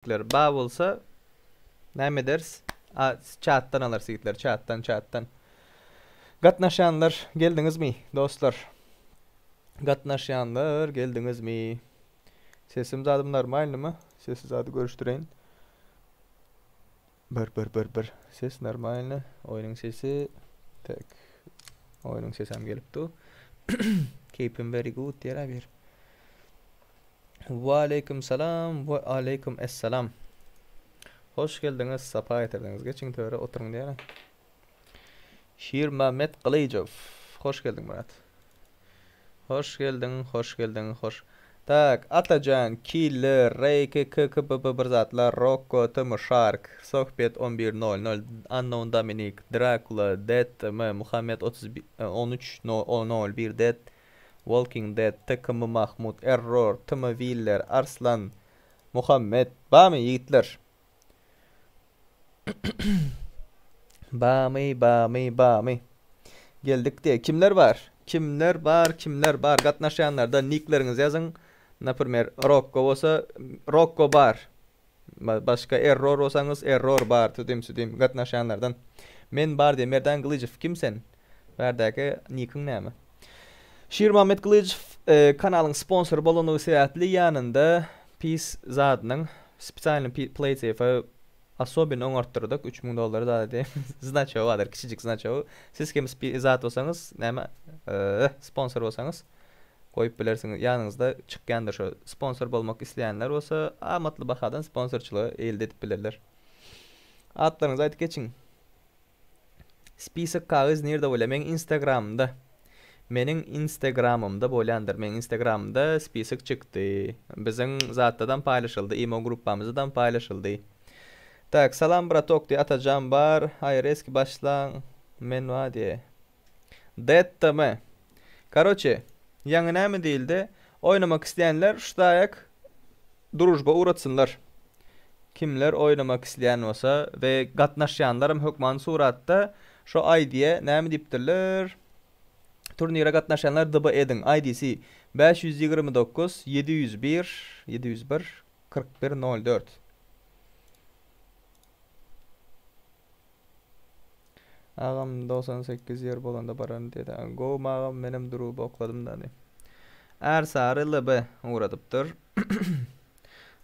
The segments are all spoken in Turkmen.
Ýigitler ba bolsa näme ederis? A çatdan alarys ýigitler çatdan çatdan. Gatnaşýanlar geldiňizmi dostlar? Gatnaşýanlar geldiňizmi? Sesim zadym normalnymy? Sesi zady görüşdireýin. Bir bir bir bir ses normalny. Oýnuň sesi tek. Oýnuň sesem gelip dur. Keýpim very good diýer bir. Waleýkim salam we aleýkum essalam. Hoş geldiňiz, sapa getirdiňiz. Geçiň töre oturyň diýýär. Şirmämmet Gylyjow. Hoş geldiň Myrat. Hoş geldiň, hoş geldiň, hoş. Tak, Atajan, Killer, Ray K K K B B bir zatlar, Rocco, Tm Shark, Sohbet 11.00, Unknown Dominic, Dracula, Dead M, Muhammed 31 13 01 Dead Walking Dead, TKM Mahmut, Error, TM Willer, Arslan, Muhammet, bamy ýigitler? Bamy, bamy, bamy. Geldik diýe. Kimler bar? Kimler bar, kimler bar? Gatnaşýanlardan nikleriňizi ýazyň. Naprimer, Rokko bolsa, Rokko bar. Başga error bolsaňyz error bar tüdüm südüm gatnaşýanlardan. Men bar diýe Merdan Gylyjow kim sen? Bärdäki nikiň näme? Şirmuhammet Gylyjow e, kanalyň sponsory bolanlygy sebäpli ýanynda pis zadynyň spesialny PlaySafe asobin oňartdyrdyk 3000 dollar zat diýip znaçogy bardyr kiçijik znaçogy. Siz kim zat bolsaňyz näme e, sponsor bolsaňyz goýup bilersiňiz. Ýanyňyzda çykýandyr şo. Sponsor bolmak isleýänler bolsa amatly bahadan sponsorçylygy elde edip bilerler. Atlaryňyzy aýdyp geçiň. Spisok kagyz nirde bolýar? Meň Instagramymda. Meniň Instagramymda bolýandyr. Meň Instagramymda spisok çykdy. Biziň zatdadam paýlaşyldy, imo gruppamyzdadam paýlaşyldy. Tak, salam bratok diýe Atajan bar. Haý reski başlaň. Men bar diýe. Detdimi? Karoçe, ýaňy näme diýildi? Oýnamak isleýänler şu taýak družba ugratsynlar. Kimler oýnamak isleýän bolsa we gatnaşýanlaram hökman suratda şo ID-e näme diýipdirler? Turnire gatnaşýanlar DB ediň. ID-si 529 701 701 41 04. Agam 98 ýer bolanda bararyn diýdi. Gowmy agam menem druba okladym da diý. Ärsary LB ugradypdyr.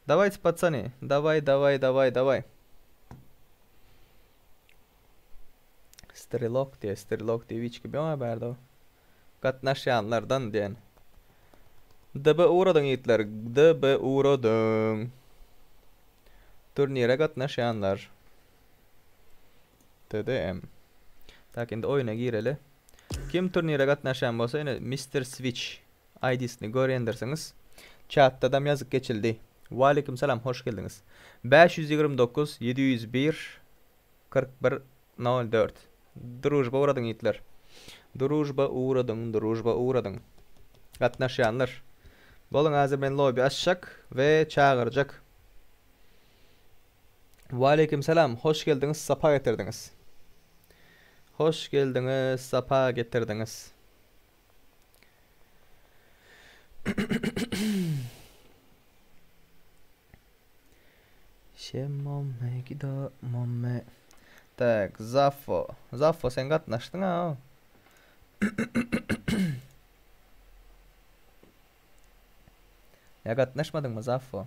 Dawayte patsany. Daway daway daway daway. Strelok diýe, Strelok diýip hiç kim ýok bärde. Gatnaşýanlardan diýen. DB ugradyň ýigitler. DB ugradyň. Turnire gatnaşýanlar. TDM. Tak indi oýuna gireli. Kim turnire gatnaşýan bolsa ine Mr. Switch ID-sini görýändirsiňiz. Chatda-dam ýazyk geçildi. Waleýkim salam, hoş geldiňiz. 529 701 41 04. Družba ugradyň ýigitler. Družba ugradyň, družba ugradyň. Gatnaşýanlar. Boluň häzir men lobby açjak we çagyrjak. Waleýkim salam, hoş geldiňiz, sapa getirdiňiz. Hoş geldiňiz, sapa getirdiňiz. Şemmomme gido momme. Tak, Zaffo. Zaffo sen gatnaşdyň ha. Ýa gatnaşmadyňmy Zaffo?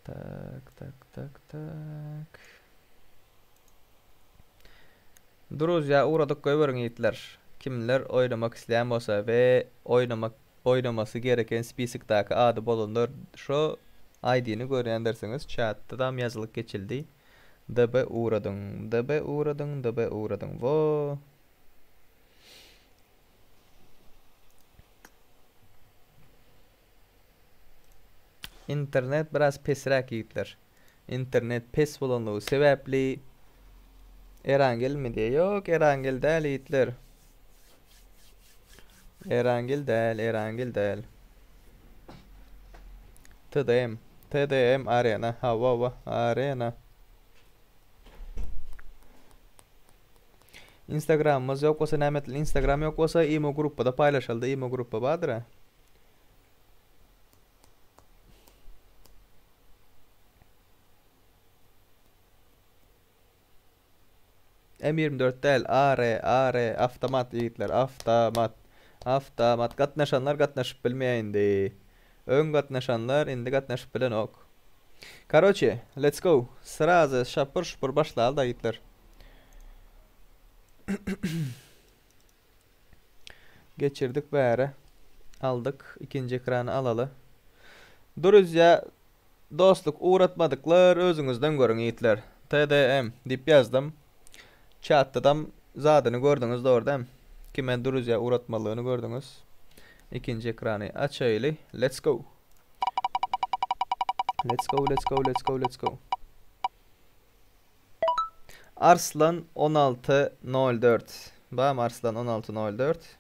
Tak, tak, tak, tak. Druzýa ugradyk goýberiň ýigitler. Kimler oýnamak isleýän bolsa we oýnamak oýnamasy gereken spisikdaky ady bolanlar şo ID-ni görýändirsiňiz çatdadam ýazylyp geçildi. DB ugradyň, DB ugradyň, DB ugradyň. Wo. Internet biraz pesräk ýigitler. Internet pes bolanlygy sebäpli Erangelmi diýe. Ýok, Erangel däl ýigitler. Erangel däl, Erangel däl. TDM, TDM Arena. Hawa, arena. Instagramymyz ýok bolsa näme etmeli? Instagram ýok bolsa imo gruppada paýlaşalyda imo gruppa bardyr-a. M 24 däl AR AR awtomat ýigitler awtomat awtomat gatnaşanlar gatnaşyp bilmeýär indi öň gatnaşanlar indi gatnaşyp bilenok karoçe let's go srazy şapur şupur başlaly da ýigitler Geçirdik bäri. Aldyk. Ikinji ekrany alaly. Druzýa dostluk ugratmadyklar özüňizden görüň ýigitler. TDM diýip ýazdym. Çatdadam zadyny gördüňiz dogry dämi? Kime druzýa ugratmalygyny gördüňiz. Ikinji ekrany açaýly. Let's go. Let's go, let's go, let's go, let's go. Arslan 16 04. Bam Arslan 16 04.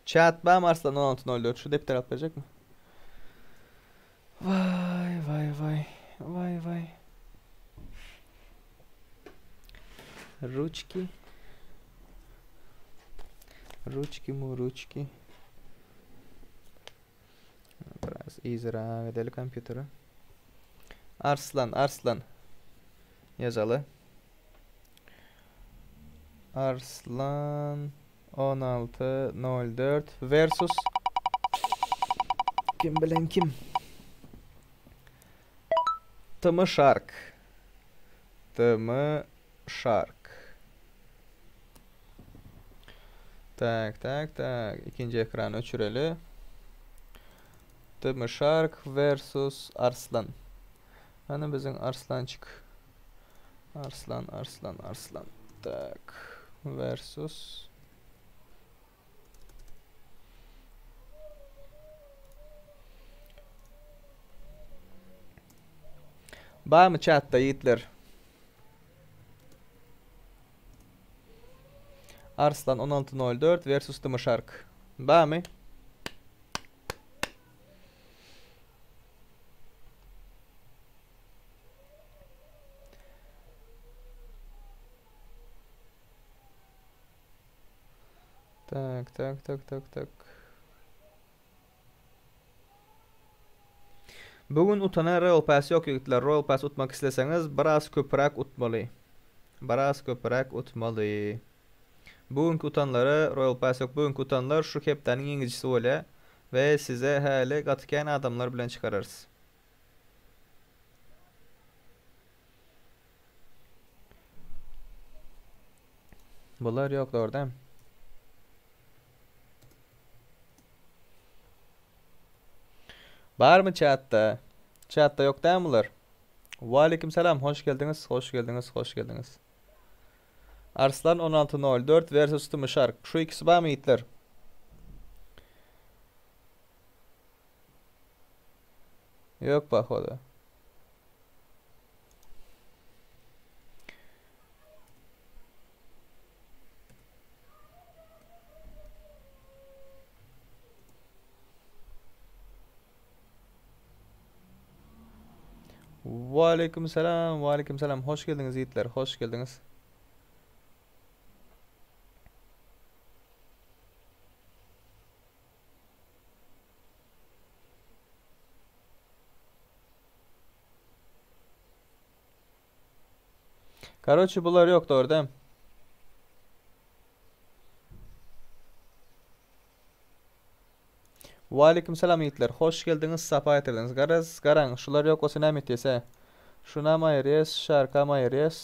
Chat bam Arslan 16 04. Şu depder alyp berjek mi? Vay vay vay. Vay vay. Ruçki. Ruçki mu ruçki. Biraz yzyrak edeli kompýuteri. Arslan, Arslan. Ýazaly. Arslan 16.04 versus kim bilen kim? Tm Shark. Tm Shark. Tak, tak, tak. Ikinji ekrany öçüreli. Tm Shark versus Arslan. Ana biziň Arslançyk. Arslan, Arslan, Arslan. Tak. Versus Barmy chatda ýigitler? Arslan 16.04 versus Dymyşark. Barmy? Tak, tak, tak, tak, tak. Bu gün utana Royal Pass ýok ýigitler. Royal Pass utmak isleseňiz biraz köpüräk utmaly. Biraz köpüräk utmaly. Bu günki utanlara Royal Pass ýok. Bu günki utanlar şu hepdäniň ýeňijisi bolýar we size häli gaty kän adamlar bilen çykararys. Bular ýok dogry dämi? Barmy çatda? Çatda ýok dämi bular? Waleýkim salam, hoş geldiňiz, hoş geldiňiz, hoş geldiňiz. Arslan 16.04 versus Tümi Şark. Şu ikisi barmy ýigitler? Ýok pohoda. Waleýkim salam, waleýkim salam. Hoş geldiňiz ýigitler, hoş geldiňiz. Karoçi bular ýok dogry dämi? Waleýkim salam ýigitler. Hoş geldiňiz, sapa getirdiňiz. Garaz, garaň, şular ýok bolsa näme etýäs hä? Şunam aýyrýas, şarkam aýyrýas.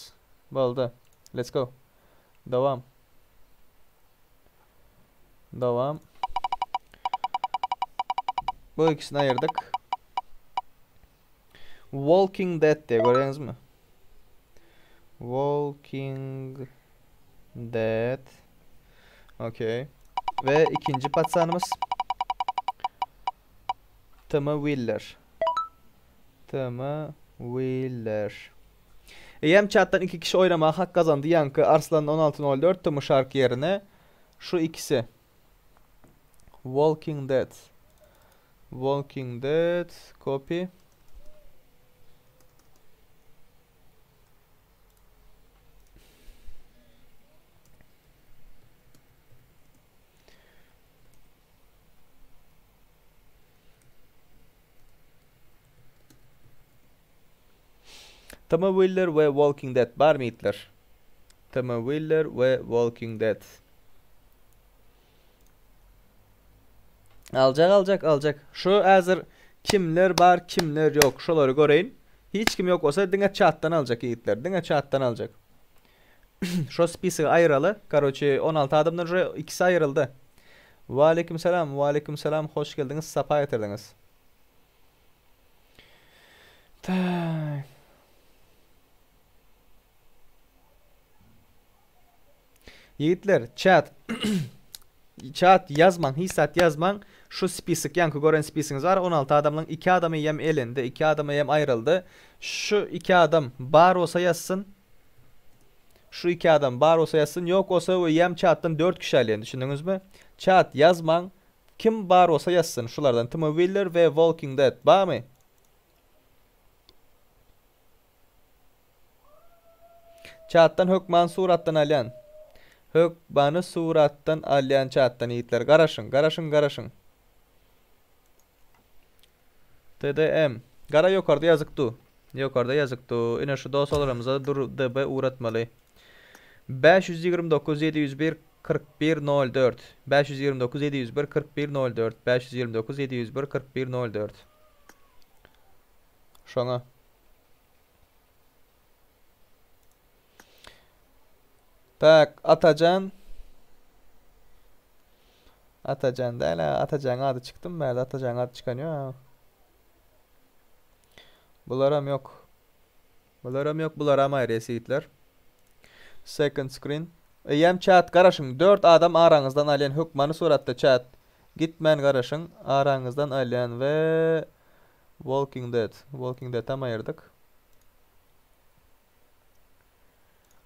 Boldy. Let's go. Dowam. Dowam. Bu ikisini aýyrdyk. Walking Dead diye görýäňizmi? Walking Dead. Okey. Ve ikinji patsanymyz Tm Wheeler. Tm Wheeler. Eýýäm çatdan iki kişi oýnamaga hak gazandy ýaňky Arslan 16.04 Tm Shark ýerine şu ikisi. Walking Dead. Walking Dead copy. Tm Willer we Walking Dead barmy ýigitler? Tm Willer we Walking Dead. Aljak aljak aljak. Şu häzir kimler bar kimler ýok şolary göreýin. Hiç kim ýok bolsa diňe çatdan aljak ýigitler. Diňe çatdan aljak. Şo spisigi aýyraly. Karoçe 16 adamdan şu ikisi aýryldy. Waleýkim salam, waleýkim salam, hoş geldiňiz, sapa getirdiňiz. Tak. Ýigitler, chat. Chat ýazmaň, hiç zat ýazmaň. Şu spisik, ýaňky gören spisiňiz bar, 16 adamlyň 2 adamy ýem elendi, 2 adamy ýem aýryldy. Şu 2 adam bar bolsa ýazsyn. Şu 2 adam bar bolsa ýazsyn, ýok bolsa we ýem chatdan 4 kişi alýan, düşündiňizmi? Chat ýazmaň. Kim bar bolsa ýazsyn şulardan. Timo Willer we Walking Dead barmy? Çatdan hökman suratdan alýan. Hökmany suratdan alýan çatdan ýigitler. Garaşyň, garaşyň, garaşyň. TDM. Gara ýokarda ýazyk du. Ýokarda ýazyk du. Ine şu dosalarymyza dur DB ugratmaly. 529 701 41 04 529 701 41 04 529 701 41 04 Şoňa. Tak, Atajan. Atajan däl, Atajan ady çykdym bärde, Atajan ady çykan ýok. Bularam ýok. Bularam ýok, bularam aýry ýigitler. Second screen. Eýýäm chat garaşyň. 4 adam araňyzdan alýan hökmany suratda chat. Gitmän garaşyň. Araňyzdan alýan we Walking Dead. Walking Dead-am aýyrdyk.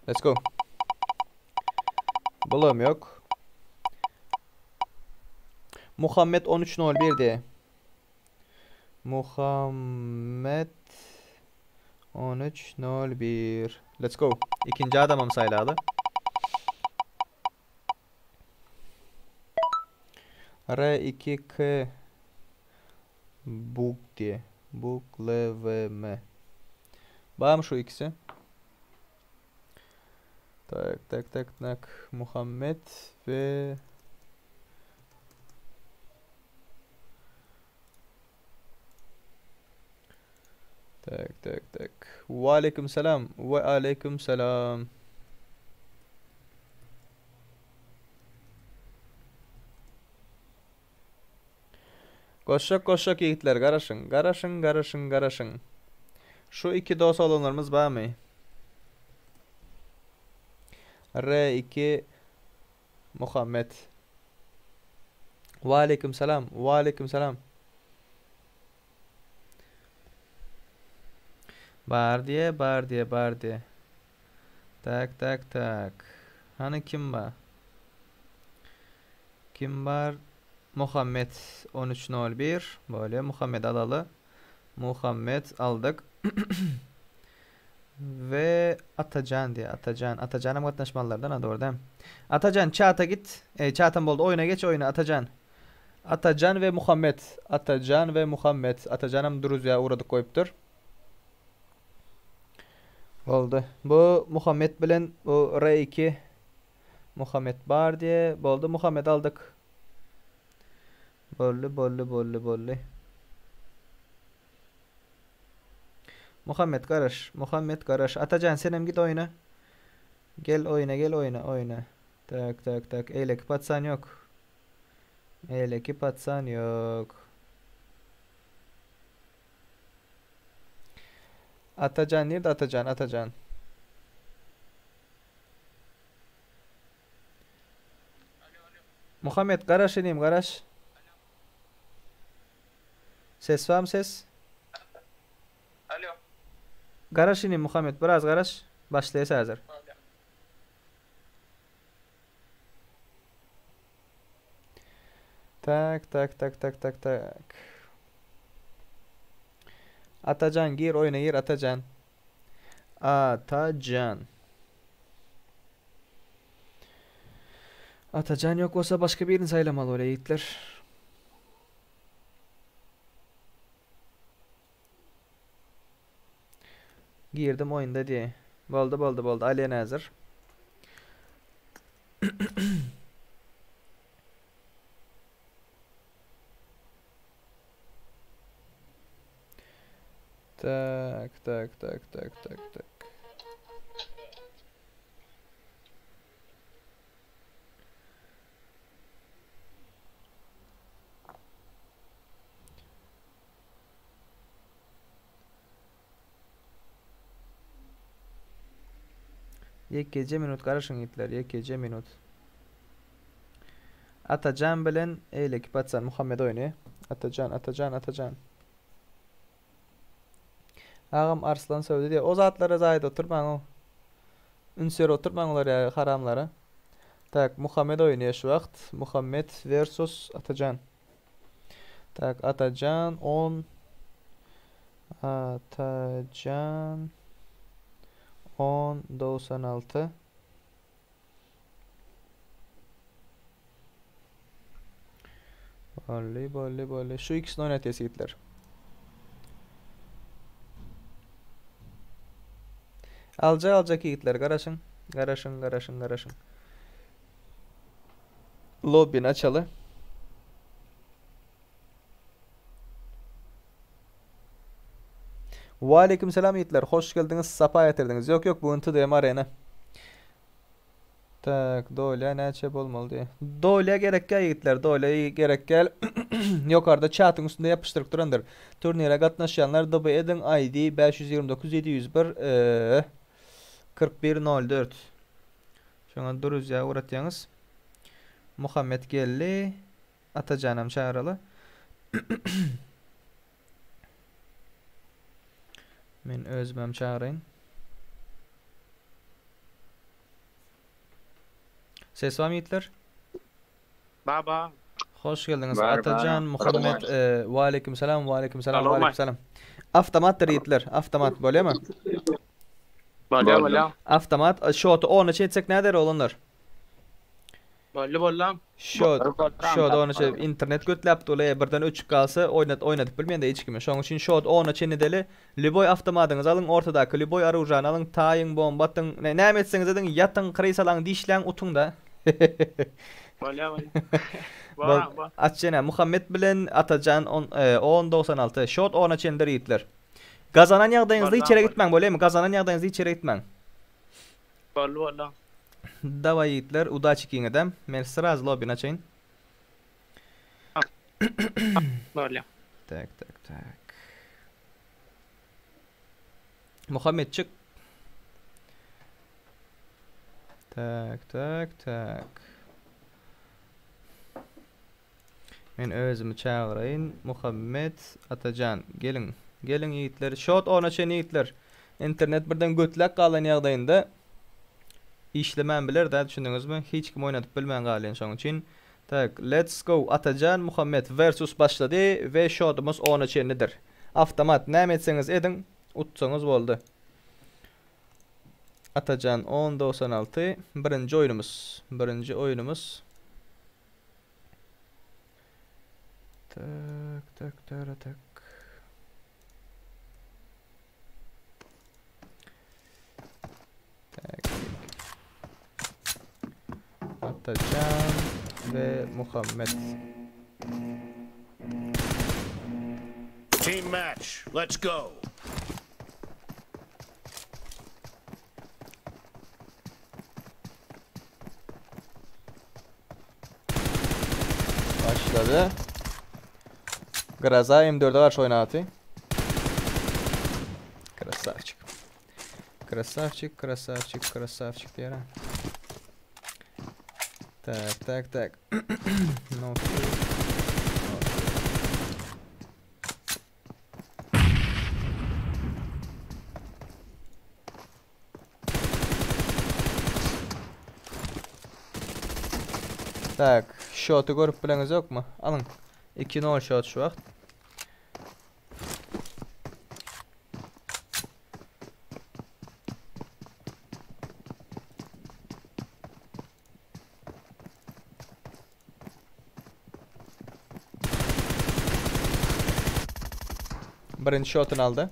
Let's go. Bulam ýok. Muhammet 1301 diýe. Muhammet 1301. Let's go. Ikinji adamam saýlaly. R2K Bug diýe. Bug L V M. Barmy şu ikisi? Tak tak tak tak. Muhammed ve Tak tak tak. Ve aleyküm selam. Ve aleyküm selam. Goşjak goşjak ýigitler garaşyň garaşyň garaşyň garaşyň şu iki dos oglanlarymyz barmy R2 Muhammet Waleýkim salam Waleýkim salam Bar diýe bar diýe bar diýe Tak tak tak Hany kim bar Kim bar? Muhammet 13.01. Bolýa Muhammet alaly. Muhammet aldyk. We Atajan diýe Atajan. Atajanam gatnaşmalylardan ha dogry dämi? Atajan çata git. Eý çatam boldy. Oýuna geç oýuna Atajan. Atajan we Muhammet. Atajan we Muhammet. Atajanam druzýa ugradyk goýupdyr. Boldy. Bu Muhammet bilen bu R2 Muhammet bar diýe. Boldy Muhammet aldyk. Boldy boldy boldy boldy. Muhammet garaş. Muhammet garaş. Atajan senem git oýna. Gel oýna gel oýna oýna. Tak tak tak. Eýleki patsan ýok. Eýleki patsan ýok. Atajan nirde Atajan Atajan. Muhammet garaş inim garaş. Ses barmy ses? Alo. Garaş inim Muhammet biraz garaş. Başlaýas häzir. Tak tak tak tak tak tak. Atajan gir oýuna gir Atajan. Atajan. Atajan ýok bolsa başga birini saýlamaly bolýar ýigitler. Girdim oýunda diýe. Boldy boldy boldy Alien häzir. Tak tak tak tak tak tak. Ýekeje minut garaşyň ýigitler, ýekeje minut. Atajan bilen eýleki paçan Muhammet oýny. Atajan, Atajan, Atajan. Agam Arslan söwdi diýýär. O zatlara zaýda oturmaň o. Üns berip oturmaň olar ýaly haramlara. Tak, Muhammet oýnaýar şu wagt. Muhammet versus Atajan. Tak, Atajan 10 Atajan 10 96 Boldy, boldy, boldy. Şu ikisini oýnatýas ýigitler. Aljak, aljak ýigitler, garaşyň. Garaşyň, garaşyň, garaşyň. Lobbini açaly. Waleýkim salam ýigitler, hoş geldiňiz, sapa getirdiňiz. Ýok, ýok, bu gün TDM arena. Tak, dolýa näçe bolmaly diýýär. Dolýa gerek däl ýigitler, dolýa gerek däl. Ýokarda çatyň üstünde ýapyşdyryp durandyr. Turnire gatnaşýanlar DB ediň ID 529 701 41 04. Şoňa druzýa ugratýaňyz. Muhammet geldi. Atajanam çagyraly. Men özümem çagyraýyn. Ses barmy ýigitler? Baba. Hoş geldiňiz Bar, bar. Atajan Muhammet. E, we aleýkum salam, we aleýkum salam, we Salam. aleýkum salam. Avtomatdyr ýigitler, avtomat bolýamy? Bolýa bolýa. Avtomat, e, şoty ona çetsek näder oglanlar? Boldy boldy. Şot, Boldy, şot ona çe internet götläp dole birden öçüp galsa oýnat oýnadyp bilmeýän-de hiç kime. Şonuň üçin şot ona çen edeli. Lýuboý awtomadyňyzy alyň, ortadaky lýuboý oružany alyň, taýyň, bomba atyň, ne, näme etseňiz ediň, ýatyň, krysalaň, dişläň, utuň-da. Bolýa bolýa. Bol, Bar bar. aç ýene Muhammet bilen Atajan on, e, 10 96. Şot ona çendir ýigitler. Gazanan ýagdaýyňyzda Boldy, hiç ýere boldy. gitmäň, bolýamy? Gazanan ýagdaýyňyzda hiç ýere gitmäň. Boldy boldy. Daway ýigitler, udaçi ikiňizem. Men sraz lobbini açaýyn. Bolýa. Tak, tak, tak. Muhammet çyk. Tak, tak, tak. Men özümi çagyraýyn. Muhammet, Atajan, geliň. Geliň ýigitler. Şot ona çenli ýigitler. Internet birden götläk galan ýagdaýynda işlemän biler dä, düşündiňizmi? Hiç kim oýnadyp bilmän galýan şoň üçin. Tak, let's go. Atajan Muhammet versus başlady we şodumyz ona çenlidir. Avtomat näme etseňiz ediň, utsaňyz boldy. Atajan 10.96 birinji oýnumyz. Birinji oýnumyz. Tak, tak, tak, tak. Tak. Atajan we Muhammet. Team match. Let's go. Başladı. Graza M4'e garşy oýnaty. Krasavçik. Krasavçik, krasavçik, krasavçik diýer. Tak, tak, tak. No. Tak, şoty görüp bileňiz ýokmy? Alyň. 2-0 şot şu wagt. Birinji şotyny aldy.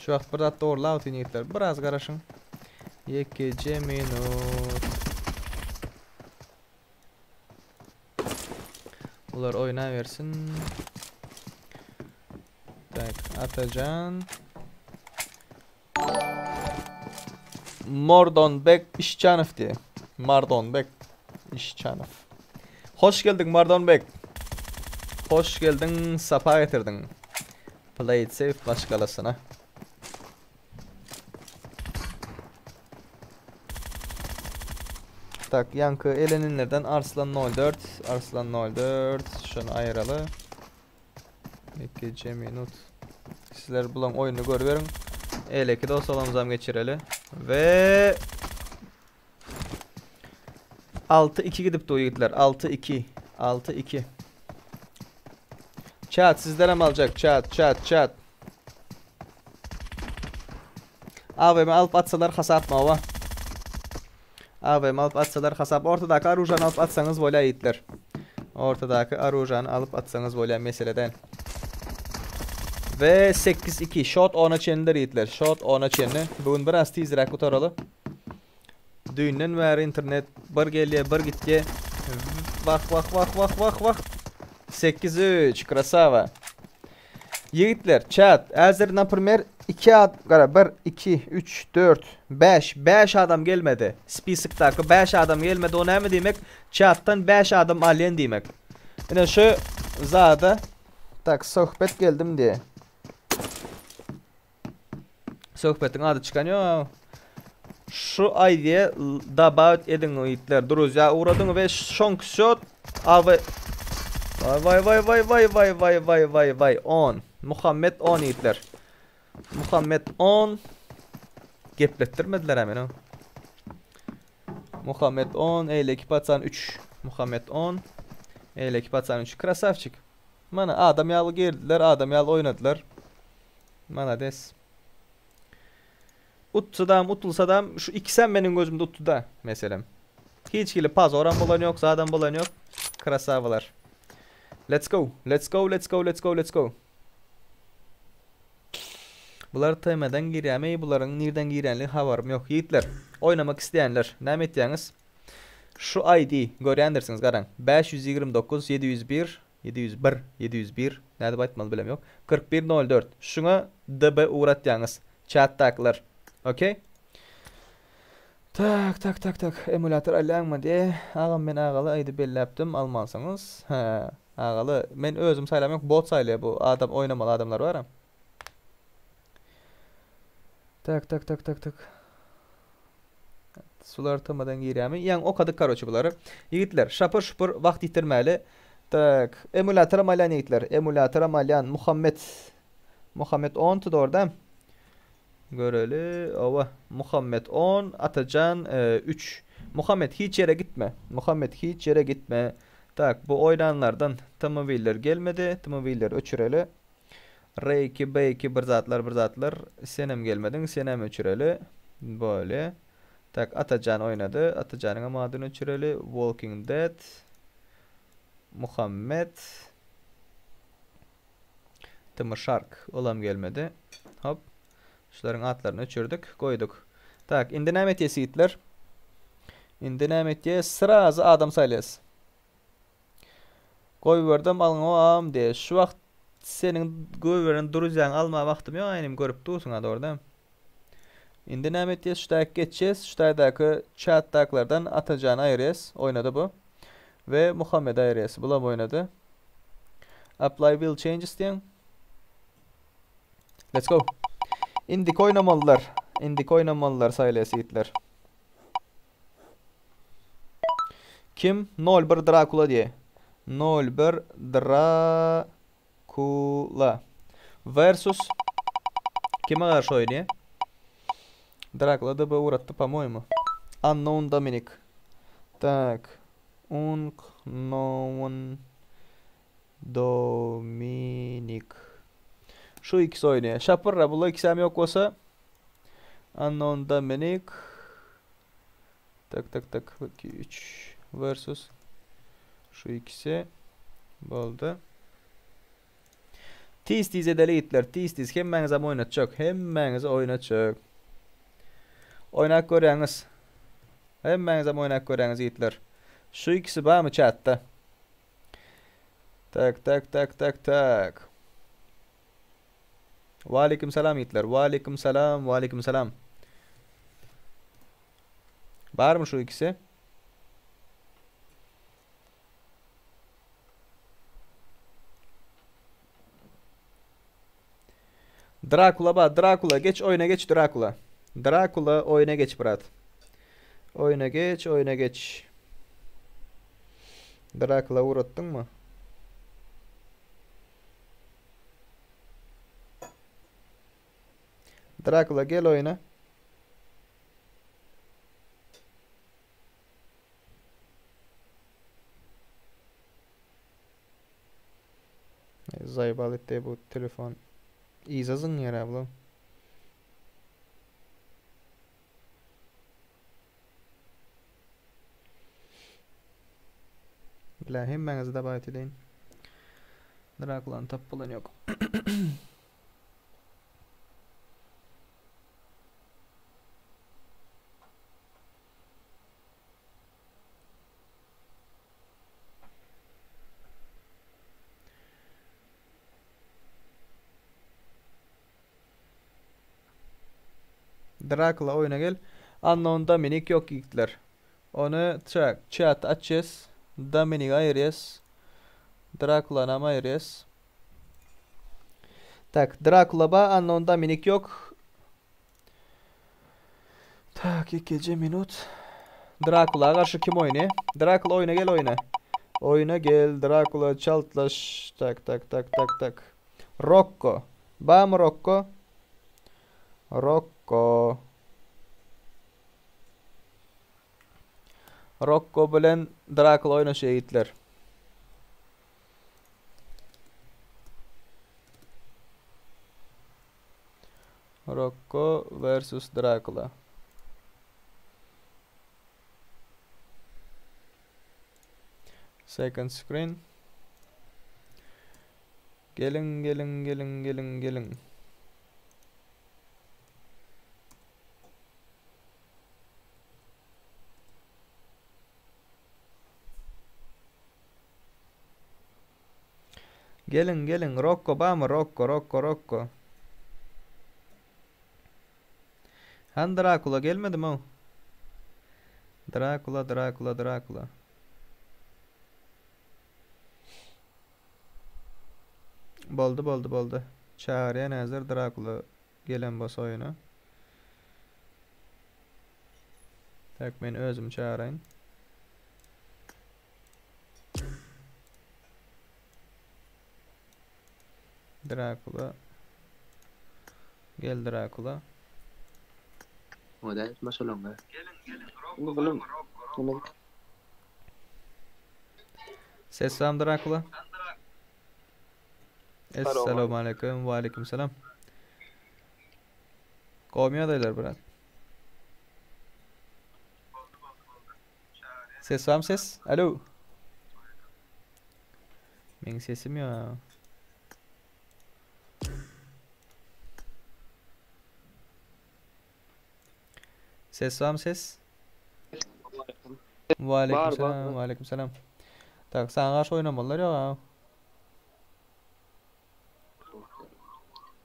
Şu wagt bir zat dogrular otyryn ýigitler. Biraz garaşyň. Ýekeje minut. Bular oýnabersin. Tak, Atajan. Mordonbek Işjanow diýe. Mardonbek Işjanow. Hoş geldiň Mardonbek. Hoş geldiň, sapa getirdiň. Play it safe maşgalasyna. Tak, ýaňky elenenlerden Arslan 04, Arslan 04, şony aýyraly. Ikije minut. Sizler bulaň oýnuny görüberiň. Eleki dost olamyzam geçireli. Ve 6-2 gidip dur ýigitler. 6-2. 6-2. Chat sizlerem aljak. Chat, chat, chat. AWM alyp atsalar hasap mawa. AWM alyp atsalar hasap. Ortadaky arujany alyp atsaňyz bolýar ýigitler. Ortadaky arujany alyp atsaňyz bolýar mesele däl. Ve 8-2 shot 10-a çenlidir ýigitler. Shot 10-a çenli. Bu gün biraz tizräk gutaraly. Düýnden bäri internet bir gelýär, bir gitýär. Wah wah wah wah wah wah. 8-3 krasava. Ýigitler, chat, häzir naprimer 2 ad, gara 1 2 3 4 5 5 adam gelmedi. Spisokdaky 5 adam gelmedi. O näme diýmek? Chatdan 5 adam alýan diýmek. Ine şu zada tak söhbet geldim diýe. Söhbetiň ady çykan ýok. Şu ID-ye dabawit ediň ýigitler. Druzýa ugradyň we şoňky şot AW Vay vay vay vay vay vay vay vay vay vay 10. Muhammed 10 ýigitler. Muhammed 10. Gepletdirmediler ha meni. Muhammed 10, eýleki paçan 3. Muhammed 10. Eýleki paçan 3. Krasavçik. Mana adam ýaly girdiler, adam ýaly oýnadylar. Malades. Utsadam, utulsadam şu ikisem meniň gözümde utdy-da, meselem. Hiç hili pazoram bolan ýok, zadam bolan ýok. Krasavalar. Let's go. Let's go, let's go, let's go, let's go. Bular TM-den girýärmi? Bularyň nirden girýänligi habarym ýok. Ýigitler, oýnamak isleýänler, näme etýäňiz? Şu ID görýändirsiňiz, garaň. 529 701 701 701 nädip aýtmaly bilem ýok. 41 04. Şuňa DB ugratýaňyz. Chatdakylar. Okey? Tak, tak, tak, tak. Emulator alýaňmy diýe. Agam men agaly ID belläpdim, almansyňyz. Hä, agaly men özüm saýlam ýok, bot saýlaýar bu. Adam oýnamaly adamlar bar. Tak, tak, tak, tak, tak. Sular tamadan girýärmi? Ýaňy okadyk karoçe bulary. Ýigitler, şapur şupur wagt ýitirmäli. Tak, emulatoram alýan ýigitler. Emulatoram alýan Muhammet. Muhammet 10 tudorda. Göreli. Owa, Muhammet 10, Atajan 3. Muhammet hiç ýere gitme. Muhammet hiç ýere gitme. Tak, bu oýnanlardan Tmwiller gelmedi. Tmwiller öçüreli. R2, B2 bir zatlar bir zatlar. Senem gelmediň, senem öçüreli. Böyle. Tak, Atajan oýnady. Atajanyň hem adyny öçüreli. Walking Dead. Muhammet. Tm Shark. Olam gelmedi. Hop. Şularyň atlaryny öçürdik, goýduk. Tak, indi näme etýäs ýigitler? Indi näme etýäs? Srazy adam saýlaýas. Goýberdim alyň oam diýe. Şu wagt seniň goýberen druzýaňy alma wagtym ýok aýnym görüp dursuň a dogry däl. Indi näme etýäs? Şu taýak geçýäs. Şu taýdaky chatdakylardan Atajany aýyrýas. Oýnady bu. We Muhammedi aýyrýas. Bulam oýnady. Apply will changes diýen. Let's go. Indiki oýnamalylar. Indiki oýnamalylar saýlaýas ýigitler. Kim? 01 Drakula diýe. 01 Drakula. Versus kime garşy oýnaýar? Drakula da bu ugratdy, po-moýemu. Unknown Dominic. Tak. Unknown Dominic. Şu ikisi oýnaýar. Şapyrra, bular ikisi hem ýok bolsa Unknown Dominic. Tak tak tak 2 3 versus şu ikisi boldy. Tiz-tiz edeli ýigitler, tiz-tiz hemmäňizem oýnatjak, hemmäňizi oýnatjak. Oýnap görýäňiz. Hemmäňizem oýnap görýäňiz ýigitler. Şu ikisi barmy çatda? Tak, tak, tak, tak, tak. Waleýkim salam ýigitler. Waleýkim salam, waleýkim salam. Barmy şu ikisi? Drakula ba, Drakula geç oýuna geç Drakula. Drakula oýuna geç brat. Oýuna geç, oýuna geç. Drakula uratdyňmy? Drakula gel oýuna. Zaýbal etdi bu telefon. Yza zyňýar abla. Bile hemmäňizi dabaýt edeýin. Drakulany tapyp bolan ýok. Drakula oýuna gel. Unknown Dominik ýok ýigitler. Ony çak, chat açýas. Dominigi aýyrýas. Drakulanam aýyrýas. Tak, Drakula ba, Unknown Dominik ýok. Tak, ikinji minut. Drakula garşy kim oýny? Drakula oýna gel oýna. Oýna gel Drakula çaltlaş. Tak tak tak tak tak. Rokko. Bamy Rokko? Rokko. Rokko bilen Drakula oýnaşýar ýigitler. Rokko versus Drakula. Second screen. Geliň, geliň, geliň, geliň, geliň. Geliň geliň Rokko bamy Rokko Rokko Rokko. Han Drakula gelmedimi o? Drakula Drakula Drakula. Boldy boldy boldy. Çagyrýan häzir Drakula gelen bolsa oýuna. Tak men özüm çagyrayyn. Drakula. Gel Drakula. O da maşalaňda. Indi bulam Ses salam Drakula. Esselamu aleyküm ve aleyküm selam. Gowy ýagdaýlar brat. Ses barmy ses? Alo. Meň sesim ýok. Ses barmy ses? Waleýkim salam, waleýkim salam. Tak, saňa garşy oýnamalylar ýok ha.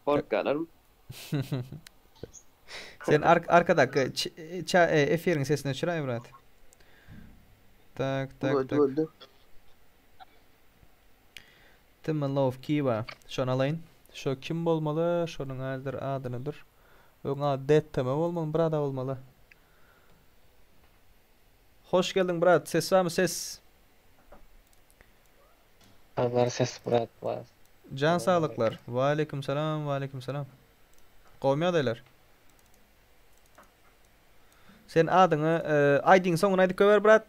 Gorkýarlarmy? Sen ar arkadaky e, efiriň sesini öçüräý brat. Tak, tak, Boldy, tak. boldy. Timolov Kiwa. Şony alaýyn. Şo kim bolmaly? Şonuň häzir adyny dur. Öň ady DTM bolmaly, brada bolmaly. Hoş geldiň brat. Ses barmy ses? Habar ses brat bar. Jan saglyklar. Waleýkim salam, waleýkim salam. Gowmy ýagdaýlar? Sen adyňy, ID-ň soňuny aýdyp goýber brat.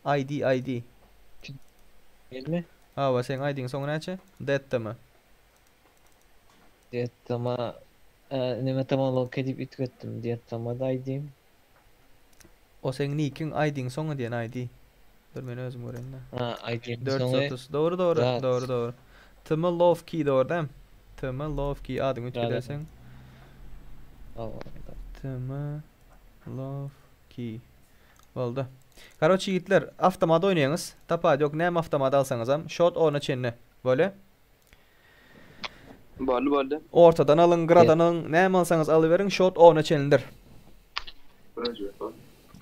ID, ID. Gelme. Hawa, seň ID-ň soňy näçe? Detdemi? Diettama neme tamam diýip üýtgetdim. Diettama da ID-m. O seň nikiň ID-ň soňy diýen ID. Dur men özüm göreýin-de. Ha ID-m soňy 430. Dogry dogry. Zat. Dogry dogry. TM Lowkey dogry dämi? TM Lowkey adyňy üýtgederseň. TM Lowkey. Boldy. Karoçi ýigitler, awtomat oýnaýaňyz. Tapawut ýok, näme awtomat alsaňyzam, şot ona çenli. Bolýa. Boldy, boldy. Ortadan alyň, gyradan alyň, näme alsaňyz alyberiň, şot ona çenlidir.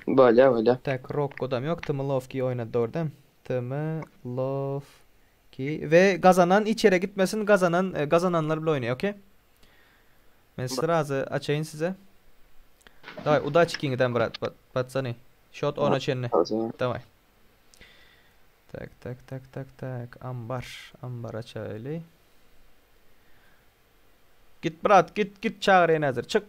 Bolýa, bolýa. Tak, Rokkodam ýok, TM Lowkey oýnady dogry dämi? TM Lowkey. We gazanan hiç ýere gitmesin, gazanan gazananlar bile oýnaýar, okey? Men srazy açaýyn size. Daway, udaçi ikiňizem brat, patsany. Şot ona çenli. Daway. Tak, tak, tak, tak, tak. Ambar, ambar açaýly. Git brat, git, git çagyraýyn häzir. Çyk.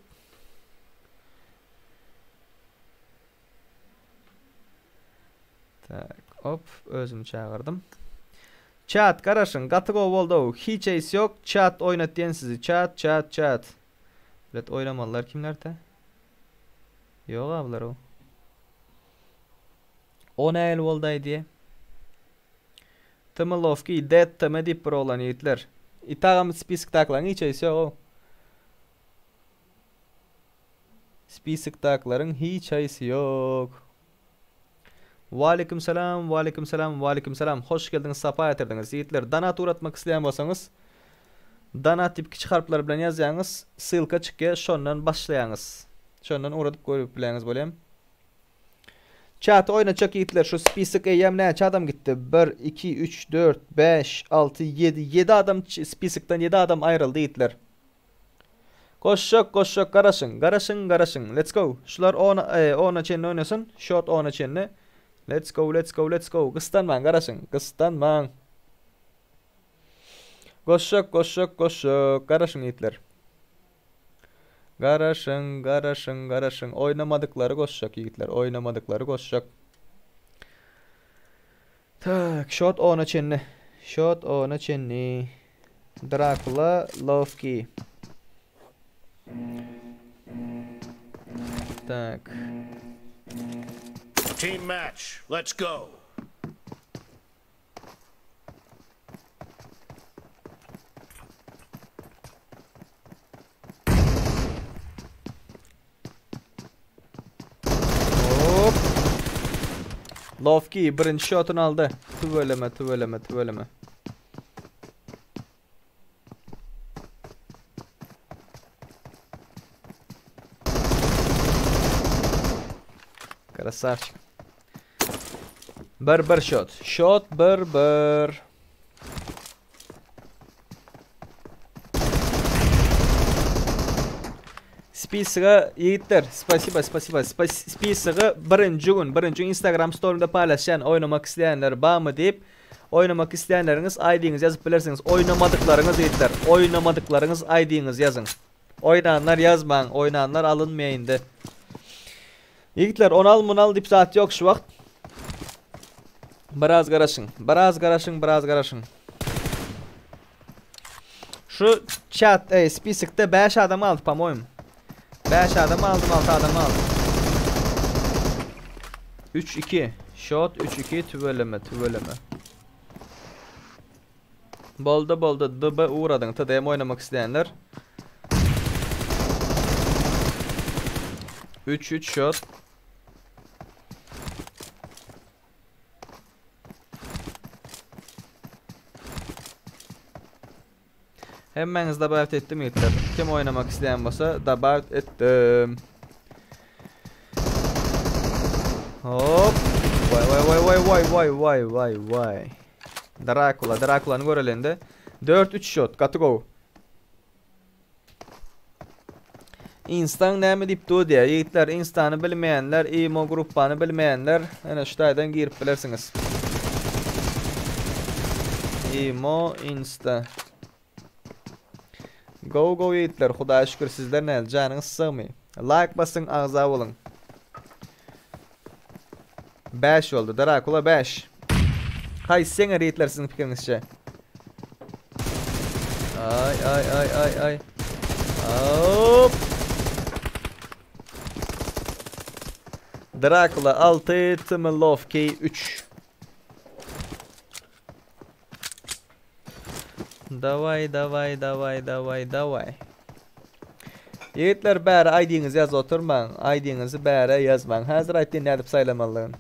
Tak, hop, özüm çagyrdym. Chat, garaşyň, gaty gowy boldy-ow. Hiç eýs ýok, chat oýnat diýen sizi. Chat, chat, chat. Bilet oýnamalylar kimler-te? Ýok ablar-ow. O nähili boldy-aý diýe. Tmlowki, Dead TM diýip bir oglan ýigitler. Itagam spiskdakylaryň hiç eýsi ýok-ow. Spiskdakylaryň hiç haýsy ýok. Waleýkim salam, waleýkim salam, waleýkim salam. Hoş geldiňiz, sapa getirdiňiz. Ýigitler, donat ugratmak isleýän bolsaňyz, donat diýip kiçi harplar bilen ýazýaňyz, ssylka çykýar, şondan başlaýaňyz. Şondan ugradyp görüp bileňiz bolýam. Çaty oýnatjak ýigitler şu spisok eýýäm näçe adam gitdi? Bir, iki, üç, dört, bäş, alty, ýedi, ýedi adam spisokdan ýedi adam aýryldy ýigitler. Goşjak goşjak garaşyň garaşyň garaşyň let's go şular ona e, ona çenli oýnasyn şot ona çenli let's go let's go let's go gystanmaň garaşyň gystanmaň goşjak goşjak goşjak garaşyň ýigitler. Garaşyň, garaşyň, garaşyň. Oýnamadyklary goşjak ýigitler, oýnamadyklary goşjak. Tak, şot ona çenli. Şot ona çenli. Drakula Lowki. Tak. Team match. Let's go. Hop. Lowki birinji şotuny aldy. Tüweleme, tüweleme, tüweleme. Krasavçik. Bir bir şot. Şot bir bir. Spisoga ýigitler, spasiba, spasiba. Spisoga birinji gün, birinji gün Instagram story'mda paýlaşýan oýnamak isleýänler barmy diýip, oýnamak isleýänleriňiz ID-ňizi ýazyp bilersiňiz. Oýnamadyklaryňyz ýigitler, oýnamadyklaryňyz ID-ňizi ýazyň. Oýnanlar ýazmaň, oýnanlar alynmaýar indi. Ýigitler, ony al, muny al diýip zat ýok şu wagt. Biraz garaşyň. Biraz garaşyň, biraz garaşyň. Şu chat, ey, spisikde 5 adam aldy, po-moýum. 5 adam aldym, 6 adam aldy. 3-2. Shot 3-2 tüweleme, tüweleme. Boldy boldy DB ugradyň TDM oýnamak isleýänler. 3 3 shot. Hemmäňizi dabawit etdim ýigitler. Kim oýnamak isleýän bolsa dabawit etdim. Hop. Vay vay vay vay vay vay vay vay vay. Drakula, Drakulany görelende. 4-3 şot, gaty gowy. Instaň näme diýip dur diýýär. Ýigitler, Instany bilmeýänler, imo gruppany bilmeýänler, ene şu taýdan girip bilersiňiz. Imo Insta. Go go ýigitler, Hudaýa şükür sizler näl, janyňyz sagmy? Like basyň, agza boluň. 5 boldy. Drakula 5. Haýsy ýeňer ýigitler siziň pikiriňizçe? Ay ay ay ay ay. Hop. Drakula 6, Tmlovki 3. Daway daway daway daway daway. Ýigitler bäri ID-ňizi ýazyp oturmaň. ID-ňizi bäre ýazmaň. Häzir aýtdyn nädip saýlamalydygyny.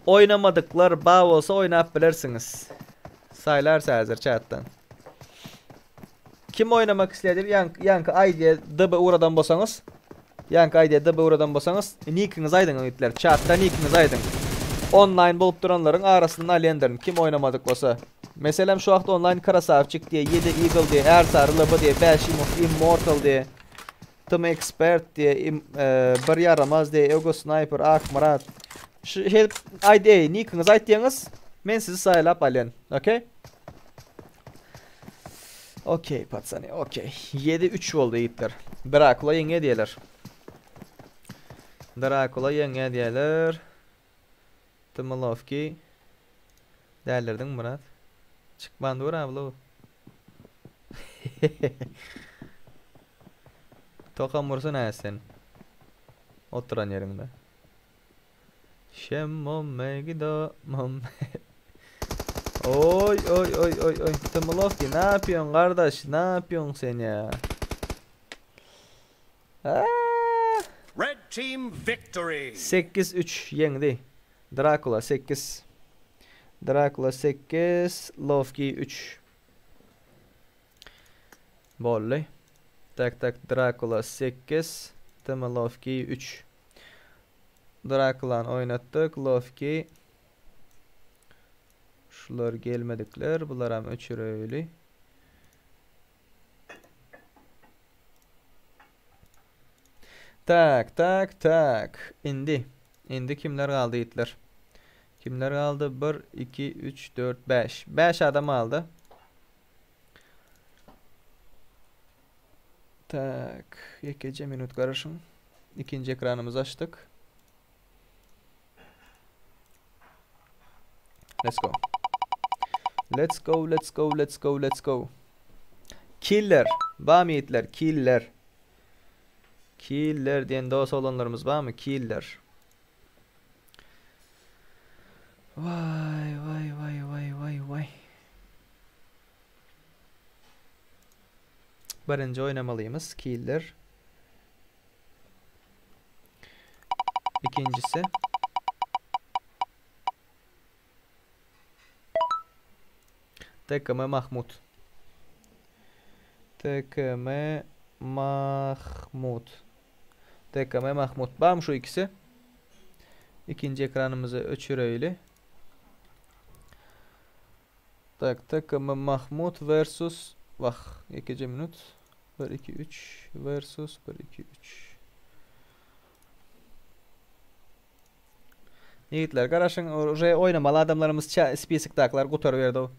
Oýnamadyklar ba bolsa oýnap bilersiňiz. Saýlarys häzir chatdan. Kim oýnamak isleýär diýip ýaňky ýaňky ID-e DB ugradan bolsaňyz, ýaňky ID-e DB ugradan bolsaňyz, nikiňizi aýdyň ýigitler. Chatda nikiňizi aýdyň. Onlaýn bolup duranlaryň arasyndan alýandyryn kim oýnamadyk bolsa. Meselem şu wagt onlaýn Krasavçik diýe, 7 Eagle diýe, Ärsary LB diýe, Bäşimow Immortal diýe, Tm Expert diýe, im, e, Bir Ýaramaz diýe, Ego Sniper, Akmyrat. Şu şeýdip ID nikiňizi aýtýaňyz, men sizi saýlap alýan. Okey? Okey patsany, okey. 7-3 boldy ýigitler. Drakula ýeňýär diýerler. Drakula ýeňýär diýerler. Tymylovki. Dälirdiň Myrat. Çykman dur abla. Tokam ursun ha sen. Oturan ýeriňde. Şemmomme gido momme. Oy oy oy oy oy. Tymylovki ne yapıyorsun kardeş? Ne yapıyorsun sen ya? Aa! Red team victory. 8-3 ýeňdi. Drakula 8. Drakula 8, Lovki 3. Boldy. Tak tak Drakula 8, Tymylovki 3. Drakulany oýnatdyk, Lovki. Şular gelmedikler, bularam öçüreli. Tak, tak, tak. Indi. Indi kimler galdy ýigitler? Kimler galdy? 1, 2, 3, 4, 5. 5 adam galdy. Tak, ýekeje minut garaşyň. Ikinji ekranymyzy açdyk. Let's go. Let's go, let's go, let's go, let's go. Killer. Bamy ýigitler? Killer. Killer diýen dost oglanlarymyz barmy? Killer. Vay vay vay vay vay vay. Birinji oýnamalymyz Killer. Ikinjisi. TKM Mahmut. TKM Mahmut. TKM Mahmut. Barmy şu ikisi? Ikinji ekranymyzy öçüreýli. Tak, TKM Mahmut versus Wah, ýekeje minut. 1 2 3 versus 1 2 3. Ýigitler garaşyň, uje oýnamaly adamlarymyz ça spisikdakylar gutaryberdi.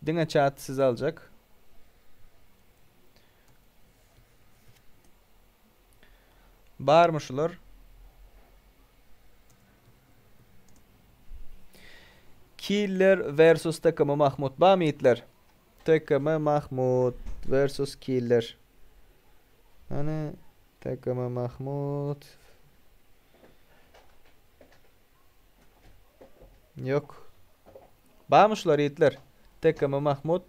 Diňe çat sizi aljak. Barmy şular? Killer versus TKM Mahmut. Barmy ýigitler? TKM Mahmut versus Killer. Hany TKM Mahmut. Ýok. Barmy şular ýigitler? TKM Mahmut.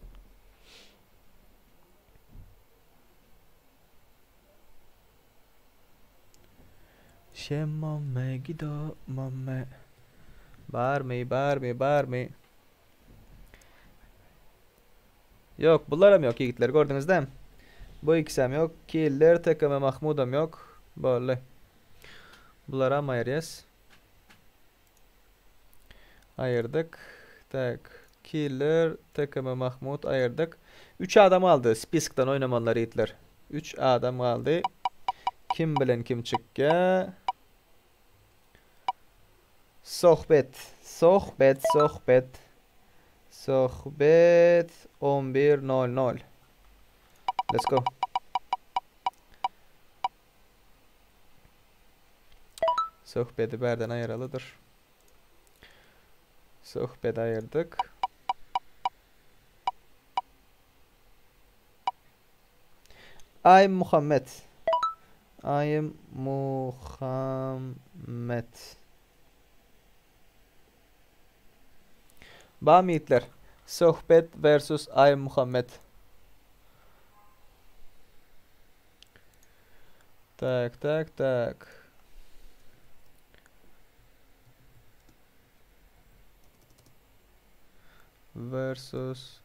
Şemmomme gido momme. Barmy, barmy, barmy? Ýok, bularam ýok ýigitler, gördüňiz dämi? Bu ikisem ýok. Killer, TKM Mahmudam ýok. Boldy. Bularam aýyrýas. Aýyrdyk. Tak. Killer, TKM Mahmut aýyrdyk. 3 adam galdy. Spiskdan oýnamalylar ýigitler. 3 adam galdy. Kim bilen kim çykýar? Sohbet. Sohbet, sohbet. Sohbet 11:00. Let's go. Sohbeti bärden aýyralydyr. Sohbeti aýyrdyk. I'm Muhammed. I'm Muhammed. Bamy ýigitler? Söhbet versus Aýmuhammet. Tak, tak, tak. Versus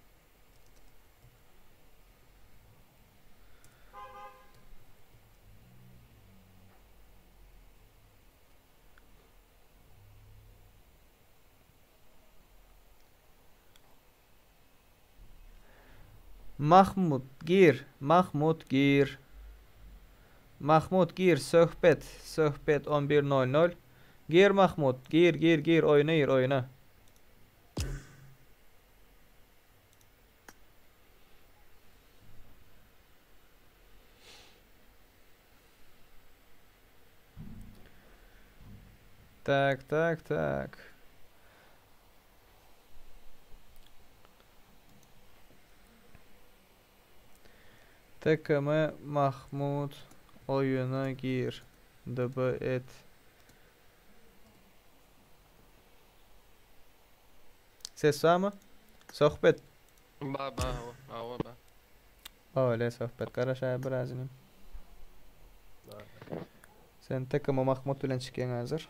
Mahmut gir, Mahmut gir. Mahmut gir, söhbet, söhbet 11.00. Gir Mahmut, gir, gir, gir, oýuna gir, oýuna. Tak, tak, tak. TKM Mahmut oyuna gir. DB et. Ses var mı? Sohbet. Ba ba hawa hawa ba. Öyle sohbet. Garaşaýa biraz inim. Sen TKM Mahmut bilen çykýaň hazir.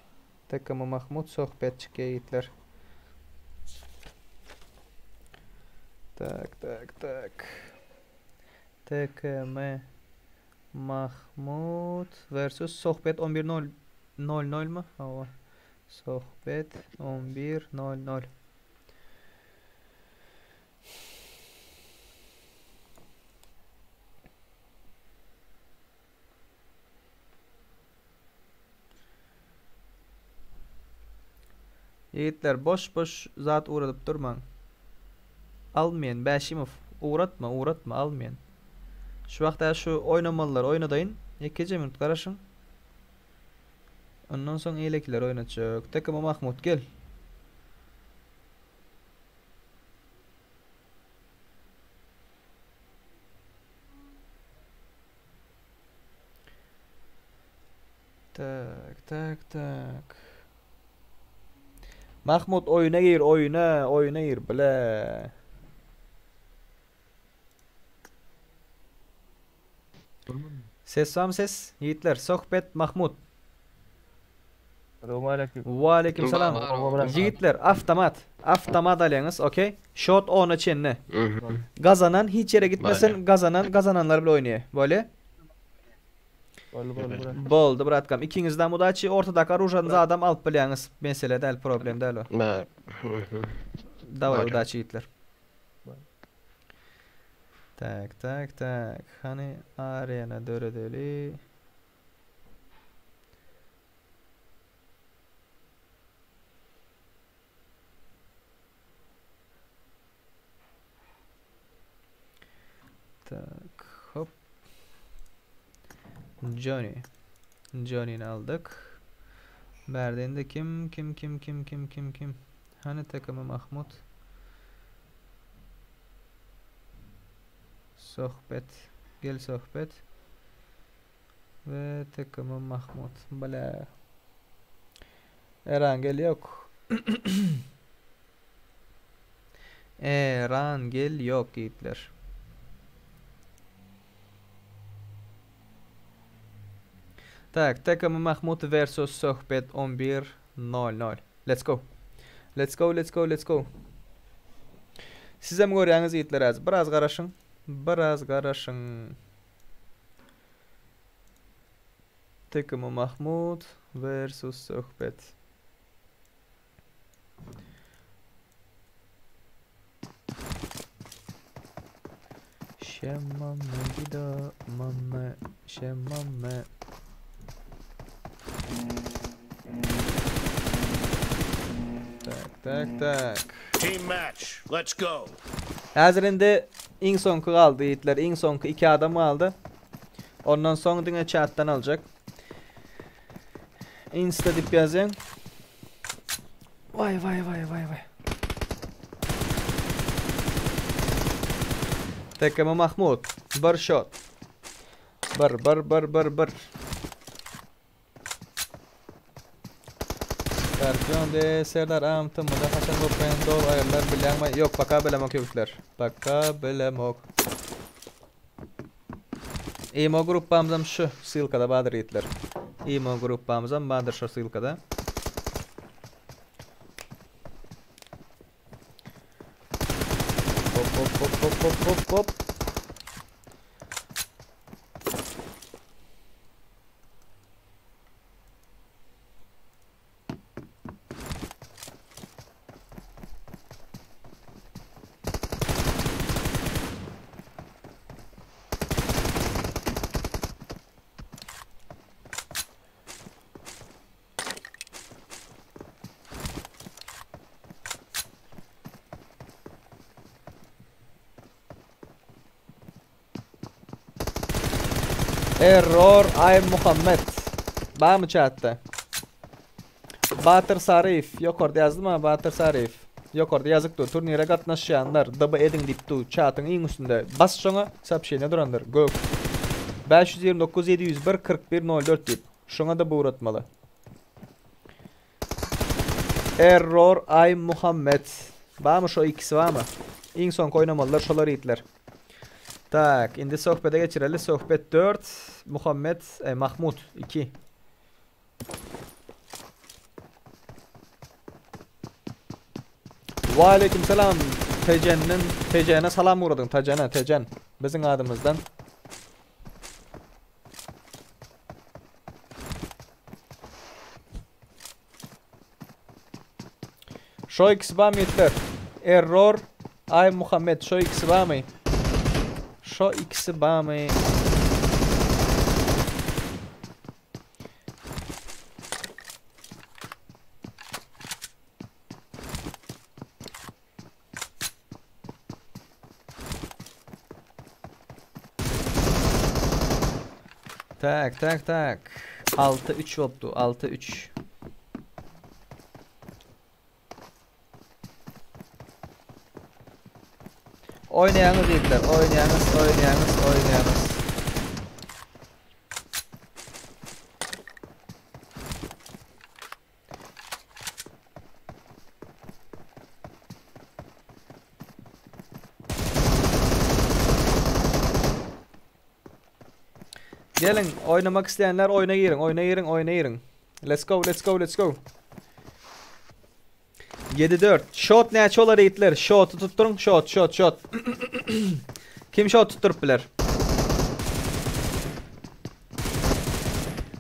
TKM Mahmut sohbet çykýa ýigitler. Tak tak tak. TKM Mahmut versus Sohbet 11.00 mı? Hawa. Sohbet 11.00. Ýigitler boş boş zat ugradyp durmaň. Almaýan Bäşimow ugratma ugratma almaýan. Şu wagta şu oýnamalylar oýnadaýyn. Ýekeje minut garaşyň. Ondan soň eýlekiler oýnatjak. TKM Mahmut gel. Tak, tak, tak. Mahmut oýuna gir, oýuna, oýuna gir, bile. Ses var mı ses? Yiğitler, sohbet Mahmut. Salaamaleykum. Ve aleyküm selam. Yiğitler, avtomat. Avtomat alýaňyz, okey? Shot 10'a çenli. Gazanan hiç yere gitmesin, gazanan gazananlar bile oýnaýar. Böyle. Boldy boldy brat. Boldy bratkam. Ikiňizden udaçi ortadaky orujanyzy adam alyp bilýäňiz. Mesele däl, problem däl o. Ba. Daway Bolýar. udaçi ýigitler. Tak, tak, tak. Hany arena döredeli. Tak, hop. Johnny. Johnny'ni aldyk. Berdende kim kim kim kim kim kim kim? Hany takımı Mahmut? Sohbet. Gel sohbet. Ve takımı Mahmut. Bala. Erangel yok. Erangel yok yiğitler. Tak, takımı Mahmut versus Sohbet 11.00. Let's go. Let's go, let's go, let's go. Sizem görýäňiz ýigitler az. Biraz garaşyň. Biraz garaşyň. Takımı Mahmut versus Sohbet. Şemmame gida mamme şemmame. Tak tak tak. Team match. Let's go. Häzir indi iň soňky galdy ýigitler. Iň soňky iki adam galdy. Ondan soň diňe chatdan aljak. Insta diýip ýazýaň. Vay vay vay vay vay. TKM Mahmut. Bir shot. Bir bir bir bir bir. Skorpion de Serdar agam tmda haçan vpn doly aýrylar bilýäňmi? Ýok paka bilemok ýigitler. Paka bilemok. Imo gruppamyzam şu ssylkada bardyr ýigitler. Imo gruppamyzam bardyr şu ssylkada. Hop hop hop hop hop hop hop. Error I Muhammed. Barmy chatda? Batyr Saryýew ýokarda ýazdyma Batyr Saryýew. Ýokarda ýazyk dur. Turnire gatnaşýanlar DB ediň diýip dur. Chatyň iň üstünde. Bas şoňa soobşeniýe durandyr. Gök. 529 701 41 04 diýip. Şoňa da ugratmaly. Error I Muhammed. Barmy şo ikisi barmy? Iň soňky oýnamalylar şolar ýigitler. Tak, indi söhbede geçireli. Söhbet 4, Muhammed, e, Mahmut 2. Wa aleyküm selam. Tejenden, Tejene salam ugradyň. Tejene, Tejen. Biziň adymyzdan. Şo ikisi barmy ýigitler? Error Aý Muhammet şo ikisi barmy? Şo ikisi barmy? Tak tak tak. 6-3 bolupdy. 6-3. Oýnaýaňyz ýigitler, oýnaýaňyz, oýnaýaňyz, oýnaýaňyz. Geliň, oýnamak isleýänler oýna giriň, oýna giriň, oýna giriň. Let's go, let's go, let's go. 7-4. Şot näçe bolar ýigitler? Şoty tutduryň, şot, şot, şot. Kim şot tutduryp biler?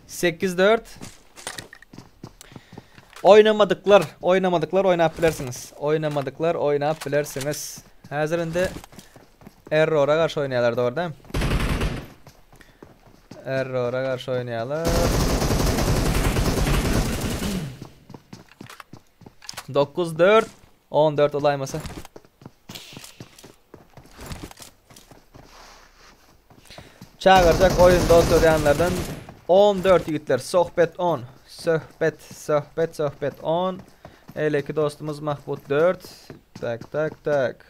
8-4. Oýnamadyklar, oýnamadyklar oýnap bilersiňiz. Oýnamadyklar oýnap bilersiňiz. Häzir indi Errora garşy oýnaýarlar, dogry dämi? Errora garşy oýnaýarlar. 9 4 14 olaýmasa. Çagyrjak oýunda oturýanlardan 14 ýigitler sohbet 10 söhbet söhbet söhbet 10 Eýleki dostumyz Mahmut 4 tak tak tak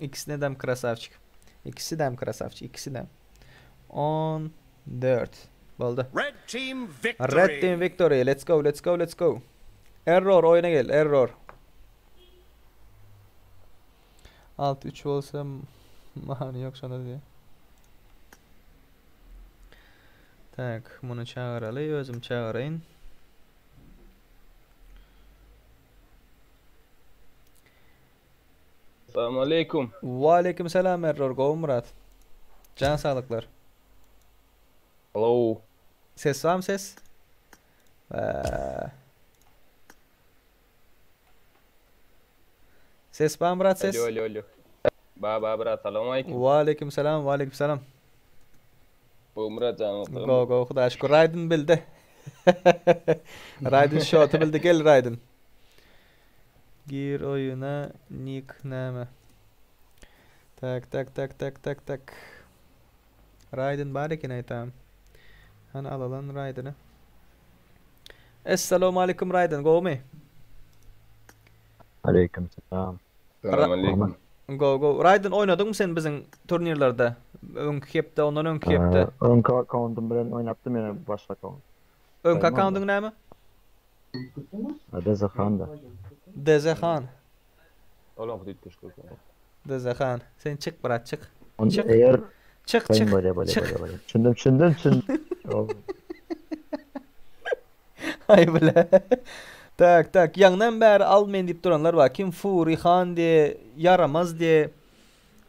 İkisine dem krasavçik İkisi dem krasavçik ikisi dem 14 Boldy Red team victory. Red team victory let's go let's go let's go Error oýuna gel error 6-3 bolsa many ýok şonda diýýär. Tak, muny çagyraly, özüm çagyraýyn. Salam aleýkum. Waleýkim salam Error, gowy Myrat. Jan saglyklar. Hello. Ses barmy ses? Bä. Ses barmy brat ses? Alo alo alo. Ba ba brat salam aleýkum. Waleýkim salam waleýkim salam. Bu Murat janyň sagmy? Go go Hudaýa şükür Raýdyn bildi. Raýdyn şoty bildi gel Raýdyn. Gir oýuna nik näme? Tak tak tak tak tak tak. Raýdyn bar eken aýtam. Hany alalan Raýdyny. Essalawmaleýkum Raýdan gowmy? Aleýkum salam. Salam aleýkum. Gowy gowy. Raýdan oýnadyňmy sen biziň turnirlerde? Öňki hepde ondan öňki hepde. Öňki akkauntym bilen oýnapdym ýene başga akkaunt. Öňki akkauntyň näme? A Deze Han da. Deze Han. Olam hudut köşk. Deze Han. Sen çyk brat çyk. Onda Çyk. eğer Çyk Kayın çyk. bolýa bolýa Çyk. bolýa bolýa. Düşündim düşündim düşündim. Ay bile. Tak tak. Ýaňdan bäri al men diýip duranlar bar. Kim Fury Han diye, yaramaz diye.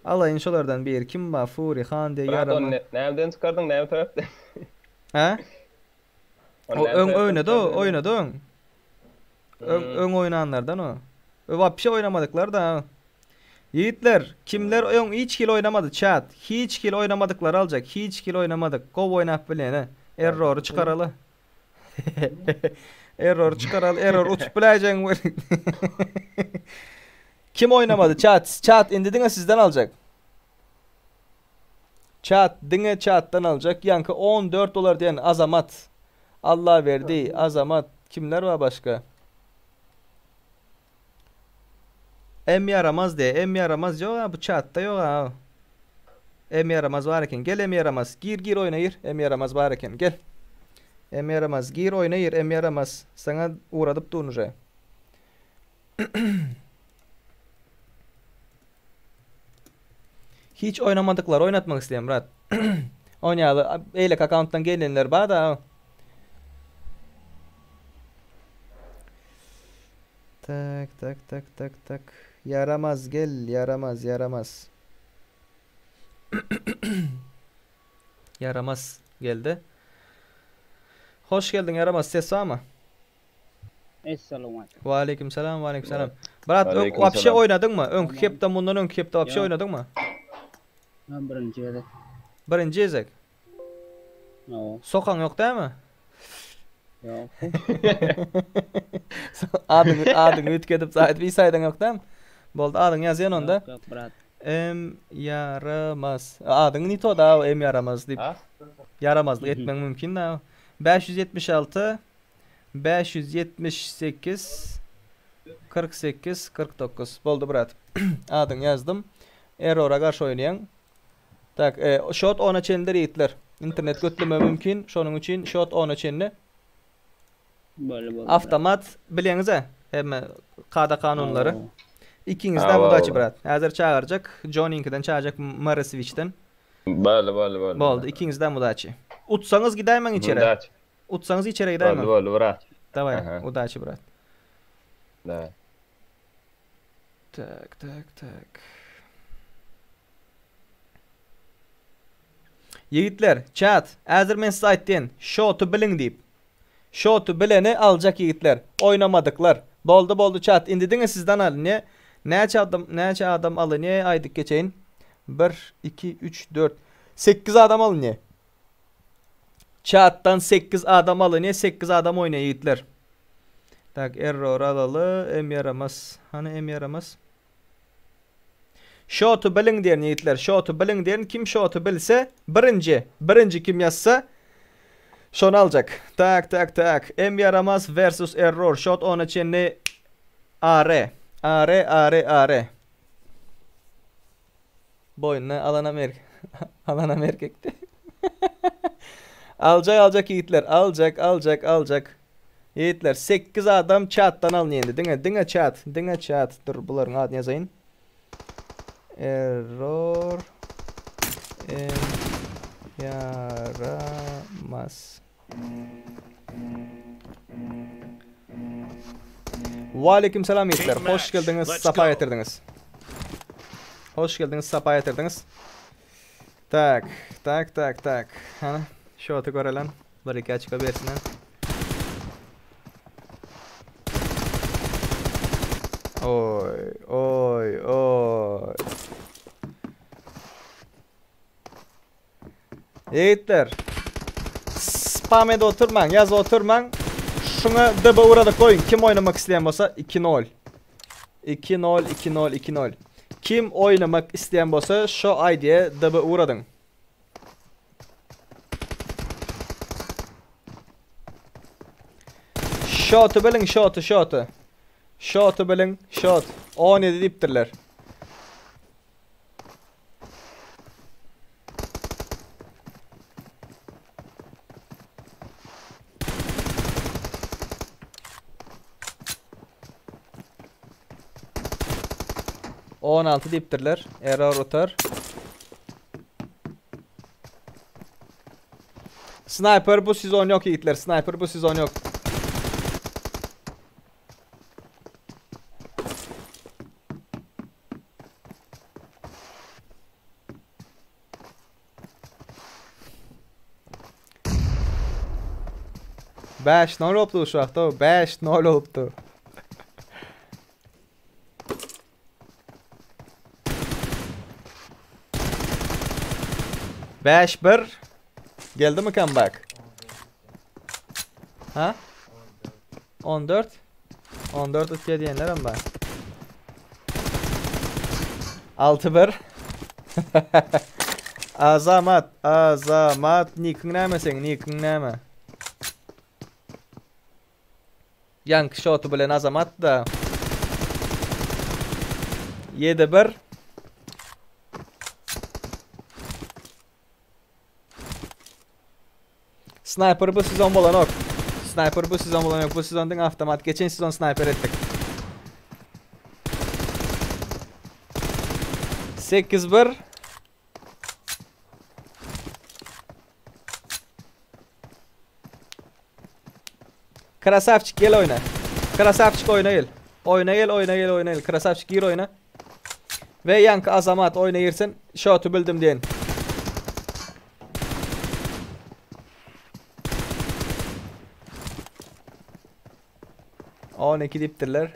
Alayın şolardan bir. Kim bar Fury Han diye Brat yaramaz. onu nereden çıkardın? Näme tarafta? Ha? Onu O näme öň taraftan oýnady o, çıkardın? oýnady öň. Öň, Hmm. öň oýnanlardan o. Ö wapşe oýnamadyklar da. Yiğitler, kimler öň hiç kill oýnamady chat. Hiç kill oýnamadyklar aljak. Hiç kill oýnamadyk. Gowy oýnap bilene. Errory çykaraly. Error çykaraly. Error utup biläýjegiň welin. Kim oýnamady chat? Chat indi diňe sizden aljak. Chat diňe chatdan aljak. Ýaňky 14 dolar diýen Azamat. Allah verdi Azamat. Kimler var başka? M yaramaz diye. M yaramaz yok ha bu chatta yok ha. M yaramaz var eken. Gel M yaramaz. Gir gir oyna gir. M yaramaz var eken. Gel. M yaramaz. Gir oyna gir. M yaramaz. Sana uğradıp durunca. Hiç oynamadıklar oynatmak isteyen Murat. Oynayalı. Eylek account'tan gelenler var da. Tak tak tak tak tak. Yaramaz gel yaramaz yaramaz. Yaramaz geldi. Hoş geldin yaramaz ses var mı? Esselamu aleyküm. Ve aleyküm selam ve aleyküm selam. Brat ön, Aleyküm vapşe selam. oynadın mı? Öňki hepden bundan öňki hepde vapşe Ýok. oynadın mı? Ben birinci gezek. Birinji gezek. Yo, Sokan yok değil mi? yok. Adyňy adyňy üýtgedip zaýt bir saýdan yok değil mi? Boldy adyň ýazýan onda. Yok yok brat. M yaramaz. Adyň nito da M yaramaz diýip. Ha? Yaramazlyk etmek mümkin da. 576 578 48 49 boldy brat. Adyň ýazdym. Errora garşy oýnaýan. Tak, e, shot ona çenli ýigitler. Internet götleme mümkin. Şonuň üçin shot ona çenli. Böyle böyle. Avtomat bilýäňiz Hemme kada kanunlary. İkiňizden Hawa, udaçy hawa. brat. Häzir çağıracak. Johnny'nkiden çağıracak Maraswitch'ten. Boldy boldy boldy. Boldy. İkiňizden udaçy. Utsaňyz gidäýmäň içeri. Udaç. Utsaňyz içeri Boldy gidäýmäň. boldy brat. Daway, Aha. udaçy brat. Da. Tak, tak, tak. Ýigitler, chat, häzir men size aýtdym. Shotu biliň diýip. Shotu bileni aljak ýigitler. Oýnamadyklar. Boldy boldy chat. Indi diňe sizden alyn. Näçe adam, näçe adam alyn? Aýdyk geçeýin. 1 2 3 4 8 adam alyn. Chat'tan 8 adam alyn. 8 adam oýnaýar ýigitler. Tak, error alaly. M yaramaz. Hani M yaramaz? Shotu biliň diýen ýigitler. Shotu biliň diýen kim shotu bilse birinji, birinji kim ýazsa şonu aljak. Tak tak tak. M yaramaz versus error. Shot ona çenli AR. AR AR AR. Boýnuna alan Amerika. alan Amerikakdy. Aljak aljak ýigitler. Aljak aljak aljak. Ýigitler 8 adam chatdan alyn indi. Diňe diňe chat, diňe chat. Dur bularyň adyny ýazaýyn. Error M yaramaz. Ve selam yiğitler. Team Hoş match. geldiniz, Let's sapa go. getirdiniz. Hoş geldiniz, sapa getirdiniz. Tak, tak, tak, tak. Hani şotu görelen. Bir iki açık bersin. Oy, oy, oy. Yiğitler. Spam ede oturman, yaz oturman. Şuna DB uğradık koyun. Kim oynamak isteyen bolsa 2-0. 2-0, 2-0, 2-0. Kim oynamak isteyen bolsa şu ID'ye DB uğradın. Shot'u bilin, shot'u, shot'u. Shot'u bilin, shot. 17 diptirler. 16 diýipdirler. Error utar. Sniper bu sezon yok yiğitler. Sniper bu sezon yok. Bäş nol bolupdy şu wagtda. Bäş nol bolupdy. Bäş bir. Geldi mi comeback? Ha? 14. 14 utýa diýenlerem bar. 6-1. Azamat, Azamat, nikiň näme seň, nikiň näme? Ýaňky şoty bilen Azamat da. 7-1. Sniper bu sezon bolanok. Sniper bu sezon bolanok. Bu sezon diňe avtomat. Geçen sezon sniper etdik. 8-1. Krasavçik gel oýna. Krasavçik oýna gel. Oýna gel, oýna gel, oýna gel. Krasavçik gir oýna. We ýaňky Azamat oýna girsin. Şoty bildim diýen. On iki diýipdirler.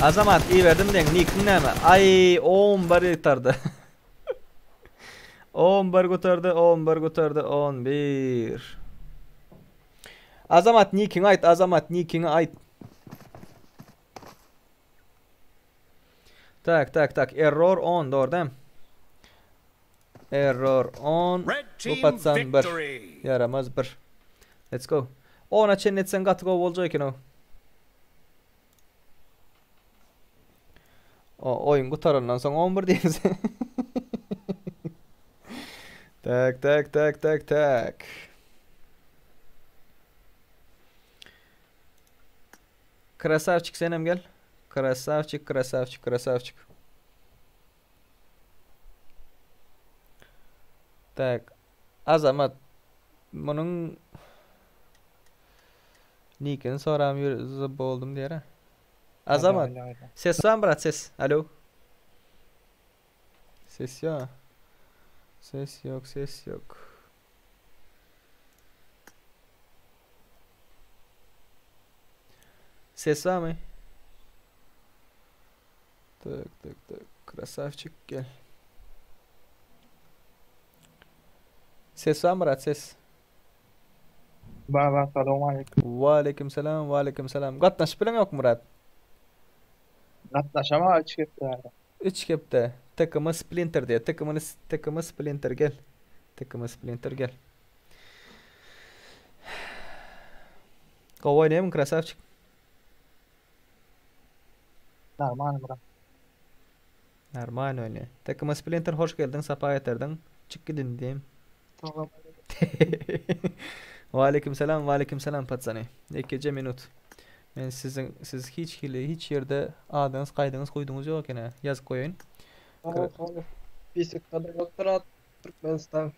Azamat iberdim diýen nikiň näme? Aý, 11 gutardy. 11 gutardy, 11 gutardy, 11. Azamat nikiňi aýt, Azamat nikiňi aýt. Tak, tak, tak. Error on, dogry dämi? Error on. Red Bu team patsan bir. victory. Ýaramaz bir. Let's go. Ona çenli etseň gaty gowy boljak eken o. O oýun gutarandan soň 11 diýeňiz. Tak, tak, tak, tak, tak. Krasavçik senem gel. Krasavçik, krasavçik, krasavçik. Tak. Azamat. Munuň Nikini soram ýür boldum diýer. Azamat. Ses bar brat ses. Alo. Ses ýok. Ses ýok, ses ýok. Ses barmy? Tak, tak, tak. Krasavçik gel. Ses barmy brat ses? Baba salam aleyküm. Waleýkim salam, waleýkim salam. Gatnaşyp bilen ýok Murat. Gatnaşama üç hepde. 3 hepde. Takımı Splinter diye. Takımını takımı Splinter gel. Takımı Splinter gel. Gowy oýnaýmyň krasavçik? Normal bro. Normal oýnaý. Takımı Splinter hoş geldiň, sapa getirdiň. Çyk gidin diýim. Tamam. Waleýkim salam, waleýkim salam patsany. Ýekeje minut. Men siziň siz hiç hili hiç ýerde adyňyz gaýdyňyz goýduňyz ýok eken. Ýazyp goýaýyn. Spisekda doktorat Türkmenistan.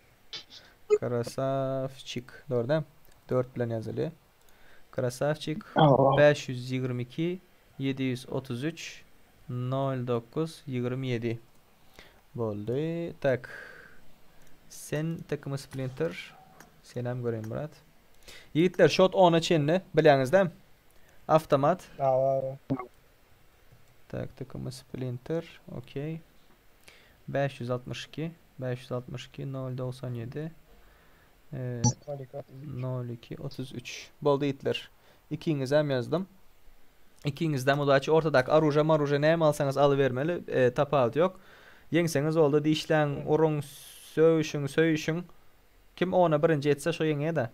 Krasavçik. Dogry dämi? 4 bilen ýazylýar. Krasavçik 522 733 09 27 Boldy. Tak. Sen takımı Splinter. Senem göreyim Murat. Ýigitler şot 10-a çenli bilýäňiz dämi? Avtomat. Tak takımı Splinter. Okey. 562 562 097 ee, 02 33 Boldy ýigitler. Ikiňizem ýazdym. Ikiňizden udaçy ortadaky aruja maruja näme alsaňyz alybermeli. E, tapawut ýok. Ýeňseňiz oldy dişläň, uruň, söýüşiň, söýüşiň. Kim ona birinji etse şo ýeňýä-de.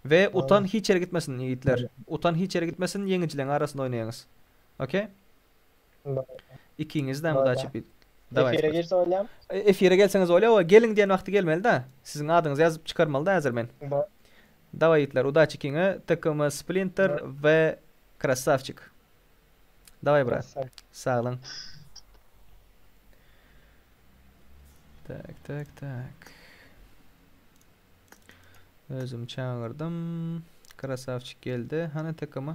We utan hiç ýere gitmesin ýigitler. Utan hiç ýere gitmesin, ýeňijileriň arasynda oýnaýaňyz. Okey? Ikiňizden udaçy bir. Daway. Efire girse bolýam. Efire gelseňiz bolýar, o geliň diýen wagty gelmeli-de. Siziň adyňyzy ýazyp çykarmaly-da häzir men. Daway ýigitler, udaçi ikiňe. TKM Splinter we. Krasawçik. Daway brat. Saglyň. Tak tak tak. Özüm çagyrdym. Krasawçik geldi. Hany TKM?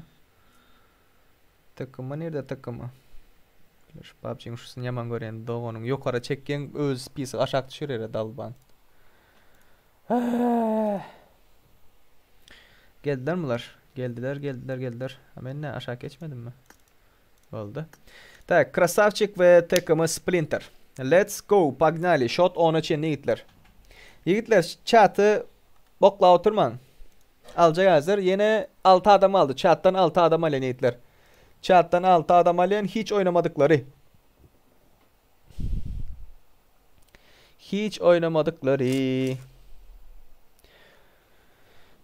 TKM nirde TKM? Şu PUBG-iň şusyny ýaman görýän doganyň ýokara çekýäň öz spisok aşak düşürýär dalban. Geldiler bular. Geldiler, geldiler, geldiler. Ha men ne aşak geçmedimmi? Boldy. Tak, Krasavçik we TKM Splinter. Let's go, pognaly. Shot 10-a çenli ýigitler. Ýigitler, çaty boklap oturmaň. Aljak häzir. Ýene 6 adam aldy. Çatdan 6 adam alýan ýigitler. Çatdan 6 adam alýan hiç oýnamadyklary. Hiç oýnamadyklary.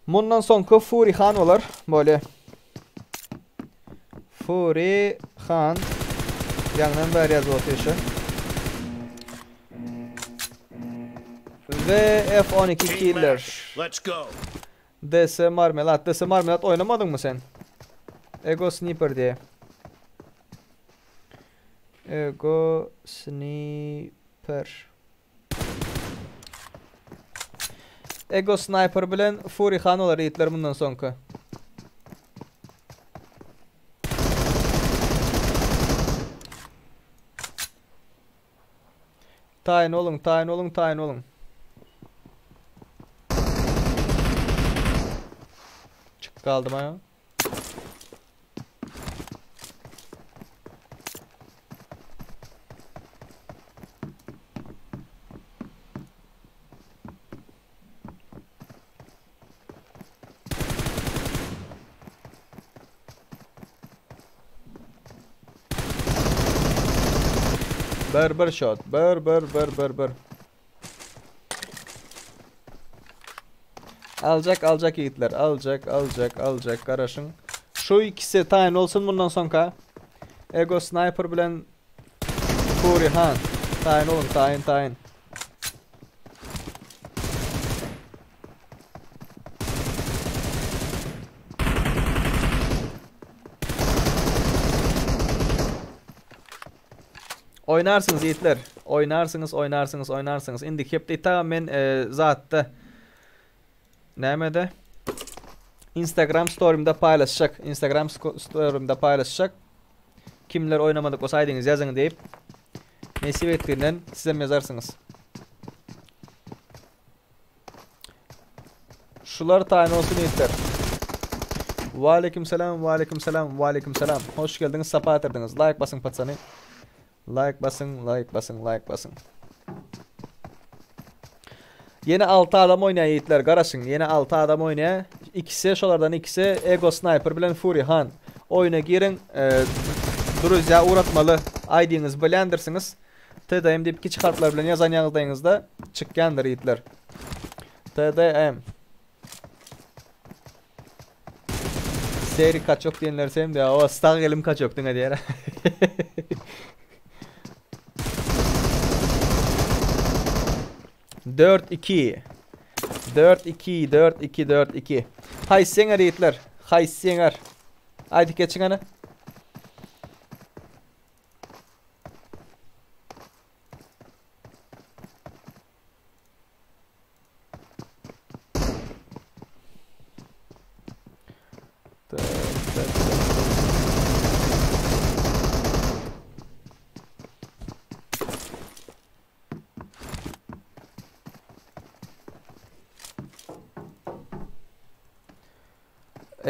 Mundan soňky Fury Han bolar. Bolýa. Fury Han. Ýaňdan bäri ýazyp otyr şu. Ve F12 Team Killer. match. Let's go. DS Marmelat. DS Marmelat oýnamadyňmy sen? Ego Sniper diýe. Ego Sniper. Ego Sniper bilen Fury Han olar ýigitler mundan soňky. Taýyn boluň, taýyn boluň, taýyn boluň. Çykyp galdym aýa. Bir bir shot. Bir bir bir bir bir. Aljak aljak ýigitler. Aljak aljak aljak garaşyň. Şu ikisi taýyn bolsun bundan soňka. Ego Sniper bilen Fury Han. Taýyn boluň taýyn taýyn. Oýnarsyňyz ýigitler. Oýnarsyňyz, oýnarsyňyz, oýnarsyňyz. Indi hepde ita men e, zatda nämede? Instagram storymda paýlaşjak. Instagram storymda paýlaşjak. Kimler oýnamadyk bolsa aýdyňyz ýazyň diýip. Nesip etdiginden sizem ýazarsyňyz. Şular taýyn olsun ýigitler. Waleýkim salam, waleýkim salam, waleýkim salam. Hoş geldiňiz, sapa getirdiňiz. Like basyň patsany. Like basyň, like basyň, like basyň. Ýene 6 adam oýnaýar ýigitler, garaşyň. Ýene 6 adam oýnaýar. Ikisi, şolardan ikisi Ego Sniper bilen Fury Han. Oýuna giriň, e, druzýa ugratmaly. ID-ňizi bilýändirsiňiz. TDM diýip kiçi harplar bilen ýazan ýagdaýyňyzda çykýandyr ýigitler. TDM. Seri kaçok diýenler sem diýär. O stag elim kaçok diňe diýär. 4 2 4 2 4 2 4 2 Haýsy ýeňer ýigitler? Haýsy ýeňer? Aýdyp geçiň hany.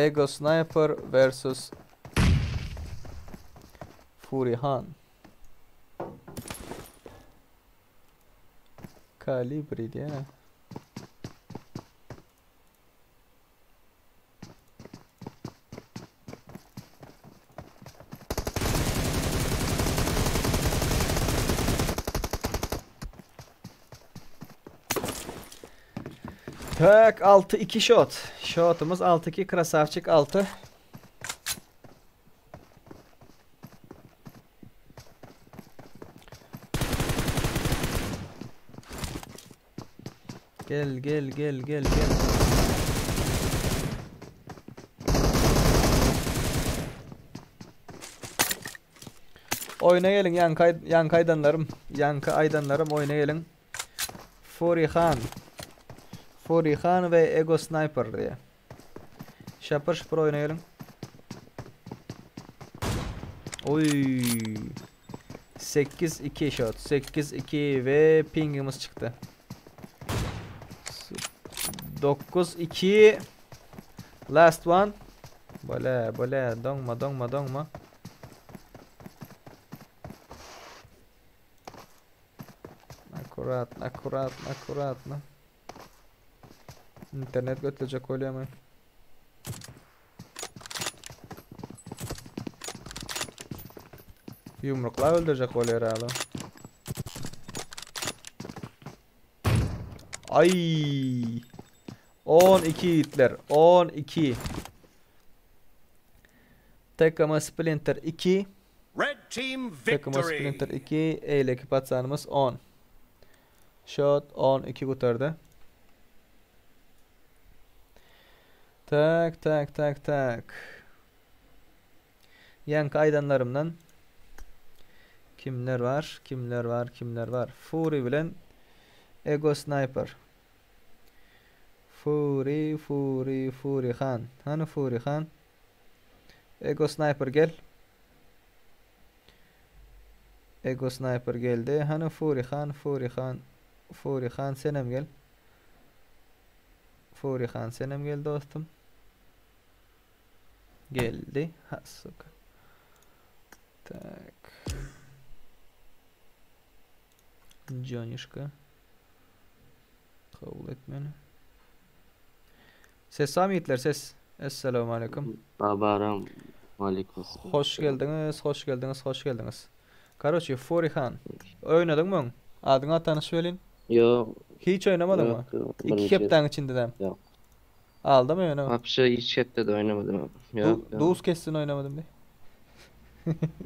Ego Sniper versus Fury Han. Kalibri diýene. Tak 6-2 shot. Shot'umuz 6-2 Krasavçik 6. Gel gel gel gel gel. Oýuna geliň ýaňky ýaňky aýdanlarym. Ýaňky aýdanlarym oýuna geliň. Fury Han. Fury Han we Ego Sniper diýe. Şapır şupur oýuna geliň. Oý. 8-2 şot. 8-2 we pingimiz çykdy. 9-2 Last one. Bole, bole, doňma, doňma, doňma. Akkuratno, akkuratno, akkuratno. Internet götlejek bolýarmy? Ýumrukla öldürjek bolýar hala. Ay! 12 ýigitler, 12. TKM Splinter 2. Red team TKM victory. Splinter 2, eýleki paçanymyz 10. Şot 12 gutardy. Tak, tak, tak, tak. Ýaňky aýdanlarymdan kimler bar, kimler bar, kimler bar? Fury bilen Ego Sniper. Fury, Fury, Fury Han. Hany Fury Han? Ego Sniper gel. Ego Sniper geldi. Hany Fury Han, Fury Han, Fury Han senem gel. Fury Han senem gel dostum. Geldi. Ha suka. Tak. Jonişka. Kabul etmeni. Ses sami ýigitler ses. Esselamu aleyküm. Babaram. Aleyküm. Hoş geldiňiz, hoş geldiňiz, hoş geldiňiz. Karoçi, Fury Han. Oýnadyň mı öň? Adyňa tanyş welin. Yok. Hiç oýnamadyň mı? Yok. İki hepdäň içinde de. Yok. Aldım oýna. Hapşa hiç hepde oynamadım abi. Yok. yok. Duz kessin oýnamadym diý.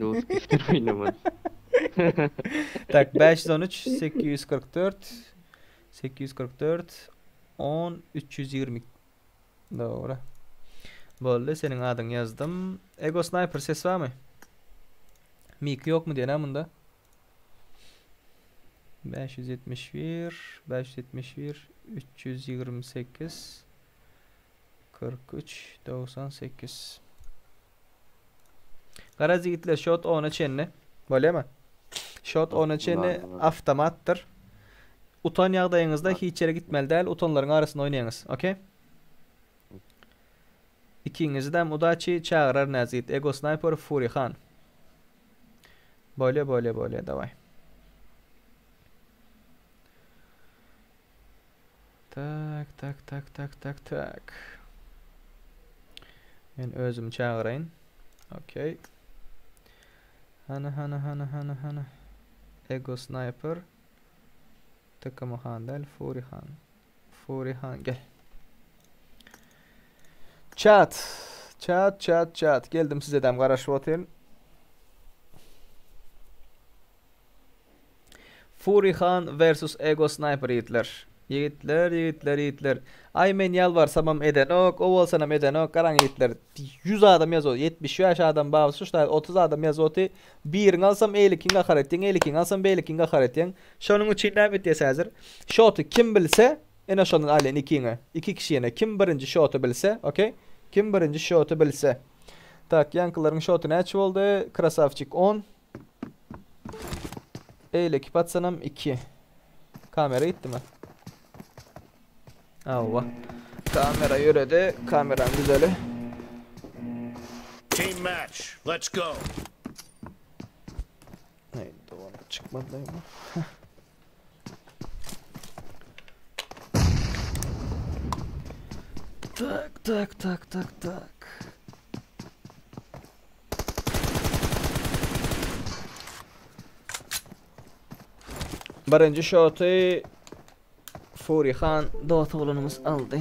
Duz kessin oynamadım. Tak 513 844 844 10 320 Dogry. Boldy, seniň adyňy ýazdym. Ego Sniper ses barmy? Mik ýokmy diýen ha munda? 571 571 328 43 98 Garaz ýigitler şot 10-a çenli. Bolýamy? Şot 10-a çenli avtomatdyr. Utan ýagdaýyňyzda hiç ýere gitmeli däl, utanlaryň arasynda oýnaýaňyz. Okey? Ikiňizidem udaçi çagyrar Näzit, Ego Sniper, Fury Han. Bolýa, bolýa, bolýa, daway. Tak, tak, tak, tak, tak, tak. Men özüm çagyraýyn. Okey. Hany, hany, hany, hany, hany. Ego Sniper. TKM Han däl, Fury Han. Fury Han gel. Chat. Chat, chat, chat. Geldim size dem garaşyp otyryn. Fury Han versus Ego Sniper ýigitler. Ýigitler, ýigitler, ýigitler. Aý men ýalbarsamam edenok, o bolsanam edenok. Garaň ýigitler. 100 adam ýazyp, 75 adam bar, şu ştaýda 30 adam ýazyp oty. Birini alsam eýlekiň gahar etýäň, eýlekiň alsam beýlekiň gahar etýäň. Şonuň üçin näme etýäs häzir? Şoty kim bilse, ene şondan alýan ikiňe. Iki kişi ýene kim birinji şoty bilse, okey? Kim birinji şoty bilse. Tak, ýaňkylaryň şoty näçe boldy? Krasavçik 10. Eýleki patsanam 2. Kamera gitdimi? Hawa. Kamera ýöredi. Kameram güzeli. Team match. Let's go. Neydi o? Çıkmadı değil mi? Tak tak tak tak tak. Birinji şoty Fury Han dost oglanymyz aldy.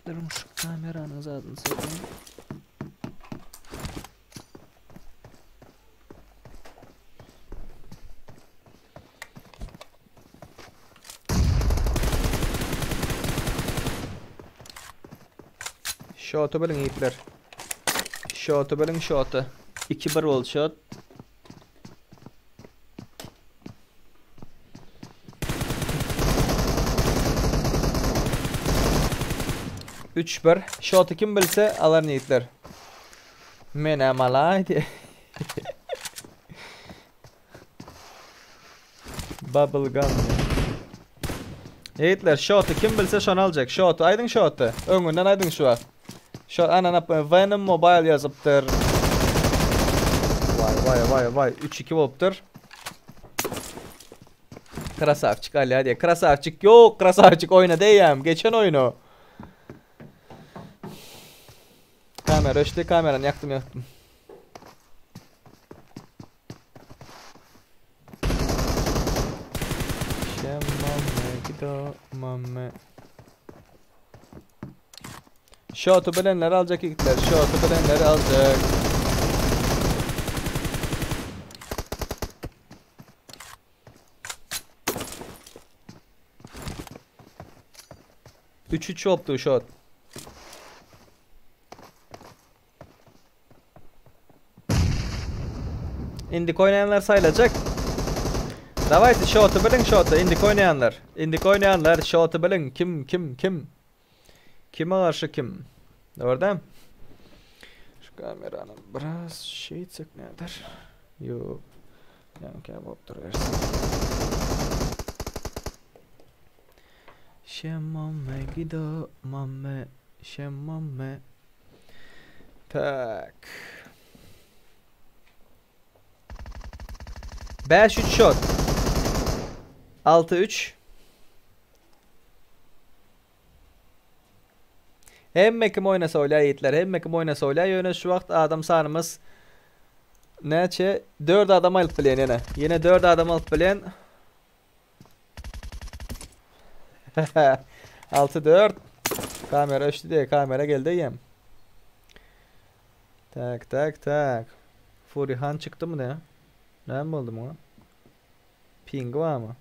Durun şu kameranyň zadyny sökeyim. Şoty biliň ýigitler. Şoty biliň şoty. 2-1 boldy şot. 3-1. Şoty kim bilse alar ýigitler. Menä malaý diýe. Bubble gum. Ýigitler, şoty kim bilse şony aljak. Şoty aýdyň şoty. Öňünden aýdyň şu wagt. Şo anana Venom Mobile ýazypdyr. Vay vay vay vay 3-2 bolupdyr. Krasavçik alýar diýe. Krasavçik ýok, Krasavçik oýna diýýän. Geçen oýny. Kamera öçdi, kamerany ýakdym ýakdym. Şotu bilenler aljak ýigitler. Şotu bilenler aljak. Üç üç oldu şot. Indik oýnaýanlar saýlajak. Dawayte şoty biliň şoty indik oýnaýanlar. Indik oýnaýanlar şoty biliň kim kim kim. Kime garşy kim. Dogry Şu kamerany biraz şeýtsek näder? Ýok. Ýaňky bolup durubersin. Şemmame gido mamme şemmame Tak. 5-3 şot. 6-3. Hemme kim oýnasa oýlar ýigitler, hemme kim oýnasa oýlar. Ýöne şu wagt adam sanymyz näçe? 4 adam alyp bilýän ýene. Ýene 4 adam alyp bilýän. 6-4. Kamera öçdi diýe, kamera geldi eýýäm. Tak, tak, tak. Furihan çykdymy ne? Näme boldy muňa? Pingi barmy?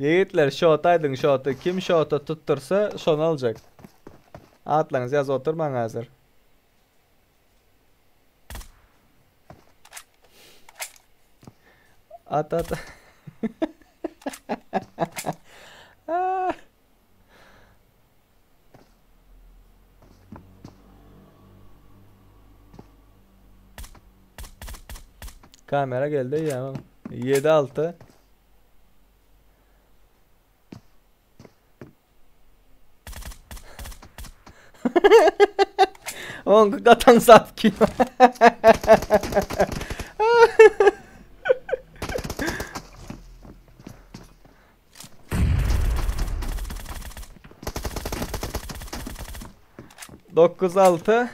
Ýigitler şot aýdyň şoty kim şota tutdursa şony aljak. Atlaryňyzy ýazyp oturmaň häzir. At at. Kamera geldi ya. 7-6. Oňky gatan zat kim? 9-6.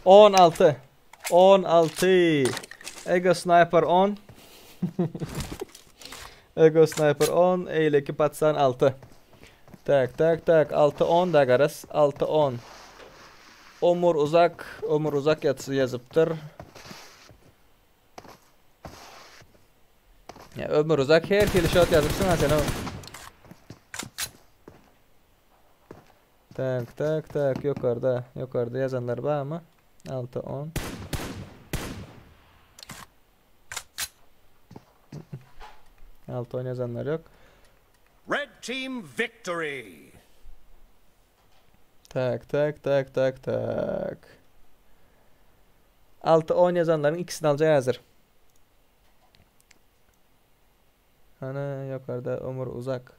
16. 16. Ego Sniper on. Ego Sniper 10. Eýleki patsan 6. Tak tak tak 6 10 da garas 6 10. Omur uzak, Omur uzak ýazypdyr. Ya Ömür uzak her hili şot ýazypsyň ha sen o. Tak tak tak ýokarda, ýokarda ýazanlar barmy? 6 10. 6 10 ýazanlar ýok. Red team victory. Tak tak tak tak tak. 6 10 ýazanlaryň ikisini aljak häzir. Ana ýokarda Ömür uzak.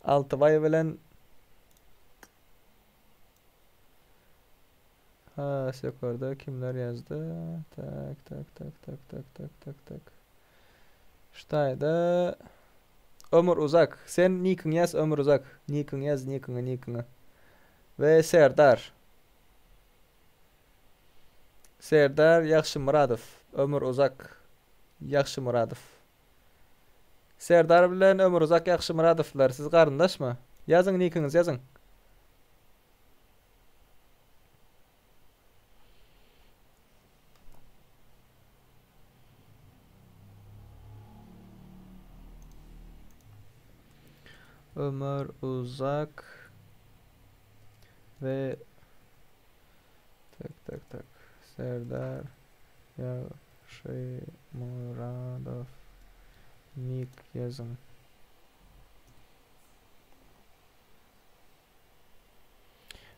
Altybaý bilen Has ýokarda kimler ýazdy? Tak tak tak tak tak tak tak tak. Ştaýda Ömür Uzak. Sen nikiňi ýaz Ömür Uzak. Nikiňi ýaz nikiňi nikiňi. We Serdar. Serdar Ýagşymyradow. Ömür Uzak Ýagşymyradow. Serdar bilen Ömür Uzak Ýagşymyradowlar siz garyndaşmy? Ýazyň nikiňizi ýazyň. Ömür Uzak we tak tak tak Serdar Ýagşymyradow nik ýazyň.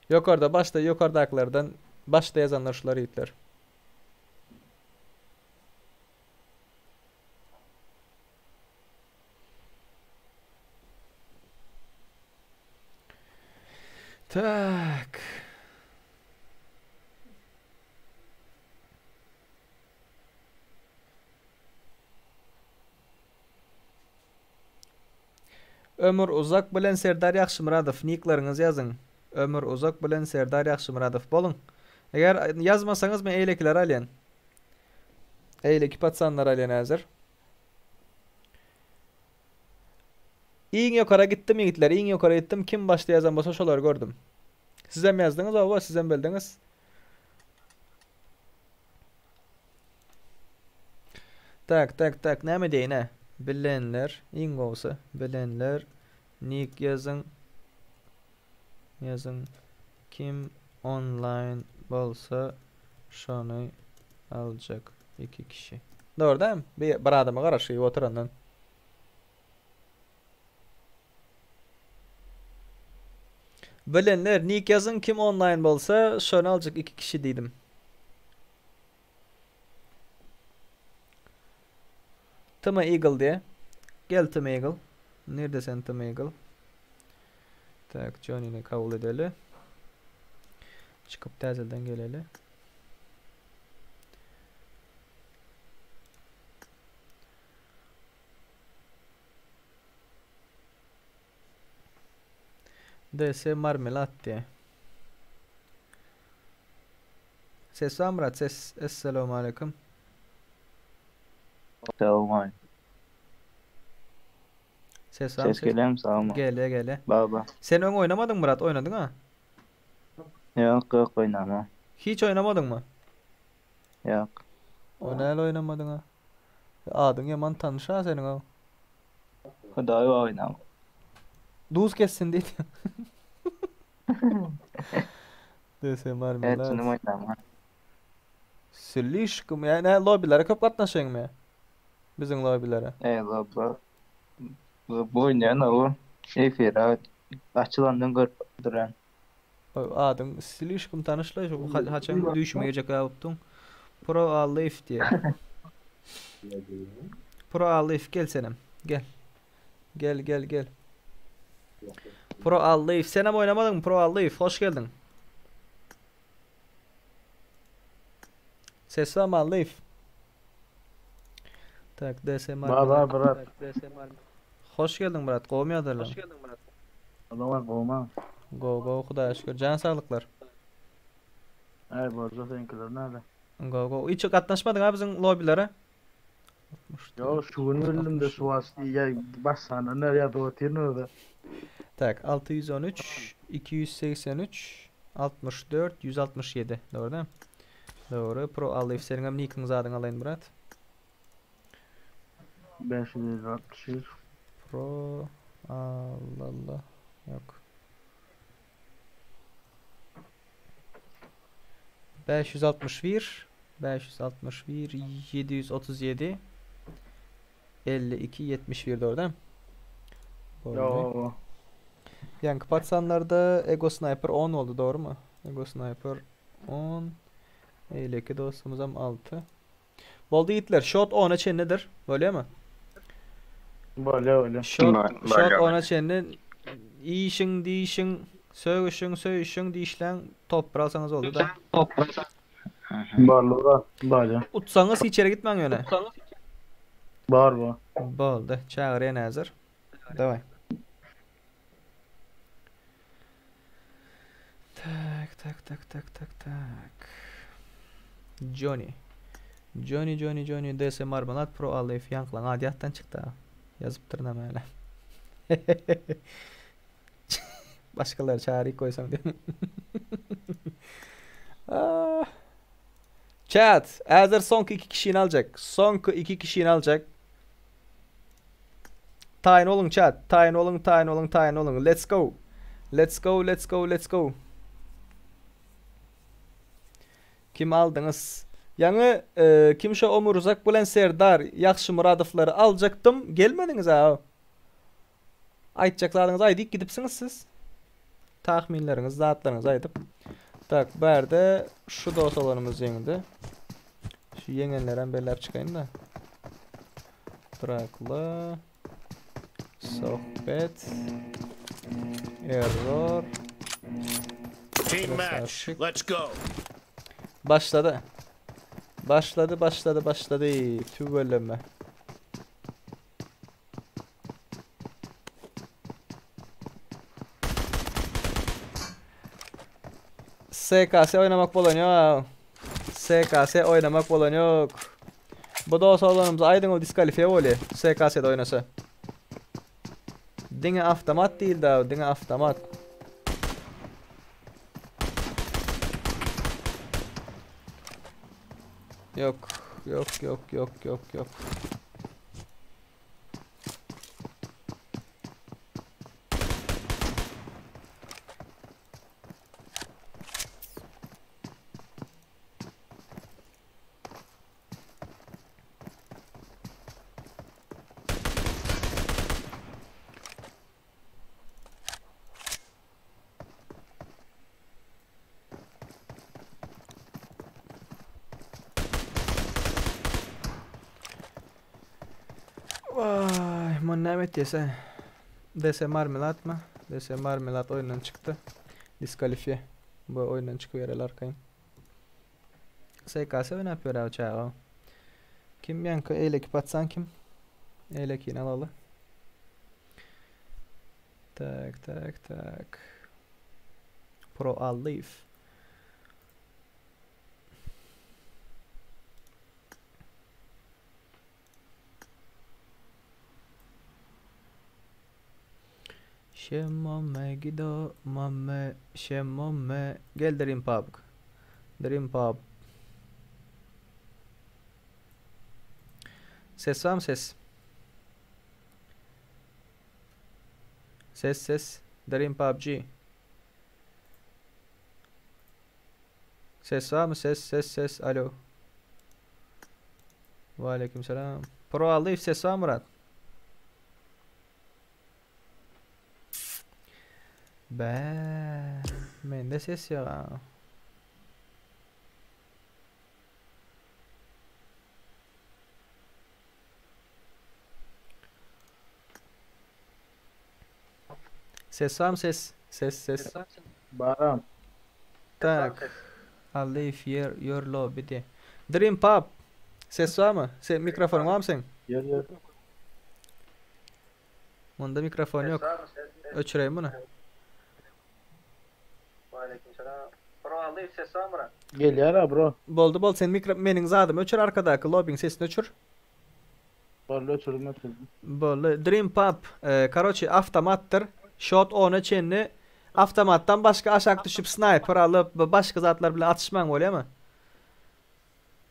Ýokarda başda ýokardakylardan başda ýazanlar şular ýigitler. Tak. Ömür Uzak bilen Serdar Ýagşymyradow nikleriňizi ýazyň. Ömür Uzak bilen Serdar Ýagşymyradow boluň. Eger ýazmasaňyz men eýlekileri alýan. Eýleki patsanlary alýan häzir. Iň ýokara gitdim ýigitler, iň ýokara gitdim. Kim başda ýazan bolsa şolary gördüm. Sizem ýazdyňyz oba, sizem bildiňiz. Tak, tak, tak, näme diýeýin-ä? Bilenler, iň gowusy, bilenler nik ýazyň. Ýazyň. Kim onlaýn bolsa şony aljak iki kişi. Dogry dämi? Bir, bir adama garaşyp oturandan. Bilenler nik ýazyň kim onlaýn bolsa şony aljak iki kişi diýdim. Tma Eagle diye. Gel Tma Eagle. Nerede sen Tma Eagle? Tak, Johnny'ni kabul edeli. Çykyp täzeden geleli. DS marmelat diye. Ses var Murat ses. Esselamu aleyküm. Salam. Ses var mı Ses ses? gelýärmi sagmy? Gele gele. Baba. Sen öň oýnamadyň Murat oýnadyň ha? Ýok, ýok oýnama. Hiç oýnamadyň mı? Ýok. O näle oýnamadyň ha? Adyň ýaman tanyş ha seniň ha. Hudaý oýnama. Duz kessin diýdi. DS marmelad. Çynym oýnama. Slişkom ýa nä lobbilere köp gatnaşaýyňmy? Biziň lobbilere. Eý lobba. Lobba oýnaýan o. Efire açylandan görüp duran. Adyň slişkom tanyşla şu haçan düýşüme girjek ýalypdyň. Pro Alif diýe. Pro Alif gel senem. Gel. Gel gel gel. Pro Alif senem oýnamadyňmy Pro Alif hoş geldiň. Ses barmy Alif? Tak DS Baba brat. Hoş geldiň brat gowmy ýagdaýlaryň? Hoş geldiň brat. Adamlar gowma. Gowy gowy hudaýa şükür jan saglyklar. Aý bolja seňkiler näle? Gowy gowy. Hiç gatnaşmadyň ha biziň lobbilere? Ýok şu gün bildim de şu wagt ýa başlandan bäri ýazyp otyryn özü. Tak 613 283 64 167 dogry dämi? Dogry. Pro Alif seniňem nikiň zadyňy alaýyn brat. 561. Pro Allah Allah. Ýok. 561 561 737 52 71 dogry dämi? Boldy. Ýok. Ýaňky patsanlarda Ego Sniper 10 boldy dogrymy? Ego Sniper 10 Eýleki dostumyzam 6. Boldy ýigitler, şot 10-a çenlidir. Bolýamy? Bolýa bolýa. Şot, şot 10-a çenli iýişiň, diýişiň, sögüşiň, söýüşiň, dişläň, top bir alsaňyz boldy da. Boldy brat, bolýa. Utsaňyz hiç ýere gitmäň ýöne. Bar bar. Boldy. Çagyrýan häzir. Daway. Tak, tak, tak, tak, tak, tak. Johnny. Johnny, Johnny, Johnny, DS Marmalad Pro Alif ýaňkylaň ady ýatdan çykdy. Ýazypdyr näme. Başgalar çaryk goýsaň diýip. Ah. Chat, häzir soňky iki kişini aljak. Soňky iki kişini aljak. Taýyn boluň chat. Taýyn boluň, taýyn boluň, taýyn boluň. Let's go. Let's go, let's go, let's go. Kim aldyňyz? Ýaňy e, kim şo Omurzak bilen Serdar Ýagşymyradowlary aljakdym. Gelmediňiz a. Aýtjak zadyňyzy aýdyp gidipsiňiz siz. Tahminleriňizi, zatlaryňyzy aýdyp. Tak, bärde şu dost olanymyz ýeňdi. Şu ýeňenlerem belläp çykaýyn-da. Drakula. Sohbet. Error. Team match. Let's go. Başlady. Başlady, başlady, başlady. Tüweleme. SKS oýnamak bolan ýok. SKS oýnamak bolan ýok. Bu dos oglanymyz aýdyň o diskalifiýa bolýar. SKS-de oýnasa. Diňe avtomat diýildi, diňe avtomat. Ýok, ýok, ýok, ýok, ýok, ýok. Vay, man näme etýäs-ä? DS marmeladmy? DS marmelad oýundan çykdy. Diskalifiýe. Bu oýundan çykybereli arkaýyn. SKS oýnap ýör abi çaga. Kim ýaňky eýleki patsan kim? Eýlekini alaly. Tak, tak, tak. Pro Alif. Şemome gido mame şemome gel Dream Pub. Dream Pub. Ses var mı ses? Ses ses. Dream PUBG. Ses var mı? Ses ses ses. Alo. Ve aleykümselam. Pro Alif ses var mı Murat? Be, mende ses ýok. Ses barmy ses? Ses ses. Baram. Tak. Alif yer your lobby diye. Dream Pop. Ses barmy? Sen mikrofonyň barmy seň? Ýör ýör. Munda mikrofon ýok. Öçüreýin muny. Gelýär a bro. Boldy boldy sen mikro meniň zadymy öçür arkadaky lobbyň sesini öçür. Boldy öçürdim öçürdim. Boldy. Dream Pop. Karoçi awtomatdyr. Shot ona çenli awtomatdan başga aşak düşüp snayper alyp başga zatlar bilen atyşmaň bolýamy?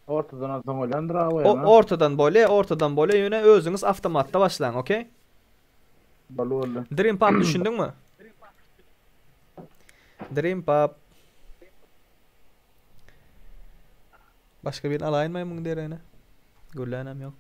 Ortadan alsaň bolýandyr a O oýana. ortadan bolýa, ortadan bolýa ýöne özüňiz awtomatda başlaň, okey? Boldy boldy. Dream Pop düşündiňmi? Dream Pop. Başga birini alaýynmaý muň deregine? Gürlänem ýok.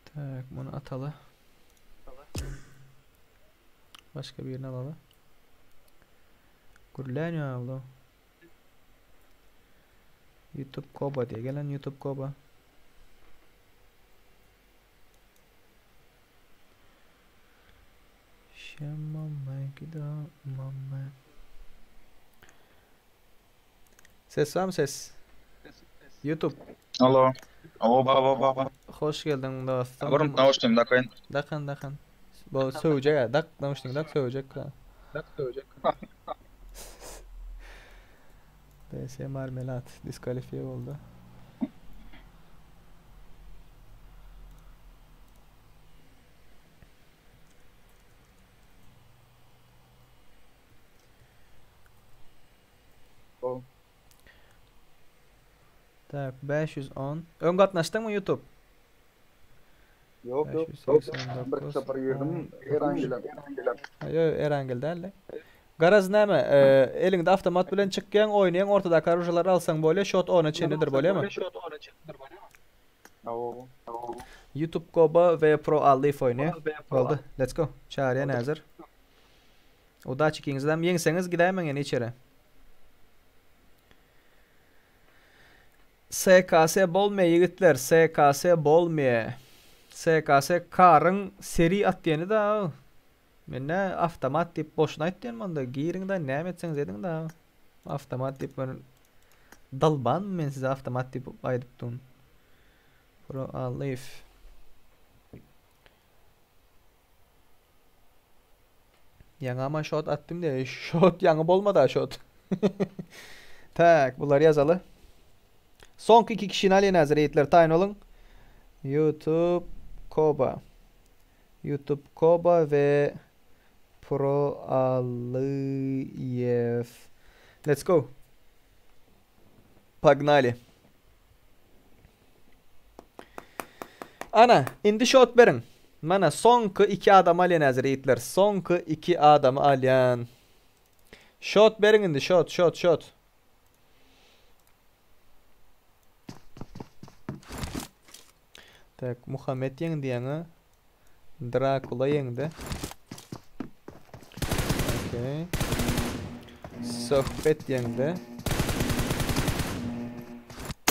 Tak, muny ataly. Başga birini alaly. Gürlän ýok. YouTube Koba diye gelen YouTube Koba. Ses barmy ses? YouTube. Alo. Alo ba ba ba ba. Hoş geldiň dostum. Bir nauşnim dakayyn. Dakyn dakyn. Bu söwjek ha. Dak nauşnik dak söwjek ha. Dak söwjek. DS marmelat diskalifiye boldy. Tak 510. Öň gatnaşdyňmy YouTube? Ýok ýok. 589. Bir sapar girdim. Erangel. Ýok, Erangel däldi. Garaz näme, eliňde awtomat bilen çykýaň, oýnaýaň, ortadaky orujlary alsaň bolýar, şot ona çenlidir bolýarmy? YouTube Koba we Pro Alif oýnaýar. Boldy. Let's go. Çağırýan häzir. Udaçi ikiňizem ýeňseňiz gidäýmäň ýene içeri. SKS bolmaýa ýigitler, SKS bolmaýa. SKS karyň seri at diýeni da. Men nä awtomat diýip boşuna aýtýan onda giriň da näme etseňiz ediň da. Awtomat diýip men dalban men size awtomat diýip aýdyp dun. Pro Alif. Ýaňy ama şot atdym diýe. Şot ýaňy bolmady şot. Tak, bulary ýazaly. Soňky iki kişini alýan häzir ýigitler taýyn boluň. YouTube Koba. YouTube Koba we Pro Alyýew. Let's go. Pagnali. Ana, indi şot beriň. Mana soňky iki adamy alýan häzir ýigitler. Soňky iki adamy alýan. Şot beriň indi, şot, şot, şot. Tak, Muhammet ýeňdi ýaňy. Drakula ýeňdi. Okey. Söhbet ýeňdi.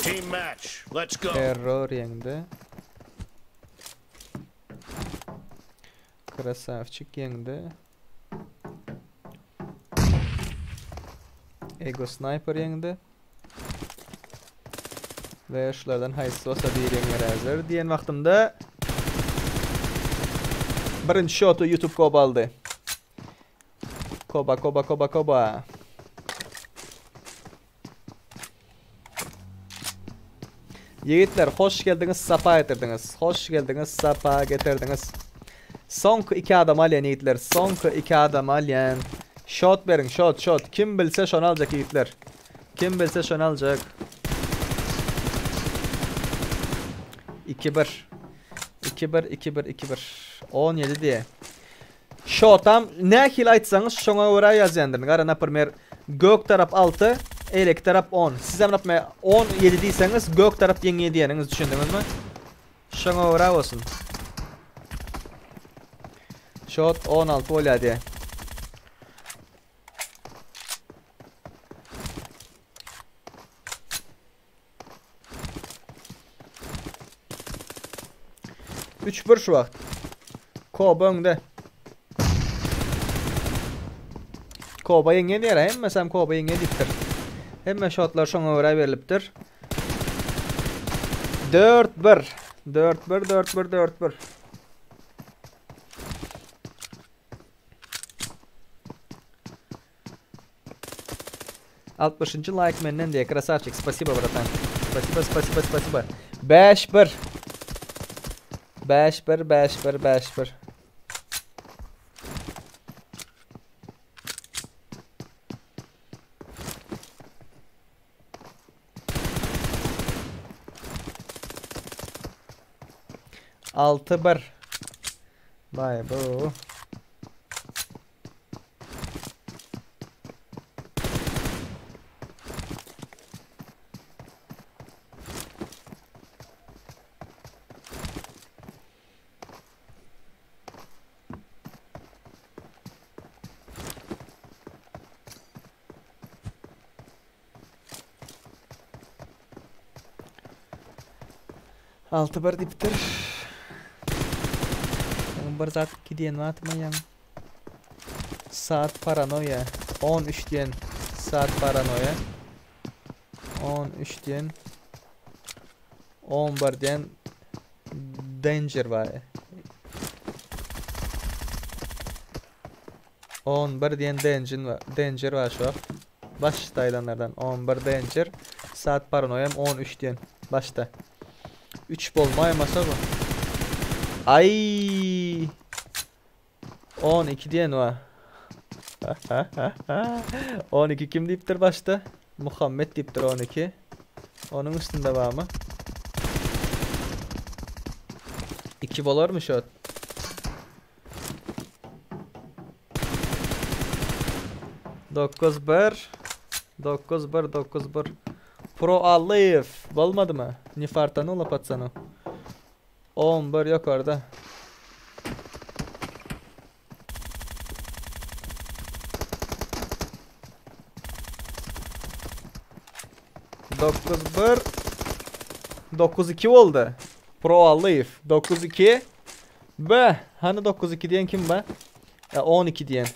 Team match. Let's go. Error ýeňdi. Krasavçik ýeňdi. Ego Sniper ýeňdi. We şulardan haýsy bolsa biri ýeňer häzir diýen wagtymda birinji şoty YouTube Koba aldy. Koba Koba Koba Koba. Ýigitler hoş geldiňiz sapa getirdiňiz. Hoş geldiňiz sapa getirdiňiz. Soňky iki adam alýan ýigitler. Soňky iki adam alýan. Şot beriň şot şot. Kim bilse şony aljak ýigitler. Kim bilse şony aljak. 2 1. 2 1 2 1 2 1. 17 diýe. Şotam nähili aýtsaňyz şoňa görä ýazýandyryn. Gara naprimer gök tarap 6, eýleki tarap 10. Sizem napme 17 diýseňiz gök tarap ýeňýär diýeniňiz düşündiňizmi? Şoňa görä bolsun. Şot 16 bolýar diýe. Üç bir şu wagt. Koba öňde. Koba ýeňýän diýer, hemmesem Koba ýeňýän diýipdir. Hemme şotlar şoňa görä berlipdir. 4-1. 4-1, 4-1, 4-1. Altmyşynjy laýk menden diýe krasavçik spasiba bratan. Spasiba spasiba spasiba. 5 1. 5 1 5 1 5 1. Altı bir. Vay bu. Altı bir diptir. Bir zat iki diýen wagtyma ýaň. Saat paranoýa 13 diýen saat paranoýa 13 diýen 11 diýen danger bar. 11 diýen danger bar. Danger bar şu wagt. Başda aýlanlardan 11 danger saat paranoýam 13 diýen başda. 3 bolmaýmasa bu. Ay! 12 diýen bar. 12 kim diýipdir başda? Muhammet diýipdir 12. Onuň üstünde barmy? 2 bolarmy şu? 9 1 9 1 9 1 Pro Aliyev bolmadymy? Ne fartanulo patsanu. 11 ýokarda. 9 1 9 2 boldy. Pro Aliyev 9 2 B. Hany 9 2 diýen kim be? 12 diýen.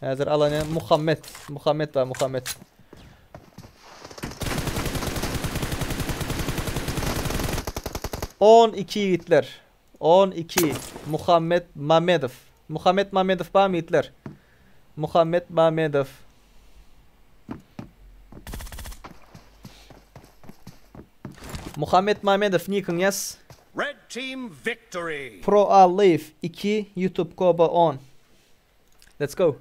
Häzir alany Muhammet. Muhammet bar, Muhammet. 12 ýigitler. 12 Muhammet Mamedow. Muhammet Mamedow barmy ýigitler? Muhammet Mamedow. Muhammet Mamedow nikiň ýaz. Red team victory. Pro Allyýew 2 YouTube Koba 10. Let's go.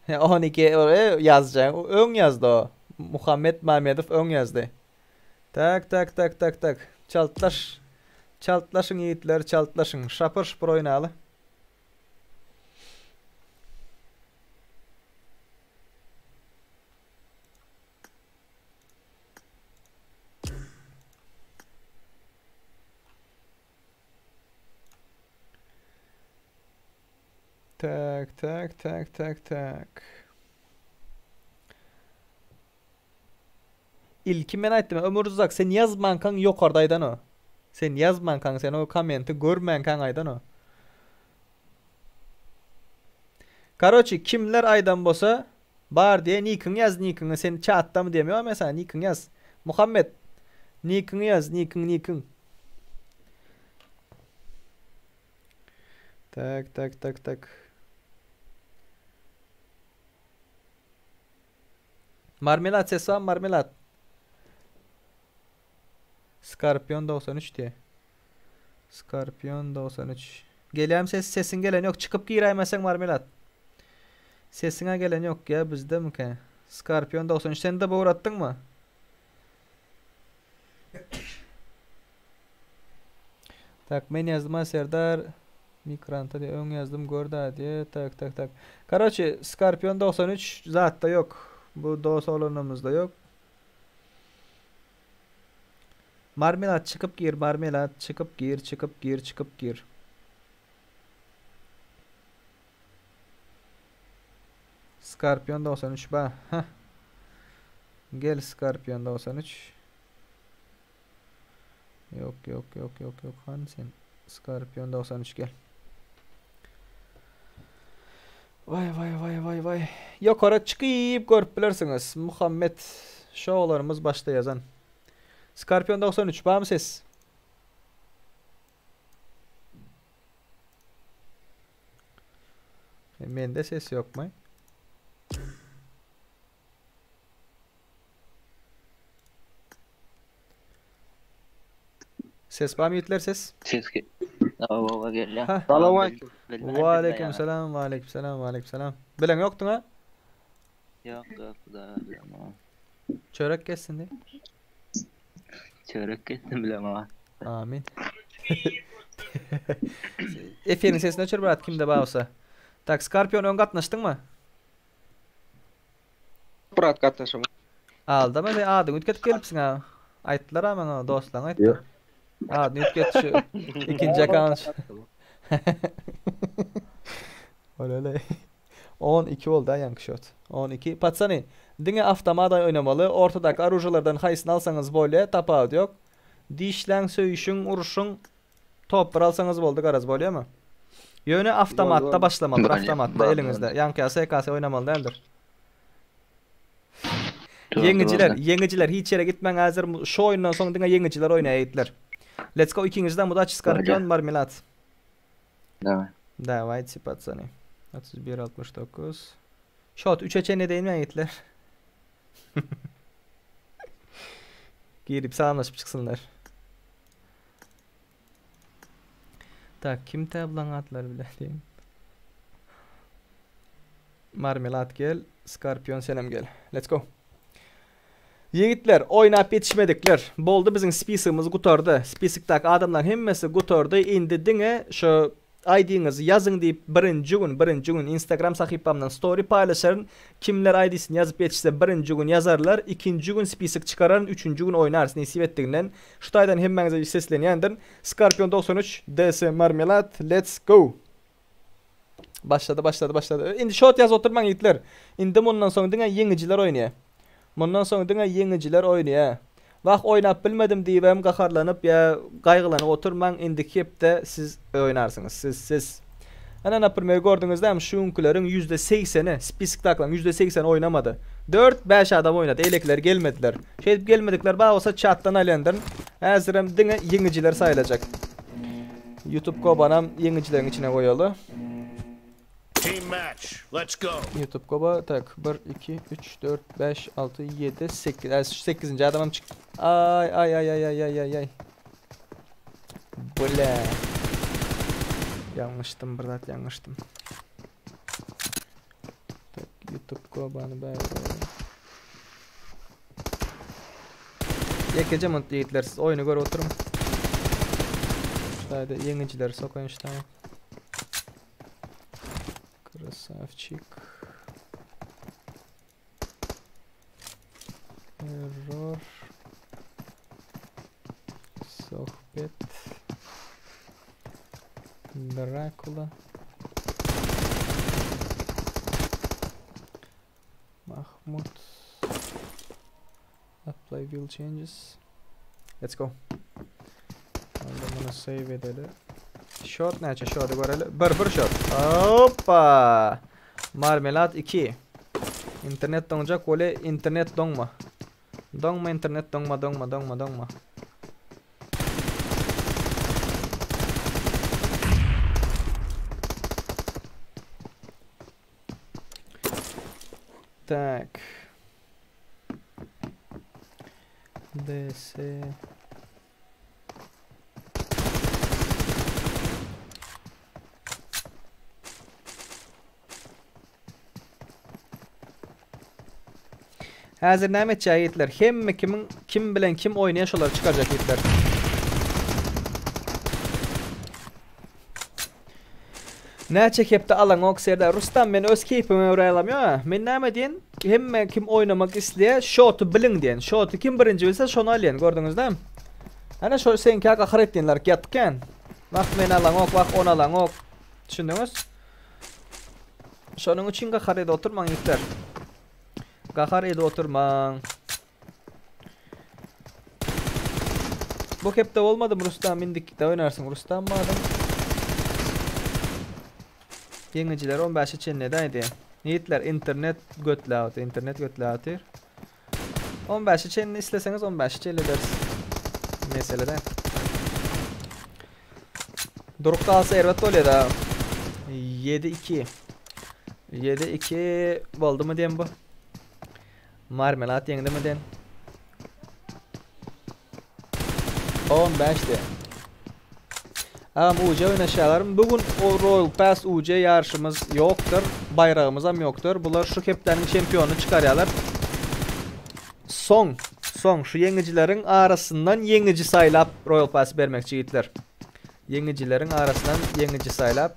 12 ýazjaň. Öň ýazdy o. Muhammet Mamedow öň ýazdy. Tak tak tak tak tak. Çaltlaş. Çaltlaşyň ýigitler, çaltlaşyň. Şapur şupur oýnaly. Tak tak tak tak tak. Ilki men aýtdym, Ömürzak sen ýazmankaň ýokarda aýdan o. Sen ýazmankaň sen o kommenti görmänkaň aýdan o. Karoçi kimler aýdan bolsa bar diýe nikiňi ýaz nikiňi sen çatdamy diýemýo men saňa nikiňi ýaz. Muhammet nikiňi ýaz nikiň nikiň. Tak tak tak tak. Marmelad ses bar marmelad. Scorpion 93 diýe. Scorpion 93. Gelýärmi ses? Sesiň gelen ýok. Çykyp giräýmeseň marmelad. Sesiňe gelen ýok ýa bizdemikä? Scorpion 93 sen de bowratdyňmy? Tak men ýazdym a Serdar Mikranta diýe öň ýazdym gör da diýe tak tak tak. Karoçe Scorpion 93 zatda ýok. Bu dos oglanlarymyzda ýok. Marmelad çykyp gir marmelad çykyp gir çykyp gir çykyp gir. Scorpion 93 ba. Heh. Gel Scorpion 93. Ýok ýok ýok ýok ýok hany sen Scorpion 93 gel. Waý waý waý waý waý. Ýokara çykyp görüp bilersiňiz. Muhammet şolarymyz başda ýazan. Scorpion 93 barmy ses? E, mende ses ýokmy? Ses barmy ýigitler ses? Ses ge Owa gelýär. Ha. Salam aleyküm. Wa aleyküm selam, wa aleyküm selam, wa aleyküm selam. Bilen ýokduň ha? Ýok, ýok, da bilemok. Çörek kessin diý. Çörek kessin bilemok. Amin. Efiriň sesini öçür brat kimde bar bolsa. Tak, Scorpion öň gatnaşdyňmy? Brat gatnaşam. Aldama sen adyňy üýtgetip gelipsiň ha. Aýtdylar ha maňa dostlaň aýtdy. Ýok. Adyny üýtget şu ikinji akkaunt. Olele. 12 boldy ha ýaňky şot. 12. Patsany, diňe awtomat oýnamaly. Ortadaky oružalardan haýsyny alsaňyz bolýa, tapawut ýok. Dişläň, söýüşiň, urşuň, top bir alsaňyz boldy garaz bolýamy? Ýöne awtomatda başlamalydyr, awtomatda eliňizde. Ýaňky ýaly SKS oýnamaly däldir. Ýeňijiler, ýeňijiler hiç ýere gitmäň häzir şu oýundan soň diňe ýeňijiler oýnaýar ýigitler. Let's go ikiňizden udaçi Skorpion Marmelad. Daway. Dawayçy patsany. 31 69. Şot 3-e çenli edeýinmi ýigitler? Girip salamlaşyp çyksynlar. Tak, kim tablaň atlary bile diýin. Marmelad gel, Skorpion senem gel. Let's go. Ýigitler, oýnap ýetişmedikler. Boldy biziň spisogymyz gutardy. Spisokdaky adamlaryň hemmesi gutardy. Indi diňe şu ID-ňizi ýazyň diýip birinji gün, birinji gün Instagram sahypamdan story paýlaşaryn. Kimler ID-sini ýazyp ýetişse birinji gün ýazarlar. Ikinji gün spisok çykararyn, üçünji gün oýnarys nesip etdiginden. Şu taýdan hemmäňize seslenýändirin. Skorpion 93 DS Marmelad let's go. Başlady başlady başlady. Indi şot ýazyp oturmaň ýigitler. Indi mundan soň diňe ýeňijiler oýnaýar. Mundan soň diňe ýeňijiler oýnaýar. Wah oýnap bilmedim diýibem gaharlanyp ýa gaýgylanyp oturmaň indiki hepde siz oýnarsyňyz siz siz. Ana naprmer gördüňizdämi şu günküleriň %80-i spiskdakylaryň %80-i oýnamady. 4-5 adam oýnady eýlekiler gelmediler. Şeýdip gelmedikler bar bolsa çatdan alýandyryn. Häzirem diňe ýeňijiler saýylajak. Youtube Kobanam ýeňijileriň içine goýaly. Team match. Let's go. Youtube Koba tak 1 2 3 4 5 6 7 8 Ay, şu 8. adamam çık. Ay ay ay ay ay ay ay ay. Bula. Yanlıştım bir zat yanlıştım. Tak YouTube Kobany bäri goýaly. Ýekeje munt ýigitler siz oýny görüp oturyň. Şaýda ýeňijileri sokaýyn ştaýa. Krasavçik. Error. Sohbet. Drakula. Mahmut. Apply wheel changes. Let's go. Onda muny save edeli. Shot näçe shot'y göreli. Bir bir shot. Hoppa. Marmelad 2. Internet doňjak weli internet doňma. Doňma internet doňma doňma doňma doňma. Tak. DS. Häzir näme etjek ýigitler? Hemme kimiň kim bilen kim oýnaýar şolary çykarjak ýigitler. Näçe hepde alaňok Serdar Rustam men öz keýpime görä alamýa. Men näme diýen? Hemme kim oýnamak isleýär, şoty biliň diýen. Şoty kim birinji bilse şony alýan. Gördüňiz dämi? Ana şo seňkä gahar etýänler ýatykän. Wah men alaňok, wah ony alaňok. Düşündiňiz? Şonuň üçin gahar edip oturmaň ýigitler. Gahar edip oturmaň. Bu hepde bolmadym Rustam indikide oýnarsyň Rustam madam. Ýeňijiler 15-e çenli edäýdi. Ýigitler internet götläp internet götläp otyr. 15-e çenli isleseňiz 15-e çenli ederis. Mesele däl. Durup galsa erbet bolýar da. 7-2. 7-2 boldumy diýen bu. Marmelad ýeňdimi diýen. 15 diýen. Agam UC oýnaşýarlarmy? Bu gün o Royal Pass UC ýaryşymyz ýokdur. Baýragymyzam ýokdur. Bular şu hepdäniň çempionyny çykarýarlar. Soň, soň şu ýeňijileriň arasyndan ýeňiji saýlap Royal Pass bermekçi ýigitler. Ýeňijileriň arasyndan ýeňiji saýlap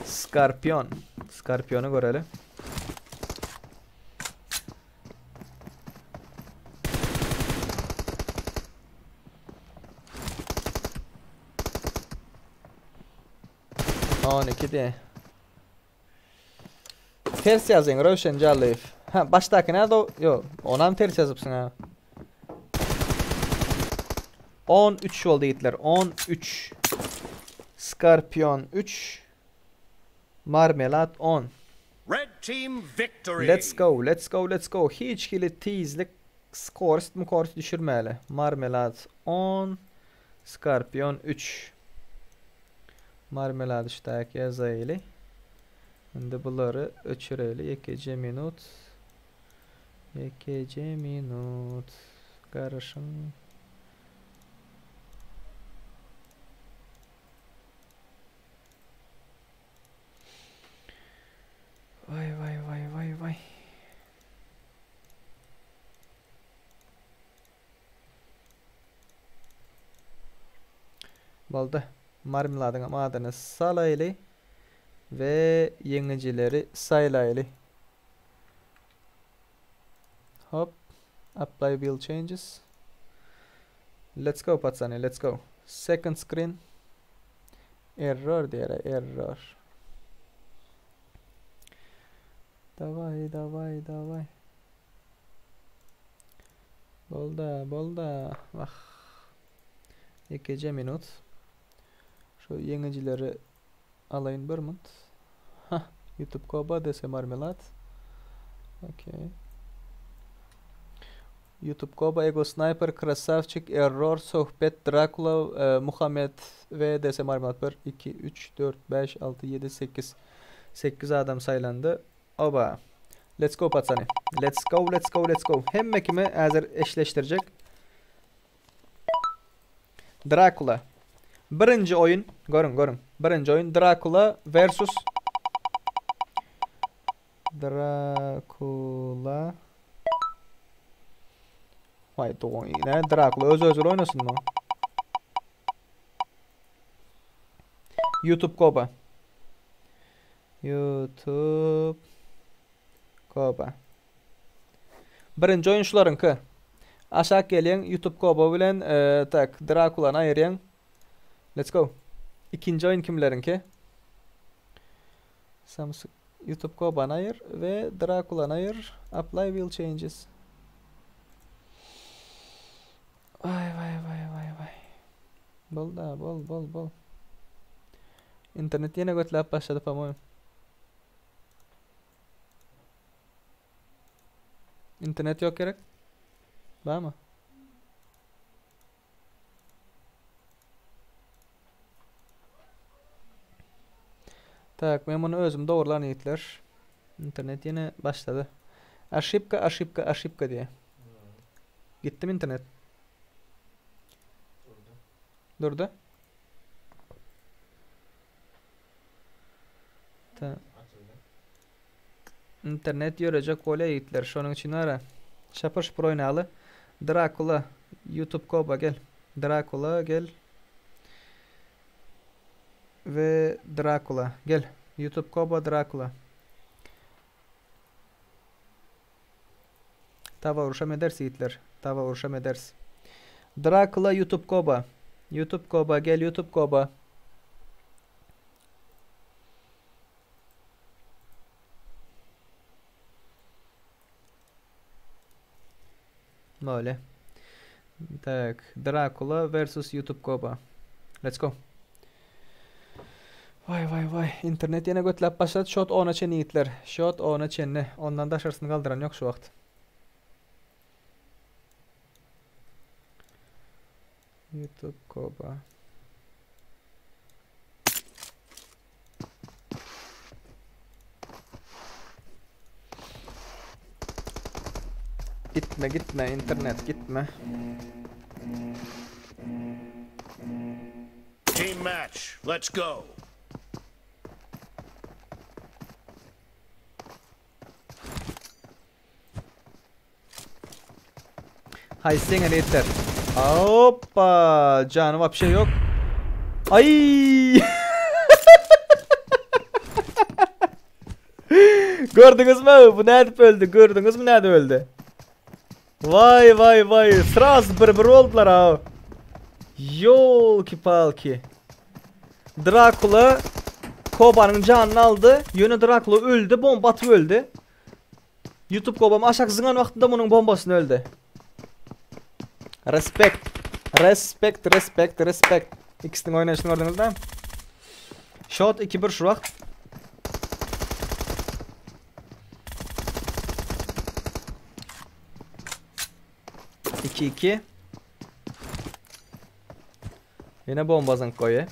Skorpion. Skorpiony göreli. On iki de. Ters ýazyň Röwşen Jallyýew. Ha, başdaky näde o? Ýok, onam ters ýazypsyň ha. 13 boldy ýigitler, 13. Skorpion 3, Marmelad 10. Red team victory. Let's go, let's go, let's go. Hiç hili tizlik skorost mukorost düşürmäli. Marmelad 10, Skorpion 3. Marmelady şutak ýazaýly. Indi bulary öçüreli ýekeje minut. Ýekeje minut. Garaşyň. Vay vay vay vay vay. Boldy. Marmeladyňam adyny salaýly we ýeňijileri saýlaýly. Hop. Apply wheel changes. Let's go patsany, let's go. Second screen. Error diýere, error. Daway, daway, daway. Bolda, bolda. Wah. Ýekeje minut. Şu ýeňijileri alaýyn bir minut. Hah, YouTube Koba dese marmelad. Okey. YouTube Koba, Ego Sniper, Krasavçik, Error, Sohbet, Drakula, e, Muhammed ve DS Marmelad 1, 2, 3, 4, 5, 6, 7, 8. 8 adam saýlandy. Oba. Let's go patsany. Let's go, let's go, let's go. Hemme kimi häzir eşleşdirjek. Drakula. Birinji oýun, görüň, görüň. Birinji oýun Drakula versus Drakula. Vay dogan, ne Drakula öz özüyle oynasın mı? YouTube Koba. YouTube Koba. Birinji oýun şularyňky. Aşak gelýäň YouTube Koba bilen e, tak Drakulany aýyrýaň. Let's go. Ikinji oýun kimleriňki? Samsung YouTube Kobany aýyr we Drakulany aýyr. Apply wheel changes. Vay vay vay vay vay. Bol da bol bol bol. Internet ýene götläp başlady po-moýem. Internet ýok gerek? Barmy? Tak, men muny özüm dogrulan ýigitler. Internet ýene başlady. Aşipka, aşipka, aşipka diýýär. Gitdimi internet? Durdy. Ta. Internet ýörejek bolýa ýigitler. Şonuň üçin ara. Şapur şupur oýnaly. Drakula, YouTube Koba gel. Drakula gel. We Drakula gel. YouTube Koba Drakula. Taba urşam eders ýigitler. Taba urşam eders. Drakula YouTube Koba. YouTube Koba gel YouTube Koba. Böyle. Tak, Drakula versus YouTube Koba. Let's go. Vay vay vay. Internet ýene götläp başlady. Şot ona çenli ýigitler. Şot ona çenli. Ondan daşarysyny galdyran ýok şu wagt. YouTube Koba. Gitme gitme internet gitme. Team match. Let's go. Haýsy ýeňer ýigitler? Hoppa! Jany wapşe ýok. Aý! Gördüňizmi? Bu nädip öldi? Gördüňizmi nädip öldi? Vay vay vay. Sraz bir bir oldular ha. Ýolki palki. Drakula Kobanyň janyny aldy. Ýöne Drakula öldi, bomba atyp öldi. Youtube kobam aşak zyňan wagtynda munuň bombasyny öldi. Respekt. Respekt, respekt, respekt. Ikisiniň oýnaýşyny gördüňiz dämi? Şot 2-1 şu wagt. 2-2. Ýene bomba zyňyp goýýar.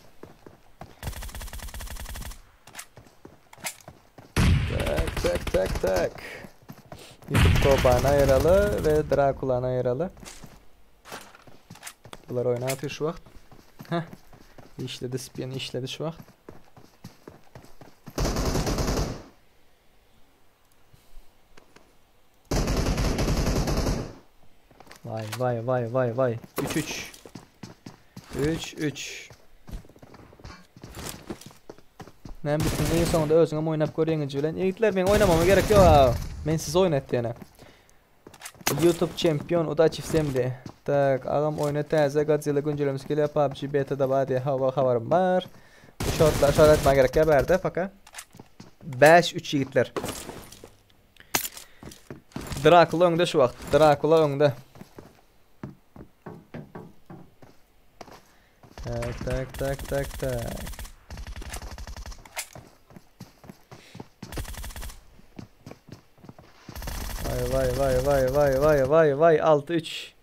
Tak tak tak tak. YouTube Kobany aýyraly we Drakulany aýyraly. Bular oýnap şu wagt. Heh. Işledi spin işledi şu wagt. Vay vay vay vay vay. 3 3. 3 3. Näme bitsin en soňunda özüňem oýnap gör ýeňiji bilen. Ýigitler men oýnamama gerek ýok. Men sizi oýnat ýene. YouTube çempion udaçi всем de. Tak agam oýna täze Godzilla güncellemesi gelýär PUBG beta da bar diýe hawa habarym bar. Bu şortlar şort etmä gerek ýa bärde paka. 5 3 ýigitler. Drakula öňde şu wagt. Drakula öňde. Tak tak tak tak tak. Vay vay vay vay vay vay vay vay 6 3.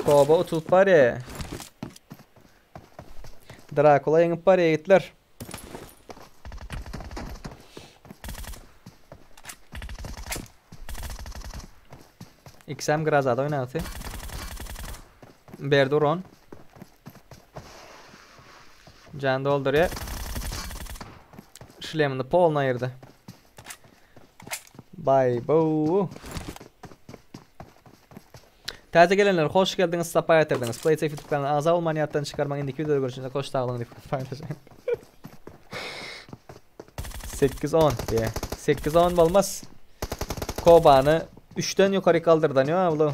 Koba utulyp barýa. Drakula ýeňip barýa ýigitler. XM Grazada oýnady. Berdi uran. Jan doldurýar. Şlemini polna aýyrdy. Bay bu. Täze gelenler hoş geldiňiz, sapa getirdiňiz. PlaySafe YouTube kanalyna agza bolmany ýatdan çykarmaň. Indiki wideoda görüşinçe hoş sag boluň diýip paýlaşaýyn. 8-10 diýe. 8-10 bolmaz. Kobany 3-den ýokary galdyrdan ýok ablo.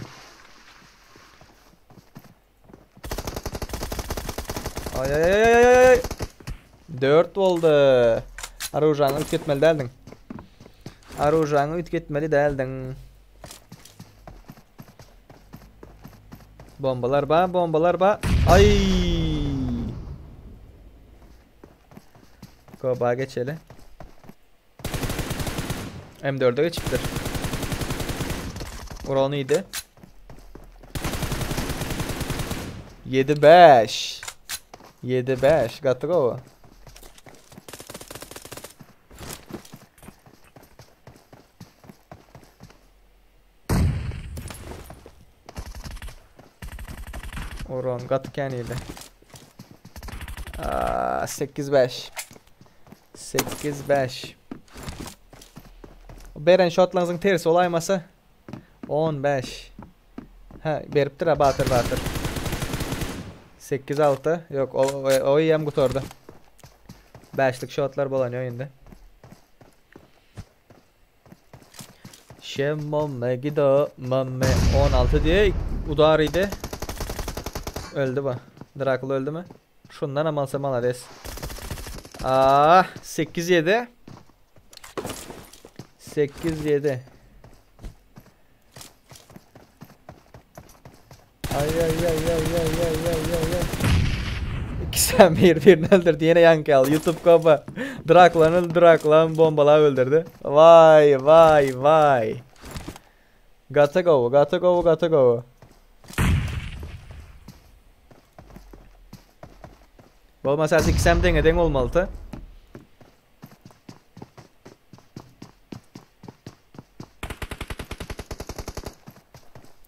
Ay ay ay ay ay ay. 4 boldy. Arujaňy üýtgetmeli däldiň. Arujaňy üýtgetmeli däldiň. Bombalar ba, bombalar ba. Ay. Koba geçeli. M4'e geçipdir. Uran iyiydi. 7-5. 7-5. Gaty gowy. Uran gaty kän iyiydi. 8-5. 8-5. Beren şotlaryňyzyň tersi bolaýmasa 15. Hä, beripdir ha Batyr Batyr. 8-6. Ýok, o, o, o hem gutardy. Bäşlik şotlar bolan ýok indi. Şemmame gido mamme 16 diye udar idi. Öldü bu. Drakula öldü mü? Şundan hem alsa malades. Ah 8-7. 8-7. Ay ay ay ay ay ay ay ay ay. İkisi bir birini öldürdü. Yine yan kaldı. YouTube kapa. Drakula'nın Drakula'nın bombalar öldürdü. Vay vay vay. Gotta go, gotta go, gotta go. Bolmasa ikisem deňe deň bolmalydy.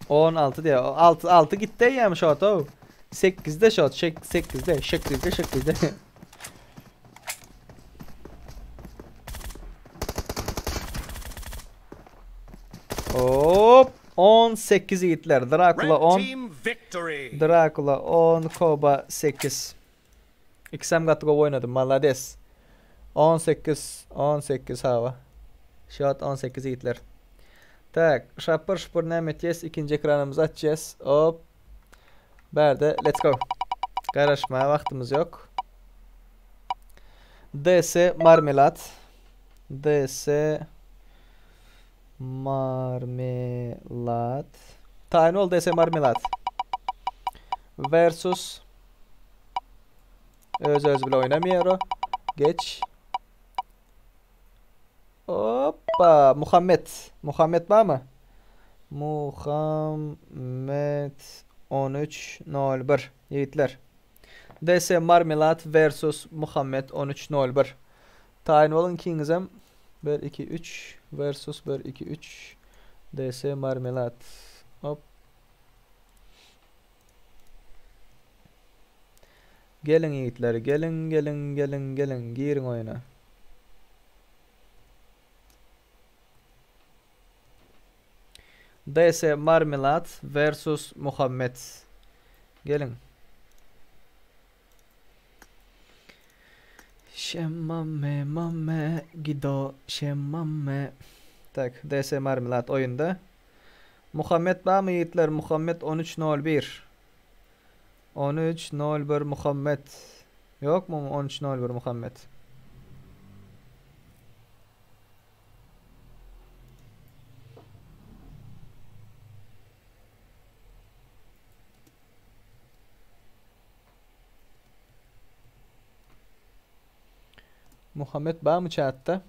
16 diýe. 6 6 gitdi eýýäm şot o. 8-de şot, 8-de, 8-de, 8-de. Hop, 18 ýigitler. Drakula Red 10. team victory. Drakula 10, Koba 8. Ikisem gaty gowy oýnady. Malades. 18 18 hawa. Şot 18 ýigitler. Tak, şapur şupur näme etýäs? Ikinji ekranymyzy açýas. Hop. Bärde let's go. Garaşmaga wagtymyz ýok. DS Marmelat. DS Marmelat. Taýyn ol DS Marmelat. Versus öz öz bile oýnamaýar o. Geç. Hoppa, Muhammet. Muhammet barmy? Muhammet 13.01 ýigitler. DS Marmelad versus Muhammet 13.01. Taýyn boluň ikiňizem. 1 2 3 versus 1 2 3 DS Marmelad. Hop. Geliň ýigitler, geliň, geliň, geliň, geliň, giriň oýuna. DS Marmelad versus Muhammet. Geliň. Şemmame mame gido şemmame. Tak, DS Marmelad oýunda. Muhammet barmy ýigitler? Muhammet 13.01. 13.01 Muhammet. Ýokmy 13.01 Muhammet? Muhammet barmy chatda?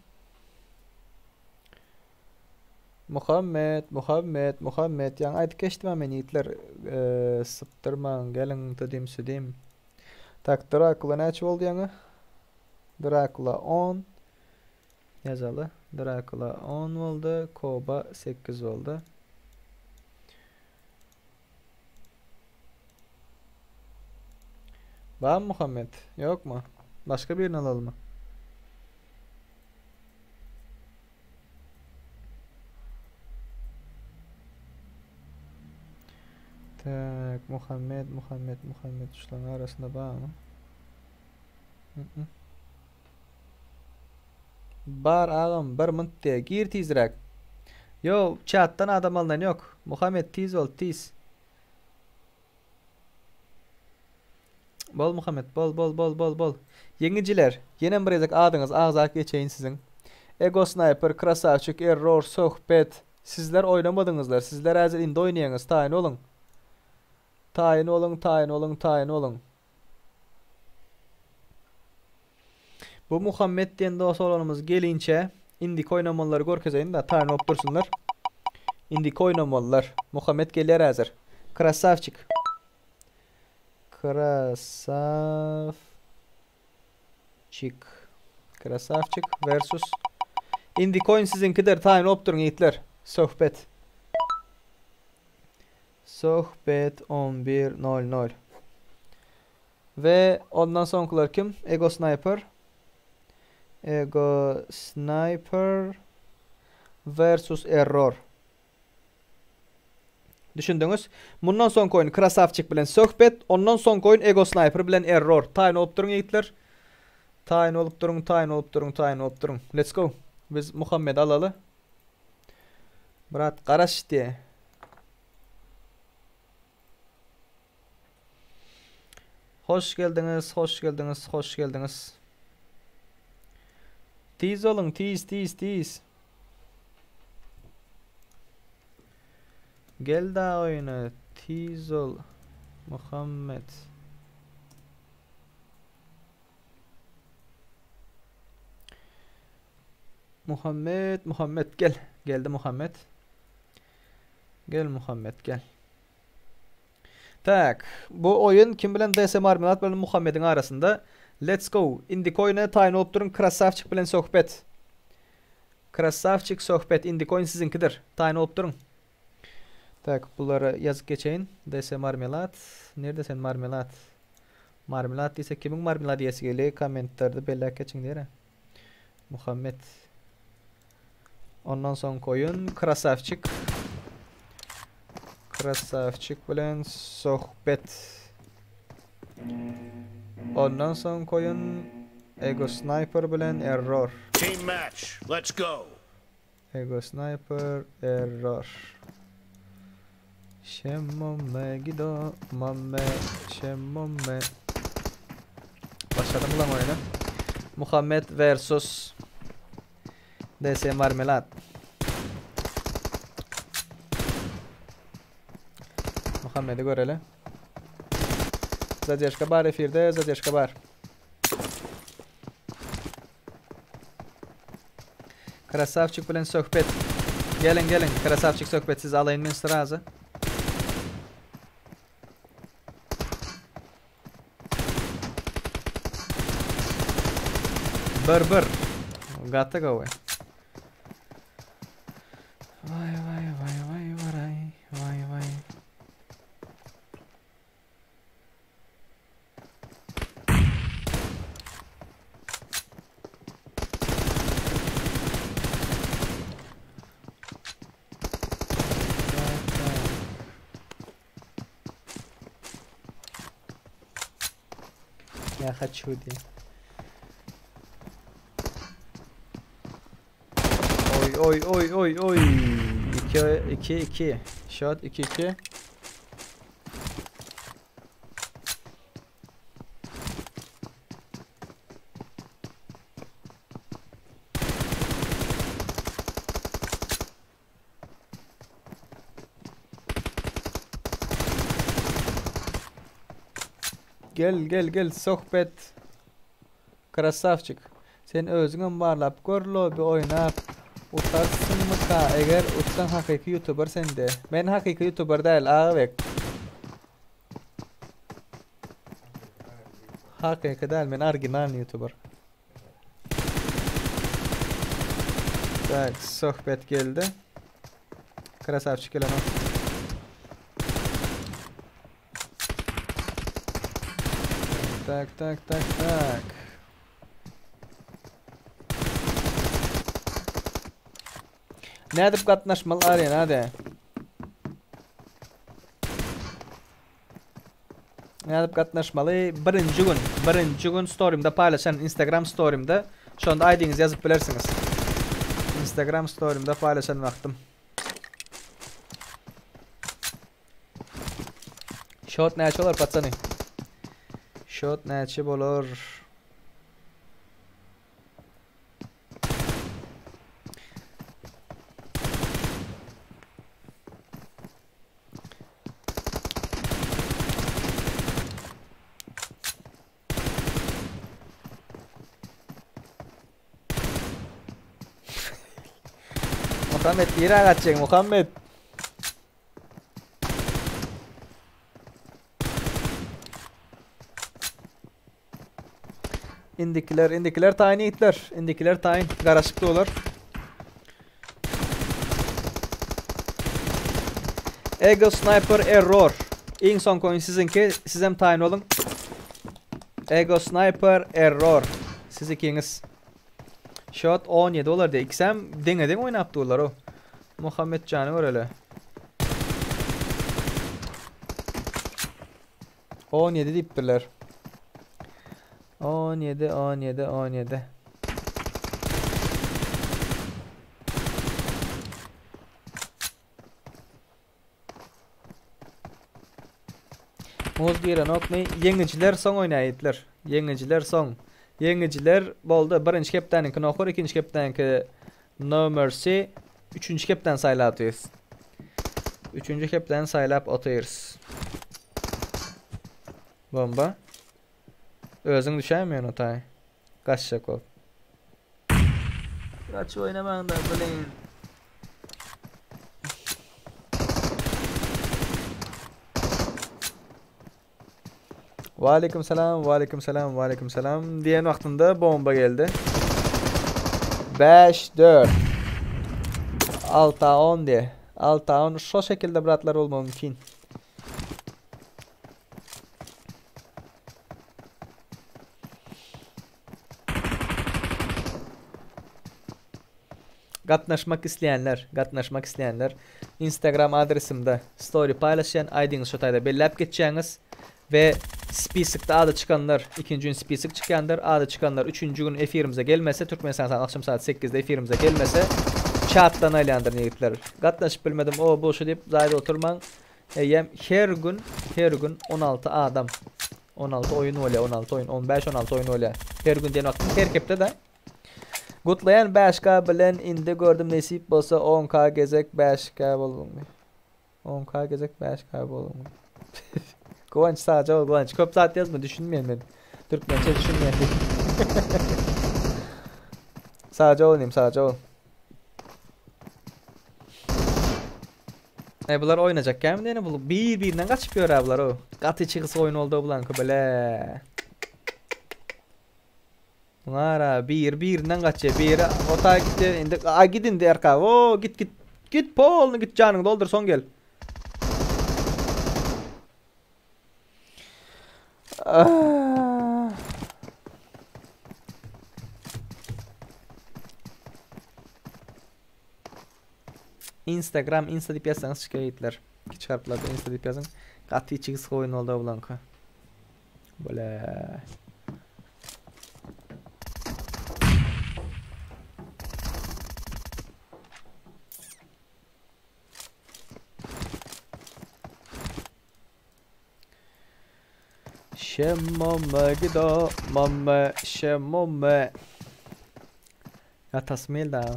Muhammet, Muhammet, Muhammet. Ýaňy aýdyp geçdim-ä men ýigitler. Sypdyrmaň, geliň tudim südim. Tak, Drakula näçe boldy ýaňy? Drakula 10. Ýazaly. Drakula 10 boldy, Koba 8 boldy. Barmy Muhammet? Ýokmy? Başga birini alalymy? Tak, Muhammet, Muhammet, Muhammet şularyň arasynda barmy? Bar agam, bir munt diýe. Gir tizräk. Ýo, çatdan adam alnan ýok. Muhammet tiz bol, tiz. Bol Muhammet, bol, bol, bol, bol, bol. Ýeňijiler, ýenem bir gezek adyňyzy agzap geçeýin siziň. Ego Sniper, Krasavçik, Error, Söhbet. Sizler oýnamadyňyzlar. Sizler häzir indi oýnaýaňyz. Taýyn boluň. Taýyn boluň, taýyn boluň, taýyn boluň. Bu Muhammet diýen dos oglanymyz gelinçä indiki oýnamalylary görkezeýin-de, taýyn bolup dursunlar. Indiki oýnamalylar. Muhammet gelýär häzir. Krasavçik. Krasavçik. Krasavçik versus Indiki oýun siziňkidir. Taýyn bolup duruň ýigitler. Söhbet. Söhbet 11:00. We ondan soňkular kim? Ego Sniper. Ego Sniper versus Error. Düşündiňiz? Mundan soňky oýun Krasavçik bilen Söhbet, ondan soňky oýun Ego Sniper bilen Error. Taýyn bolup duruň ýigitler. Taýyn bolup duruň, taýyn bolup duruň, taýyn bolup duruň. Let's go. Biz Muhammedi alaly. Brat, garaş diýe. Hoş geldiňiz, hoş geldiňiz, hoş geldiňiz. Tiz boluň, tiz, tiz, tiz. Gel da oýuna, tiz ol. Muhammet. Muhammet, Muhammet gel. Geldi Muhammet. Gel Muhammet gel. Tak. Bu oýun kim bilen DS Marmelad bilen Muhammediň arasynda. Let's go. Indiki oýuna taýyn bolup duruň. Krasavçik bilen söhbet. Krasavçik söhbet. Indiki oýun siziňkidir. Taýyn bolup duruň. Tak, bulary ýazyp geçeýin. DS Marmelad. Nirde sen Marmelad? Marmelad diýse kimiň marmelad iýesi gelýär? Kommentlerde belläp geçiň diýere. Muhammet. Ondan soňky oýun Krasavçik. Krasavçik bilen sohbet. Ondan soňky oýun Ego Sniper bilen Error. Team match. Let's go. Ego Sniper Error. Şemmame gido mamme şemmame. Başladım ulan oyuna. Muhammed versus DS Marmelad. Muhammedi göreli. Zadержka bar efirde, zadержka bar. Krasavçik bilen söhbet. Geliň geliň Krasavçik söhbet sizi alaýyn men srazy. Bir bir. Gaty gowy. Vay vay vay vay vay vay vay. Я хочу diye. Oy oy oy oy oy. 2 2 2. Shot 2 2. Gel gel gel sohbet. Krasavçik. Sen özüňem barlap gör lobby oýnap utarsyňmyka eger utsaň hakyky youtuber sende. Men hakyky youtuber däl Agabek. Hakyky däl men original youtuber. Tak sohbet geldi. Krasavçik gelenok. Tak tak tak tak. Nädip gatnaşmaly arena de. Nädip gatnaşmaly? Birinji gün, birinji gün storymda paýlaşan Instagram storymda şonda ID'ňizi ýazyp bilersiňiz. Instagram storymda paýlaşan wagtym. Şot näçe bolar patsany? Şot näçe bolar? Muhammed nirä gaçýaň Muhammed? Indikiler, indikiler taýyn ýigitler. Indikiler taýyn. Garaşyp durlar. Ego Sniper Error. Iň soňky oýun siziňki. Sizem taýyn boluň. Ego Sniper Error. Siz ikiňiz. Şot 17 bolar diýe. Ikisem deňe-deň oýnap durlar o. Muhammetjany göreli. 17 diýipdirler. 17 17 17. Muz girenokmy? Ýeňijiler soň oýnaýytlar. Ýeňijiler soň. Ýeňijiler boldy. Birinji hepdäniňki Nohur, ikinji hepdäniňki No Mercy, üçünji hepdäni saýlap otyrys. Üçünji hepdäni saýlap otyrys. Bomba. Özüň düşäýme ýöne taý. Gaçjak bolup. Gaçyp oýnamaň da blin. Waleýkim salam, waleýkim salam, waleýkim salam diýen wagtynda bomba geldi. 5 4 6 10 diye. 6 10 şo şekilde bratlar bolmagy mümkin. Gatnaşmak isleýänler, gatnaşmak isleýänler Instagram adresimde story paýlaşýan ID-ňizi şo taýda belläp geçýäňiz we spisokda ady çykanlar ikinji gün spisok çykýandyr, ady çykanlar üçünji gün efirimize gelmese Türkmenistan saat akşam saat 8-de efirimize gelmese çatdan aýlandyr ýigitler. Gatnaşyp bilmedim o bu şu diýip zaýda oturmaň. Eýýäm her gün her gün 16 adam 16 oýun bolýar 16 oýun 15 16 oýun bolýar. Her gün diýen wagtym her hepde de. Gutlaýan 5K bilen indi gördüm nesip bolsa 10K gezek 5K bolduň. 10K gezek 5K bolduň. Guwanç sagja bol Guwanç. Köp zat ýazma düşünmeýän men. Türkmençe düşünmeýän. Sagja bol inim sagja bol. E bular oýnajak kämi diýene bu bir-birinden gaçyp ýör bular o. Gaty çygysy oýun oldy bulanky bile. Muňara bir birinden gaçýar. Biri ota gitdi. Indi a git indi erka. O git git. Git polny git janyňy doldur soň gel. Ah. Instagram Insta diýip ýazsaňyz çykyp gitler. Kiçi harplarda Insta diýip ýazyň. Gaty içi gysga oýun boldy bulanky. Bole. Şemmame gido mamme şemmame. Ya tasmil da.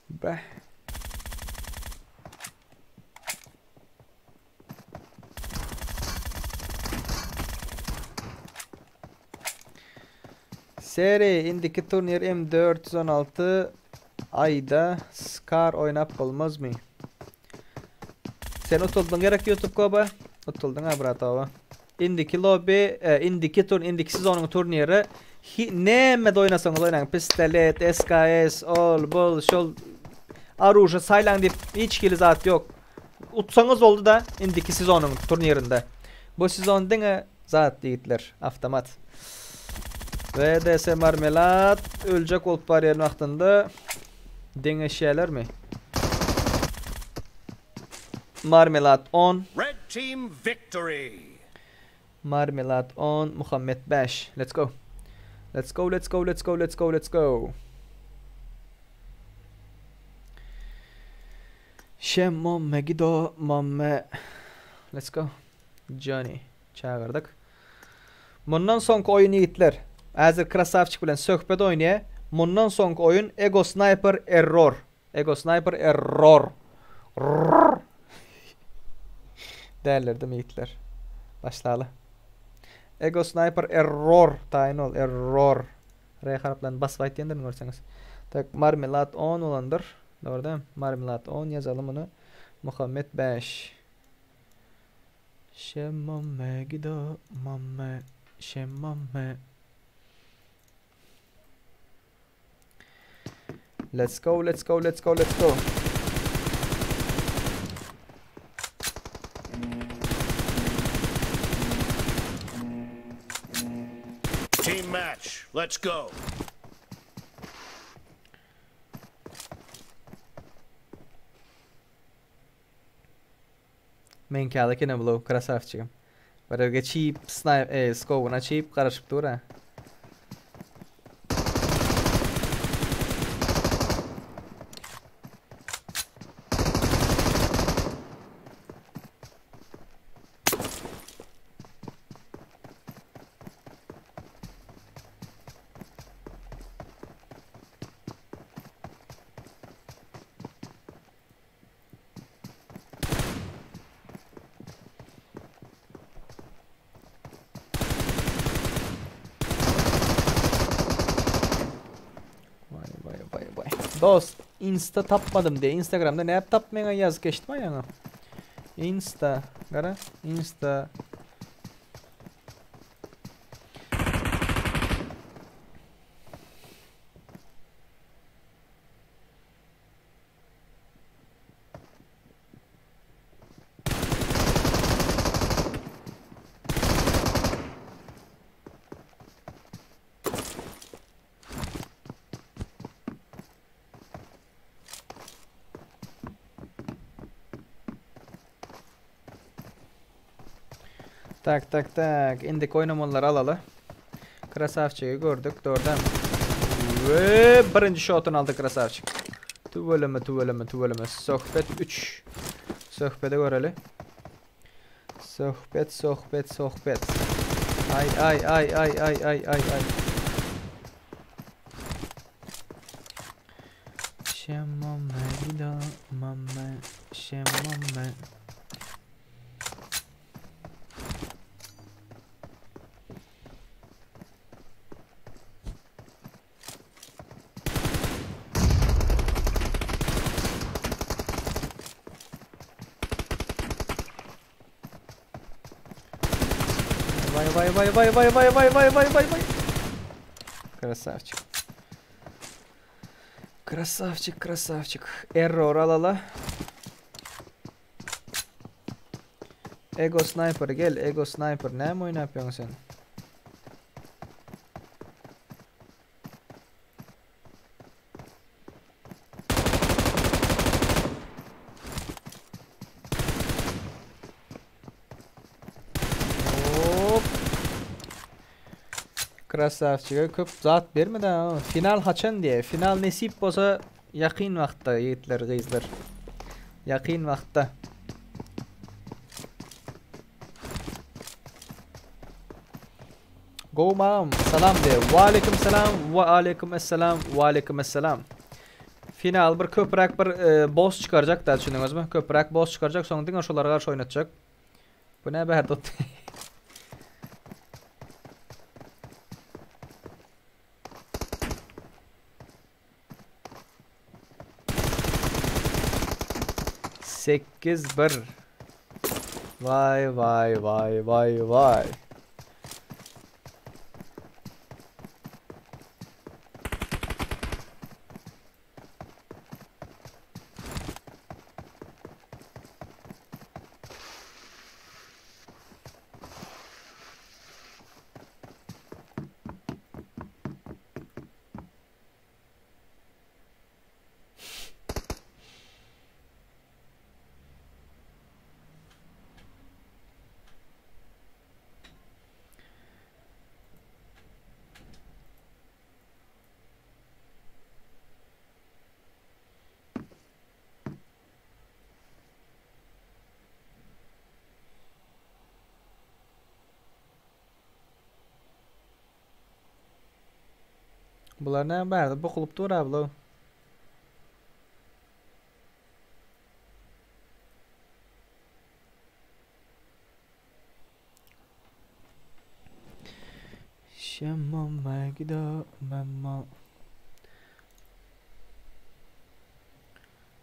Beh. Seri indiki turnir M416 aýda Scar oýnap bolmazmy? Sen utuldyň gerek YouTube koba? Utuldyň ha bratowa. Indiki lobby, e, indiki tur, indiki sezonyň turniri hi, näme oýnasaňyz oýnaň. Pistolet, SKS, ol, bul, şol orужие saýlaň diýip hiç hili zat ýok. Utsaňyz boldy da indiki sezonyň turnirinde. Bu sezon diňe zat diýipler, avtomat. VDS Marmelad öljek bolup barýan wagtynda deňeşýärlermi? Marmelad 10. Red team victory. Marmelad 10, Muhammed 5. Let's go. Let's go, let's go, let's go, let's go, let's go. Şemmo Megido Mamme. Let's go. Johnny. Çagyrdyk. Mundan soňky oýun ýigitler. Häzir Krasavçik bilen söhbet oýnaýar. Mundan soňky oýun Ego Sniper Error. Ego Sniper Error. Rrrr. Dällerdim ýigitler. Başlaly. Ego Sniper Error. Taýyn ol. Error. R harplaryny basyp aýtýandyr görseňiz. Tak, Marmelad 10 bolandyr. Dogry däl? Marmelad 10 ýazaly muny. Muhammed 5. Şemmame gido mamme şemmame. Let's go, let's go, let's go, let's go. Team match. Let's go. Men käli kene blow krasavçigim. Bir geçip snipe e, skowuna çip garaşyp dur ha. Vay vay vay vay. Dost Insta tapmadım diye Instagram'da ne yap tapmayan yaz geçtim ayağına. Insta gara Insta Tak tak tak. Indi oynamaları alalı. Krasavçı'yı gördük. Doğrudan. Ve birinci shotunu aldı Krasavçık. Tüveleme tüveleme tüveleme. Sohbet 3. Sohbete göreli. Sohbet sohbet sohbet. Ay ay ay ay ay ay ay ay. Şemmame gida mamme şemmame. waý waý waý waý waý waý waý waý waý waý. Krasavçik. Krasavçik, krasavçik. Error alala. Ego Sniper gel, Ego Sniper. Näme oýnap ýöň sen? Hop. Krasavçige köp zat bermedi ha. Final haçan diye. Final nesip bolsa ýakyn wagtda ýigitler, gyzlar. Ýakyn wagtda. Gowmagam salam de. Waleýkim salam, we aleýkum esselam, we aleýkum esselam. Final bir köpräk bir e, boss çykarjak da düşündiňizmi? Köpräk boss çykarjak, soň diňe şolara garşy oýnatjak. Bu ne bärde otdy? 8-1. Vay vay vay vay vay. Bular näme bärde bokulyp dur abla. Şema magda mama.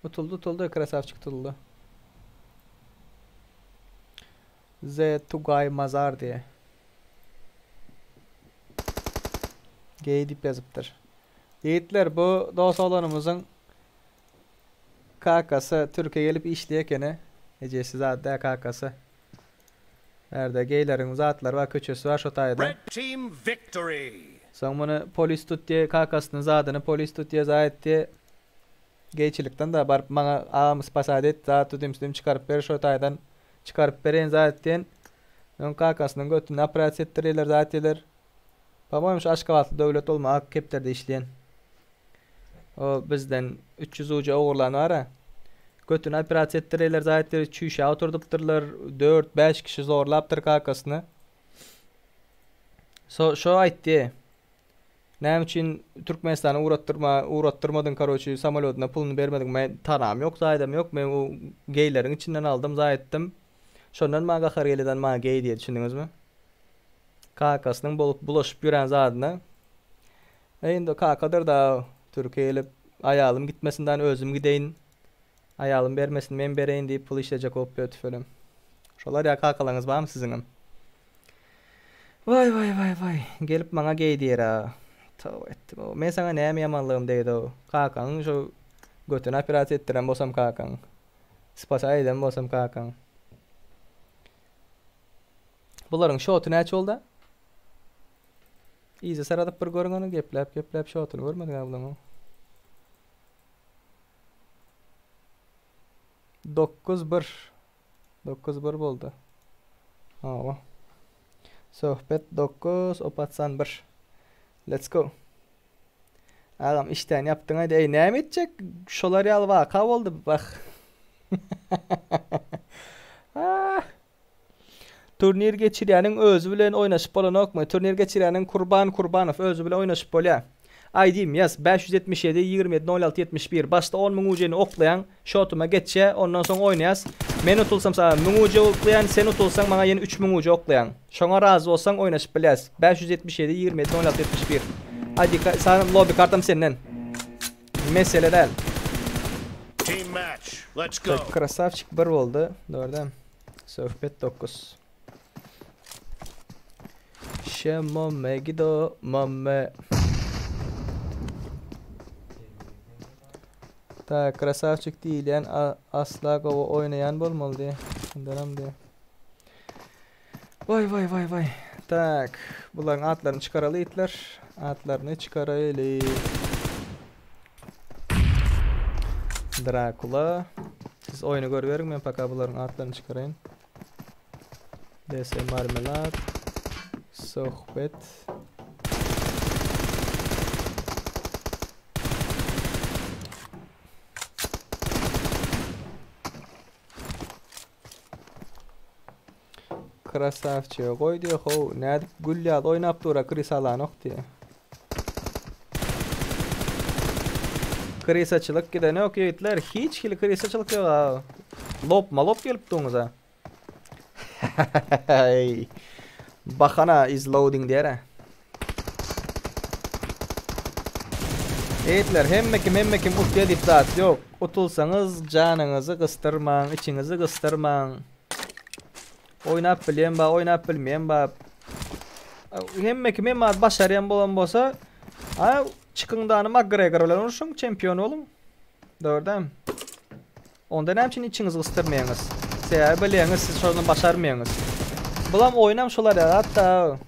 Tutuldy tutuldy krasavçik tutuldy. Z Tugay Mazar diýe. Geý diýip ýazypdyr. Ýigitler bu dos oglanymyzyň kakasy Türkiýe gelip işleýär ekeni. Ejesi zat däl kakasy. Bärde geýleriň zatlary bar, köçesi bar şo taýda. Red team victory! Soň muny polis tutýar, kakasynyň zadyny polis tutýar, zat etýär. Geýçilikden da baryp maňa agam spasat et, zat tudym-sudym çykaryp ber şo taýdan. Çykaryp bereýin zat etýän. Öň kakasynyň götüni operasiýa etdirýärler zat etýärler. Pamoýem şu Aşgabatly Döwlet bolma ak kepderde işleýän. O bizden 300 uja ogurlan bar-a. Götüni operasiýa etdirýärler zat etdirýär çüýşä oturdypdyrlar. 4-5 kişi zorlapdyr kakasyny. So şo aýtdy. Näme üçin Türkmenistana ugratdyrma ugratdyrmadyň karoçi samolýodyna puluny bermediň men tanam ýok zaýdam ýok men u geýleriň içinden aldym zaý etdim şondan maňa gahar gelýän maňa geý diýe düşündiňizmi kakasynyň bolup bulaşyp ýören zadyna e indi kakadyr da türkiýe gelip aýalym gitmesin dan özüm gideýin aýalym bermesin men bereýin diýip pul işlejek bolup ýör tüfelem şolar ýa kakalaňyz barmy siziňem. Waý waý waý waý. Gelip maňa geý diýer-a. Toba etdim-ow. Men saňa näme ýamanlygym degdi-ow. Kakaň şo götüni operasiýa etdiren bolsam kakaň. Spasa eden bolsam kakaň. Bularyň şoty näçe boldy? Yza saradyp bir görüň ony gepläp gepläp şotyny görmedik-ä bularyň. 9-1. 9-1 boldy. Hawa. Söhbet 9, o patsan 1. Let's go. Agam işdäni ýapdyň aýdy. Eý, näme etjek? Şolar ýaly waka boldy. Bah. Ah. Turnir geçirýäniň özi bilen oýnaşyp bolanokmy? Turnir geçirýäniň Kurban Kurbanow özi bilen oýnaşyp bolýar. ID-m ýaz, 577 27 06 71. Başda 10 müň UJ-ni oklaýaň, şotuma geçýä, ondan soň oýnaýas. Men utulsam saňa 1000 UJ oklaýan, sen utulsaň maňa ýene 3000 UJ oklaýaň. Şoňa razy bolsaň oýnaşyp bilýäs. 577 27 06 71. ID ka lobby kartam senden. Mesele däl. Team match. Let's go. Krasavçik 1 boldy. Dördem. Söhbet 9. Şemo Megido Mamme. Tak, krasavçik diýilýän asla gowy oýnaýan bolmaly diý. Şundanam diý. Waý waý waý waý. Tak, bularyň atlaryny çykaraly itler. Atlaryny çykaraly. Drakula. Siz oýny görüberiň, men paka bularyň atlaryny çykaraýyn. DS Marmelad. Sohbet. Krasavçygy goý diýe how nädip gül ýaly oýnap dura krysalanok diýe. Krysaçylyk gidenok ýigitler hiç hili krysaçylyk ýok a. Lop malop gelip duňyza. Bahana is loading diýer. Ýigitler hemme kim hemme kim utýa diýip zat ýok. Utulsaňyz janyňyzy gysdyrmaň, içiňizi gysdyrmaň. Oýnap bilýän ba, oýnap bilmeýän ba. Hemme kim hemme zat başarýan bolan bolsa, a çykyň dany McGregor bilen urşuň, çempion boluň. Dogry dämi? Onda näme üçin içiňizi gysdyrmaýaňyz? Sebäbi bilýäňiz siz şony başarmaýaňyz. Bulam oýnam şolar ýaly hatda.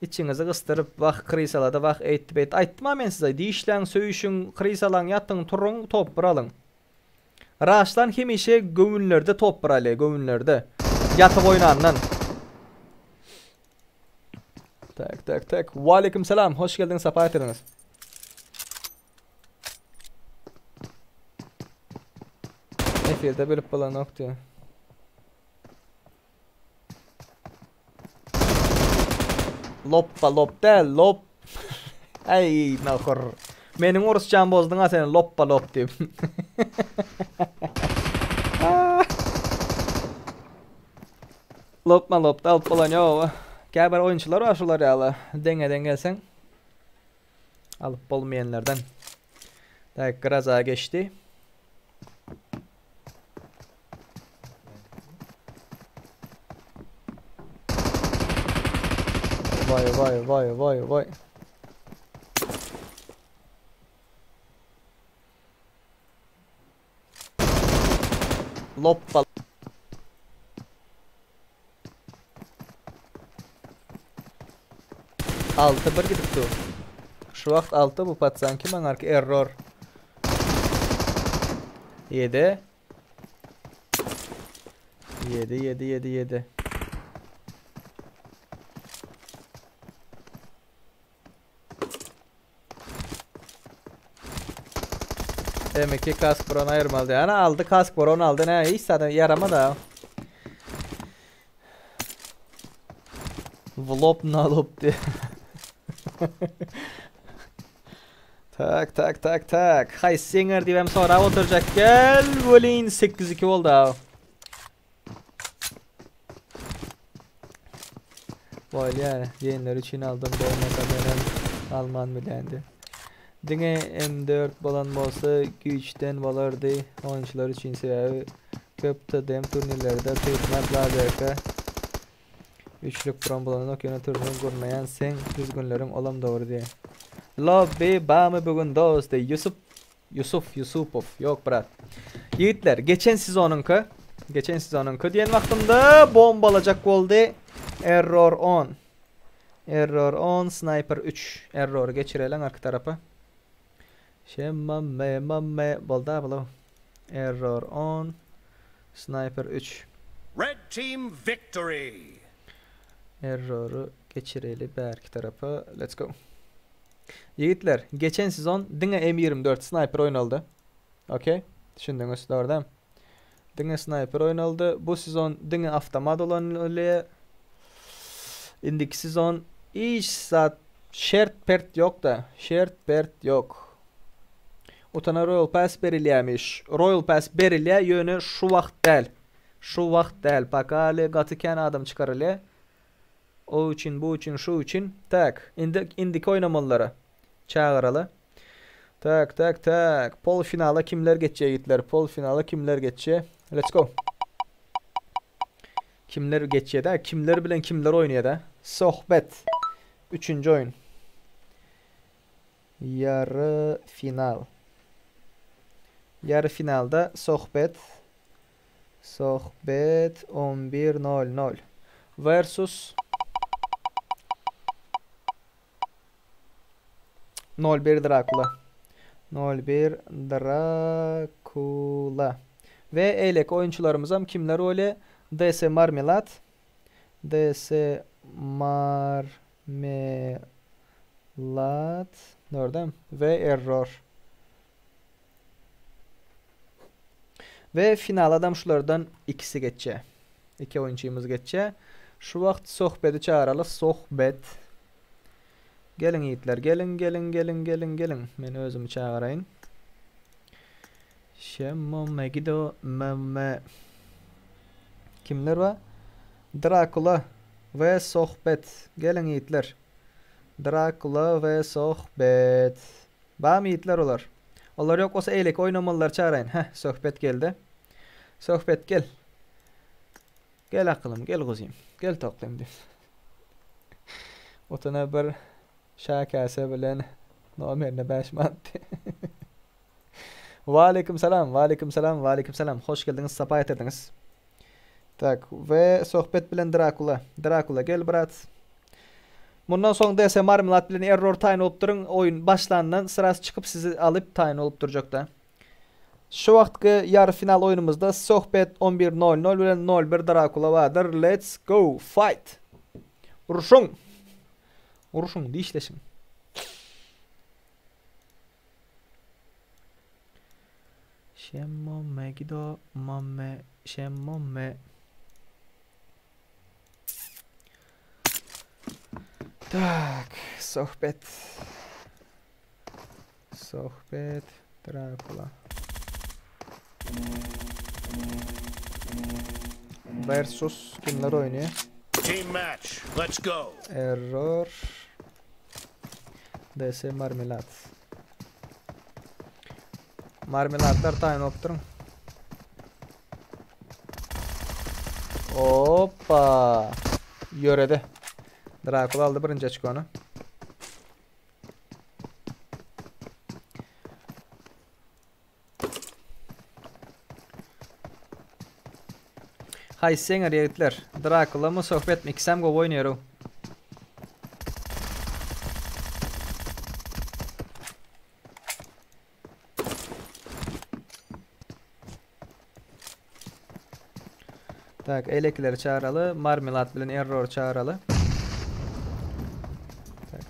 Içiňizi gysdyryp wah krysalady wah eýtdi beýtdi aýtdym-a men size dişläň söýüşiň krysalaň ýatyň turuň top bir alyň. Raşlan hemişe göwünlerde top bir alýa göwünlerde ýatyp oýnandan. Tak tak tak Waleýkim salam hoş geldiňiz sapa getirdiňiz. Efirde bilip bolanok diýýär. Loppa lop däl lop. Aý nahur. Meniň orusçamy bozduň a sen loppa lop diýip. Lopma lop alyp bolan ýok. Käbir oýunçylar bar şular ýaly. Deňe deň gelseň alyp bolmaýanlardan. Tak, Graza geçdi. Vay vay vay vay vay. Loppa. Altı bir gidip dur. Şu wagt altı bu patsan kim aňarky error. 7 7 7 7 7 M2 kask bron aýyrmaly diýýär. Ana aldy kask bron aldy. Nä hiç zaten ýaramady ha. Vlop nalop diýýär. Tak tak tak tak. Haýsy ýeňer diýip hem sorap oturjak. Gel welin 8-2 boldy ha. Bolýar. Ýeňler üçin aldym bolmasa menem alman bilendi. Diňe M4 bolan bolsa güýçden bolardy oýunçylar üçin sebäbi köp TDM turnirlerde Türkmen Lazerka üçlük bron bolanok ýöne turnir gurnaýan seň düzgünleriň olam dogry diýýär. Lobby bamy bu gün dost diý Ýusup Ýusuf Ýusupow ýok brat. Ýigitler geçen sezonyňky geçen sezonyňky diýen wagtymda bombalajak boldy. Error on. Error on sniper 3. Errory geçireliň arka tarapa. Şemma me ma me boldy abla. Error on sniper 3. Red team victory. Errory geçireli bärki tarapa. Let's go. Ýigitler, geçen sezon diňe M24 snaýper oýnaldy. Okey? Düşündiňiz, dogry dämi? Diňe snaýper oýnaldy. Bu sezon diňe awtomat ulanylýar. Indiki sezon hiç zat şert pert ýok-da. Şert pert ýok. Utana Royal Pass berilýärmiş. Royal Pass berilýär, ýöne şu wagt däl. Şu wagt däl. Paka hali gaty kän adam çykarylýar. O üçin, bu üçin, şu üçin. Tak, indi indiki oýnamalylara çagyraly. Tak, tak, tak. Pol finala kimler geçýär ýigitler? Pol finala kimler geçýär? Let's go. Kimler geçýär-dä? Kimler bilen kimler oýnaýar-da? Sohbet. Üçünji oýun. Ýary final. Ýary finalda Sohbet Sohbet 11 nol nol versus 01 Drakula. 01 Drakula. We eýleki oýunçylarymyzam kimler bolýa? DS Marmelad DS Marmelad gördüm we Error. We finaladam şulardan ikisi geçýär. Iki oýunçymyz geçýär. Şu wagt Sohbedi çagaraly. Sohbet. Geliň ýigitler, geliň, geliň, geliň, geliň, geliň. Men özümi çagaraýyn. Şemmo Megido Mme. Kimler bar? Drakula we Sohbet. Geliň ýigitler. Drakula we Sohbet. Barmy ýigitler olar? Olar ýok bolsa eýleki oýnamalylary çagaraýyn. Heh, Söhbet geldi. Söhbet gel. Gel akylym, gel guzym. Gel toklym diýip. Otana bir şa käse bilen nomerine 5 manat. Waleýkim salam, waleýkim salam, waleýkim salam. Hoş geldiňiz, sapa getirdiňiz. Tak, we sohbet bilen Drakula. Drakula gel brat. Mundan soň DS Marmelad bilen Error taýyn bolup duruň. Oýun başlandan sraz çykyp sizi alyp taýyn bolup durjakda. Şu wagtky ýary final oýnumyzda Sohbet 11.00 bilen 01 Drakula bardyr. Let's go fight. Urşuň. Urşuň, dişleşiň. Şemmo Megido Mamme Şemmo Me Tak, sohbet. Sohbet Drakula. Versus kimler oýnaýar? Team match. Let's go. Error. DS Marmelad. Marmeladlar taýyn bolup duruň. Hoppa. Ýöredi. Drakula aldy birinji oçkony. Haýsy ýeňer ýigitler? Drakula mı Sohbet mi? Ikisem gowy oýnaýar-ow. Tak, eýlekileri çağıraly. Marmelad bilen Error çağıraly.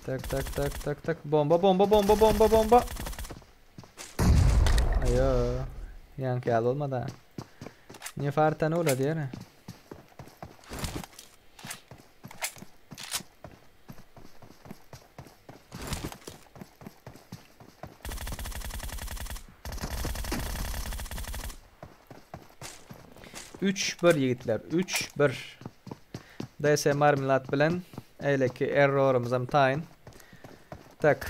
Tak, tak, tak, tak, tak, tak. Bomba, bomba, bomba, bomba, bomba. Aýo. Ýaňky ýaly bolmady. Ne fartany ula diýer. Üç bir ýigitler, 3-1. DS Marmelad bilen eýleki errorymyzam taýyn. Tak,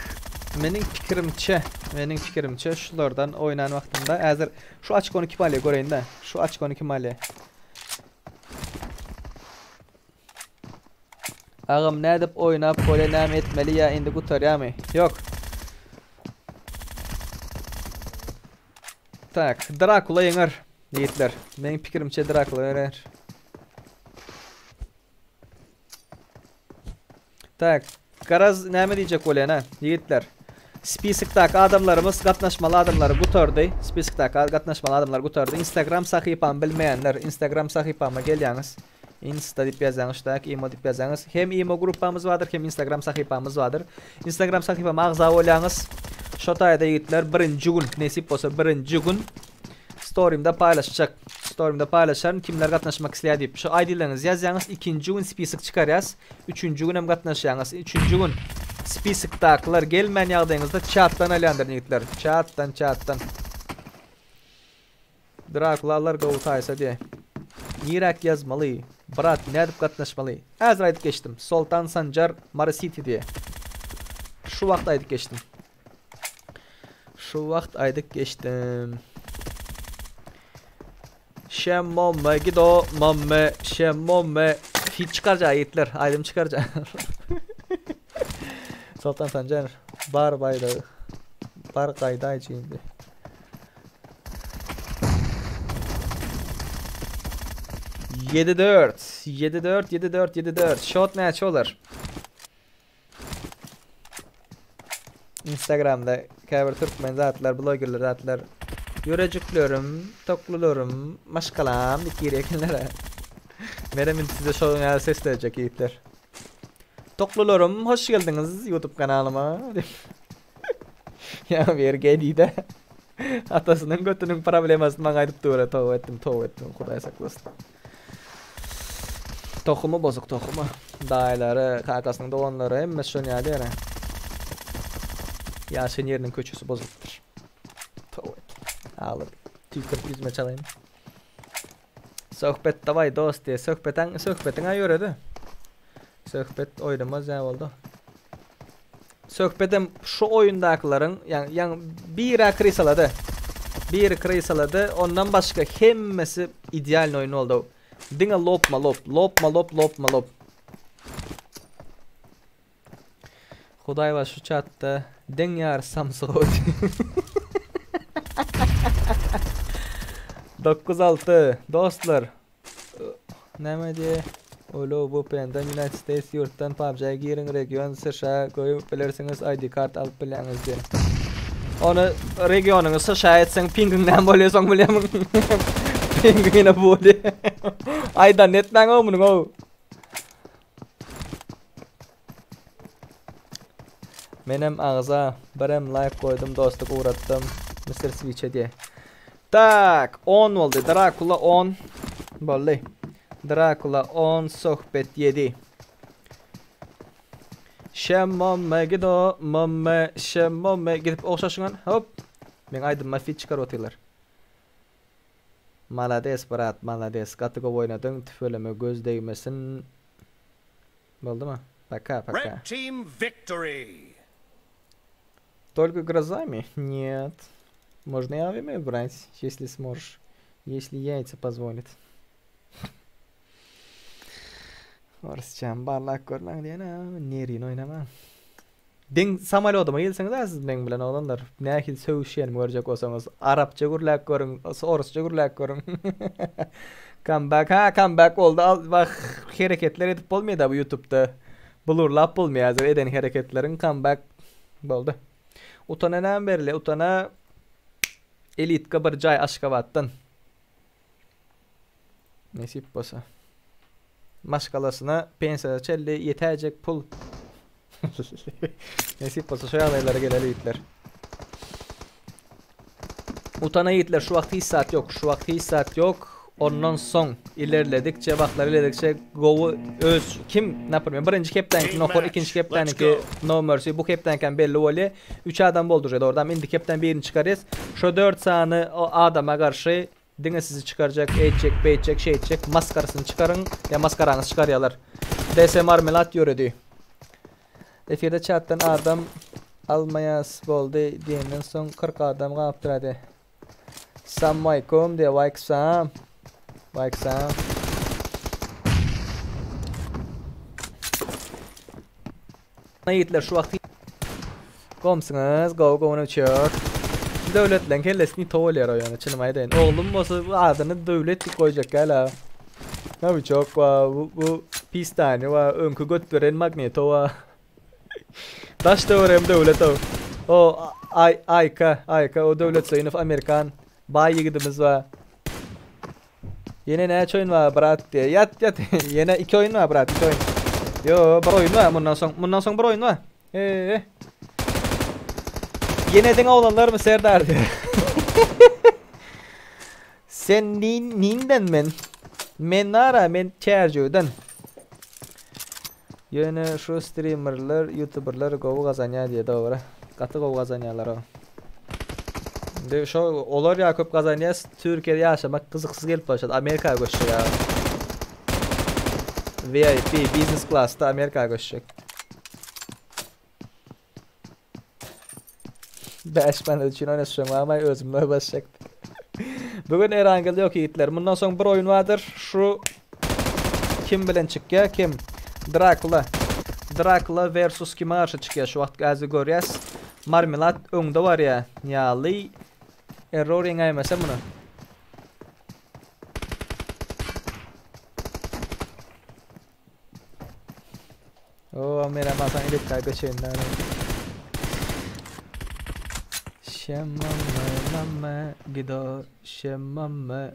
meniň pikirimçe, meniň pikirimçe şulardan oýnan wagtymda häzir şu açkony kim alýar göreýin-de. Şu açkony kim alýar? Agam nädip oýnap bolýa näme etmeli ýa indi gutarýamy? Ýok. Tak, Drakula ýeňer ýigitler. Meň pikirimçe Drakula ýeňer. Tak, garaz näme diýjek bolýan ha, ýigitler. Spiskdaky adamlarymyz gatnaşmaly adamlary gutardy. Spiskdaky gatnaşmaly adamlar gutardy. Instagram sahypamy bilmeýänler Instagram sahypama gelýäňiz. Insta diýip ýazýaňyz şudak, imo diýip ýazýaňyz. Hem imo gruppamyz bardyr, hem Instagram sahypamyz bardyr. Instagram sahypama agza bolýaňyz. Şo taýda ýigitler birinji gün, nesip bolsa birinji gün storimde paýlaşjak. Storimde paýlaşaryn kimler gatnaşmak isleýär diýip. Şu ID-leriňizi ýazýaňyz, ikinji gün spisok çykarýas. Üçünji gün hem gatnaşýaňyz. Üçünji gün spisokdakylar gelmän ýagdaýyňyzda çatdan alýandyr ýigitler. Çatdan, çatdan. Drakulalar gowy taýsa diýe. Niräk ýazmaly? Brat nädip gatnaşmaly? Häzir aýdyp geçdim. Soltan Sanjar Mary City diýe. Şu wagt aýdyp geçdim. Şu wagt aýdyp geçdim. Şemmomme gido mamme şemmomme. Fit çykarja ýigitler, aýdym çykarja. Soltan Sanjar bar baýdagy. Bar gaýdaýjy indi. 7-4, 7-4, 7-4, 7-4. Şot näçe bolar? Instagramda käbir türkmen zatlar, blogerler zatlar ýürejiklerim, toklularym, maşgalam diýip girýär ekenler. Menem indi size şonuň ýaly seslenjek ýigitler. Toklularym, hoş geldiňiz YouTube kanalyma. Ýa bir geldi-de. Atasynyň götüniň problemasyny maňa aýdyp dur, toba etdim, toba etdim, Hudaý saklasyn. Tohumy bozuk tohumy. Daýylary, kakasynyň doganlary hemmesi şon ýaly ýere. Ýaşaýan ýeriniň köçesi bozulypdyr. Toba etdim. Ağladım. Tüýkürip ýüzüme çalaýyn. Söhbet dawaý dost diýe. Söhbetiň söhbetiň aý ýöredi. Söhbet oýnamaz ýa boldy. Söhbetem şu oýundakylaryň ýa ýa biri krisalady. Biri krisalady. Ondan başga hemmesi idealny oýun boldy. Diňe lopma lop, lopma lop, lopma lop. Hudaý bar şu çatda deň ýary samsyk oýdy. 9-6 dostlar. Näme diýe? Olo bu penden United States ýurtdan PUBG-a giriň region США goýup bilersiňiz ID kart alyp bilýäňiz diýe. Ony regionyňy США etseň pingiň näme bolýar soň bilýärmiň? Pingiň ýene bolýar. Aýdan etmäň o munuň o. Menem agza birem like goýdum dostluk ugratdym Mr Switch diye. Tak 10 boldy Drakula 10 boldy. Drakula 10 sohbet 7. Şemmomme gido momme şemmomme gidip ogşaşyňan hop. Men aýdyma fit çykaryp otyrlar. Malades brat malades gaty gowy oýnadyň tüweleme göz degmesin Boldumy? Пока, пока. Red team victory. Только грозами? Нет. Можно и авиами брать, если сможешь. Если яйца позволит. Orsçam barlap görmäň diýene, nerini oýnama. Deň samolýodyma gelseňiz a siz meň bilen oglanlar. Nähili sögüşýänimi görjek bolsaňyz, arapça gürläp görüň, orsça gürläp görüň. Comeback, ha comeback boldy. Al, bak hereketler edip bolmaýar da bu YouTube'da. Blurlap bolmaýar häzir eden hereketleriň comeback boldy. Utana näme berilýär? Utana elitka bir jaý Aşgabatdan. Nesip bolsa. Maşgalasyna pensiýa çenli ýetäýjek pul. Nesip bolsa şu ýagdaýlara geler ýigitler. Utana ýigitler şu wagt hiç zat ýok. Şu wagt hiç zat ýok. Ondan soň ilerledikçe wagtlar ilerledikçe gowy öz kim naprimýer birinji kepdäniňki nokor ikinji kepdäniňki no mercy bu kepdäniňkem belli bolýar. 3 adam boldy uje dogrudan indi kepden birini çykarýas. Şo 4 sany adama garşy Diňe sizi çykarjak, eýtjek, beýtjek, şeýtjek maskarasyny çykaryň, ýa maskaraňyzy çykarýalar. DS marmelad ýöredi. Efirde çatdan adam almaýas boldy diýenden soň 40 adam galypdyr hadi. Salamaleýkum diýe waýksam. Waýksam. Ýigitler şu wagt Gomsyňyz gowy gowuna uçýar. Döwletleň kellesini towalýar o ýöne çynymy aýdaýyn. Oglum bolsa bu adyny Döwlet diýip goýjak gäl-a. Nowiçok wa bu, bu pistani wa öňki göt beren magneto wa. Daş töweregim Döwlet o. O Ay Ayka, Ayka o Döwlet Söýünow Amerikan baý ýigidimiz wa. Ýene näçe oýun bar brat diýe. Ýat ýat. Ýene 2 oýun bar brat, 2 oýun. Ýo, bir oýun bar mundan soň. Mundan soň bir oýun bar. Eee. Ýene diňe oglanlarmy Serdar diýe. Sen nin ninden men? Men nara men Çärjewden. Ýöne şu streamerler, youtuberler gowy gazanýar diýe dogry. Gaty gowy gazanýarlar o. Indi şo olar ýa köp gazanýar, Türkiýede ýaşamak gyzyksyz gelip başlady. Amerika göçjek ýa. VIP business classda Amerika göçjek. 5 manat üçin oýnaşjak mamay özümle başjak. Bugün Erangel yok ýigitler. Mundan soň bir oýun bardyr. Şu Kim bilen çykýar kim? Drakula. Drakula versus kime garşy çykýar şu wagt gazy görýäs. Marmelad öňde barýar. Ýaly Error ýeňäýmese muny. O menem asan elektra göçeýin Şemmame mame gido şemmame.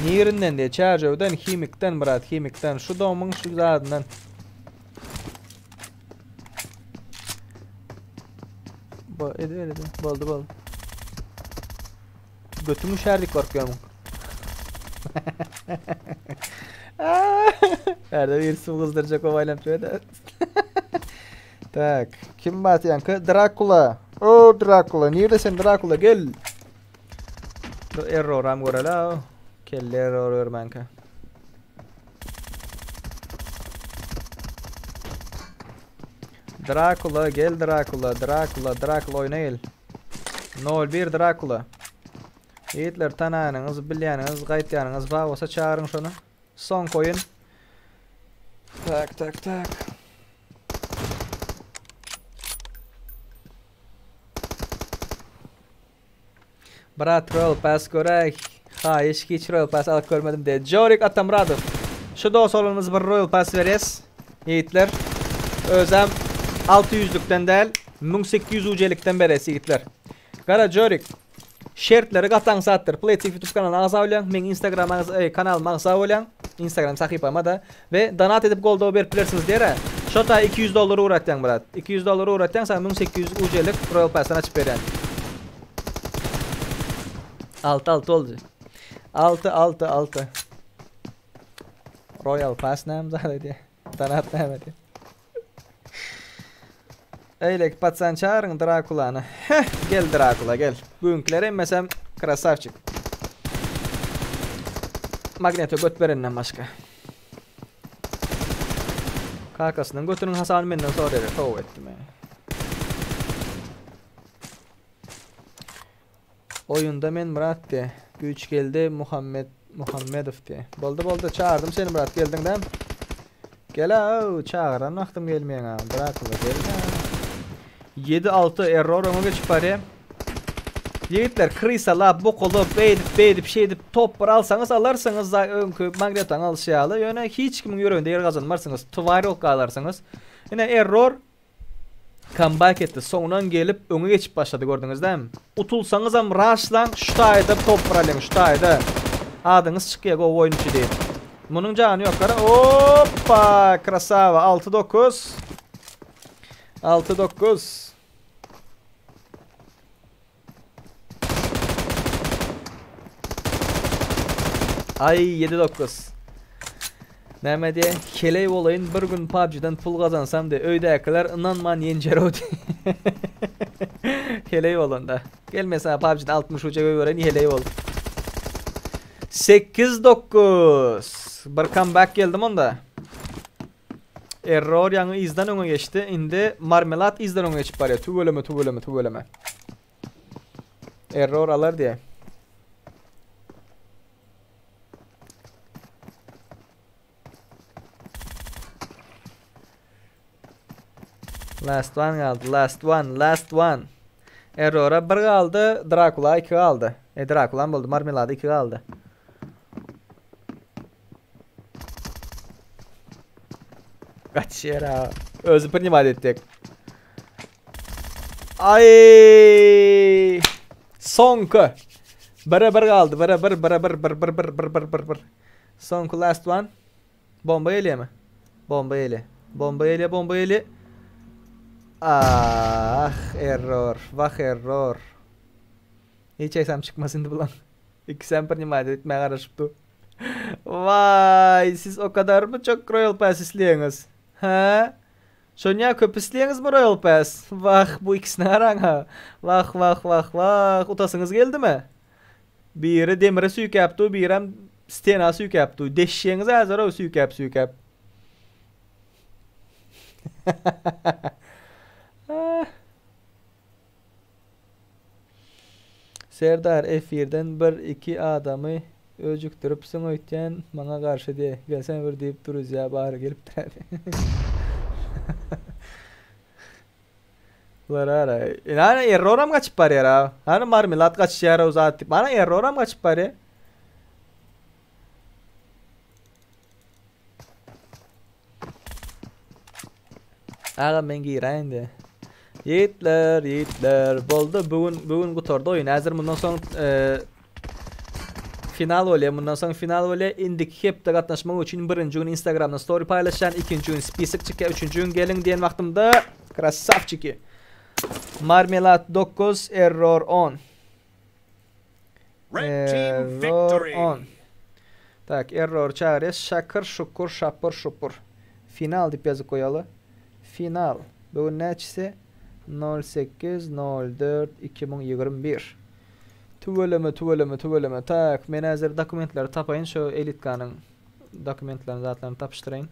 Nirinden diye Çärjewden himikden brat himikden şu domyň şu zadyndan. Bo edi edi boldy boldy. Götüňi şärdik korkýarmyň. Ärde bir suw gyzdyrjak o aýlanyp ýördi. Tak, kim batýanky? Drakula. O Drakula, nirde sen Drakula gel. Bu erroram göreli. Kelle error görmänkä. Drakula gel Drakula, Drakula, Drakula oýna gel. 01 Drakula. Ýigitler tananyňyz, bilýäniňiz, gaýtýanyňyz bar bolsa çagyryň şony. Soňky oýun. Tak, tak, tak. Brat Royal Pass göräý. Haýyş hiç Royal Pass alyp görmedim diýdi. Jorik Atamradow. Şu dos oglanymyz bir Royal Pass berýäs. Ýigitler. Özem 600-lükden däl, 1800 UC-likden berýäs ýigitler. Gara Jorik. Şertleri gaty aňsatdyr. Play TV YouTube kanalyna agza bolýaň, meň Instagram agza kanalyma agza bolýaň, Instagram sahypama-da we donat edip goldaw berip bilersiňiz diýer-ä. Şo taý 200 dollar ugratýaň brat. 200 dollar ugratýaň saňa 1800 UC-lik Royal Pass-dan açyp berýän. 6 6 boldy. 6 6 6. Royal Pass näme zat edýär? Donat näme edýär? Eýleki patsan çagyryň Drakulany. Heh, gel Drakula gel. Bugünküler emmesem krasavçik. Magneto göt berenden başga. Kakasynyň götüniň hasabyny menden soraýar. Tow etdim. Oýunda men Myrat diýe. Güýçgeldi Muhammet Muhammedow diýe. Boldy boldy çagyrdym seni Myrat geldiň dämi? Gel-ow çagyran wagtym gelmeýäň-a Drakula gel-ä. Ýedi alty error öňe geçip barýa. Ýigitler krysalap bukulyp beýdip beýdip şeýdip top bir alsaňyz alarsyňyz öňki magnetaň alşy ýaly ýöne hiç kimiň ýüreginde ýer gazanmarsyňyz twar bolup galarsyňyz. Ine error Comeback etdi. Soňundan gelip öňe geçip başlady gördüňiz dämi? Utulsaňyzam raşlaň şu taýda top biralyň şu taýda. Adyňyz çykýa gowy oýunçy diýip. Munuň jany ýok gara. Oppa krasava 6 9. 6 9. Ay 7 9. Näme diýe? Heleý bolaýyn bir gün PUBG-den pul gazansam diýe. Öýdäkiler ynanman ýenjer o diýe. Heleý bolanda. Gel men sana PUBG-den 60 uja goýbereýin heleý bol. 8 9. Bir comeback geldim onda. Error ýaňy yzdan öňe geçdi. Indi Marmelad yzdan öňe geçip barýar. Tüweleme tüweleme tüweleme. Error alar diýe. Last one galdy. Last one, last one. Errora bir galdy, Drakula 2 galdy. E Drakula boldy, Marmelada 2 galdy. Gaçýar ha. Özi priнимать etjek. Ay! Soňky. Bire bir galdy. Bire bir, bire bir, bir, bir, bir, bir, bir, bir, bir. Soňky last one. Bomba gelýärmi? Bomba gelýär. Bomba gelýär, bomba gelýär. Ah, error. Vah error. Hiç aýsam çykmaz indi bulan. Ikisem priнимать etmäge garaşyp dur. Vay, siz o kadar mı çok Royal Pass isleýäňiz? Hä? Şonýa köp isleýäňizmi Royal Pass? Wah, bu ikisini garaň-a. Wah, wah, wah, wah, utasyňyz geldimi? Biri demire süýkäp dur, birem stena süýkäp dur. Deşýäňiz häzir-ow süýkäp-süýkäp. Serdar efirden bir iki adamy öjükdiripsiň öýtýän maňa garşy diýe gelsene bir diýip druzýa bary gelipdir Bular ara. Ine erroram gaçyp barýar ha. Hany marmelad gaçýar o zat diýip. Mana erroram gaçyp barýar. Aga men giräýin diýe. Ýigitler, ýigitler, boldy. Bu gün bu gün gutardy oýun. Häzir mundan soň e, final bolýar. Mundan soň final bolýar. Indiki hepde gatnaşmak üçin birinji gün Instagramda story paýlaşýan, ikinji gün spisok çykýar, üçünji gün geliň diýen wagtymda krasavçiki. Marmelad 9, error 10. Red team Error victory! 10. Tak, error çagyrýas. Şakir, şukur, şapur, şupur. Final diýip ýazyp goýaly. Final. Bu gün näçesi? 08 04 2021. Tüweleme, tüweleme, tüweleme. Tak, men häzir dokumentleri tapaýyn, şu elitkanyň dokumentlerini, zatlaryny tapyşdyraýyn.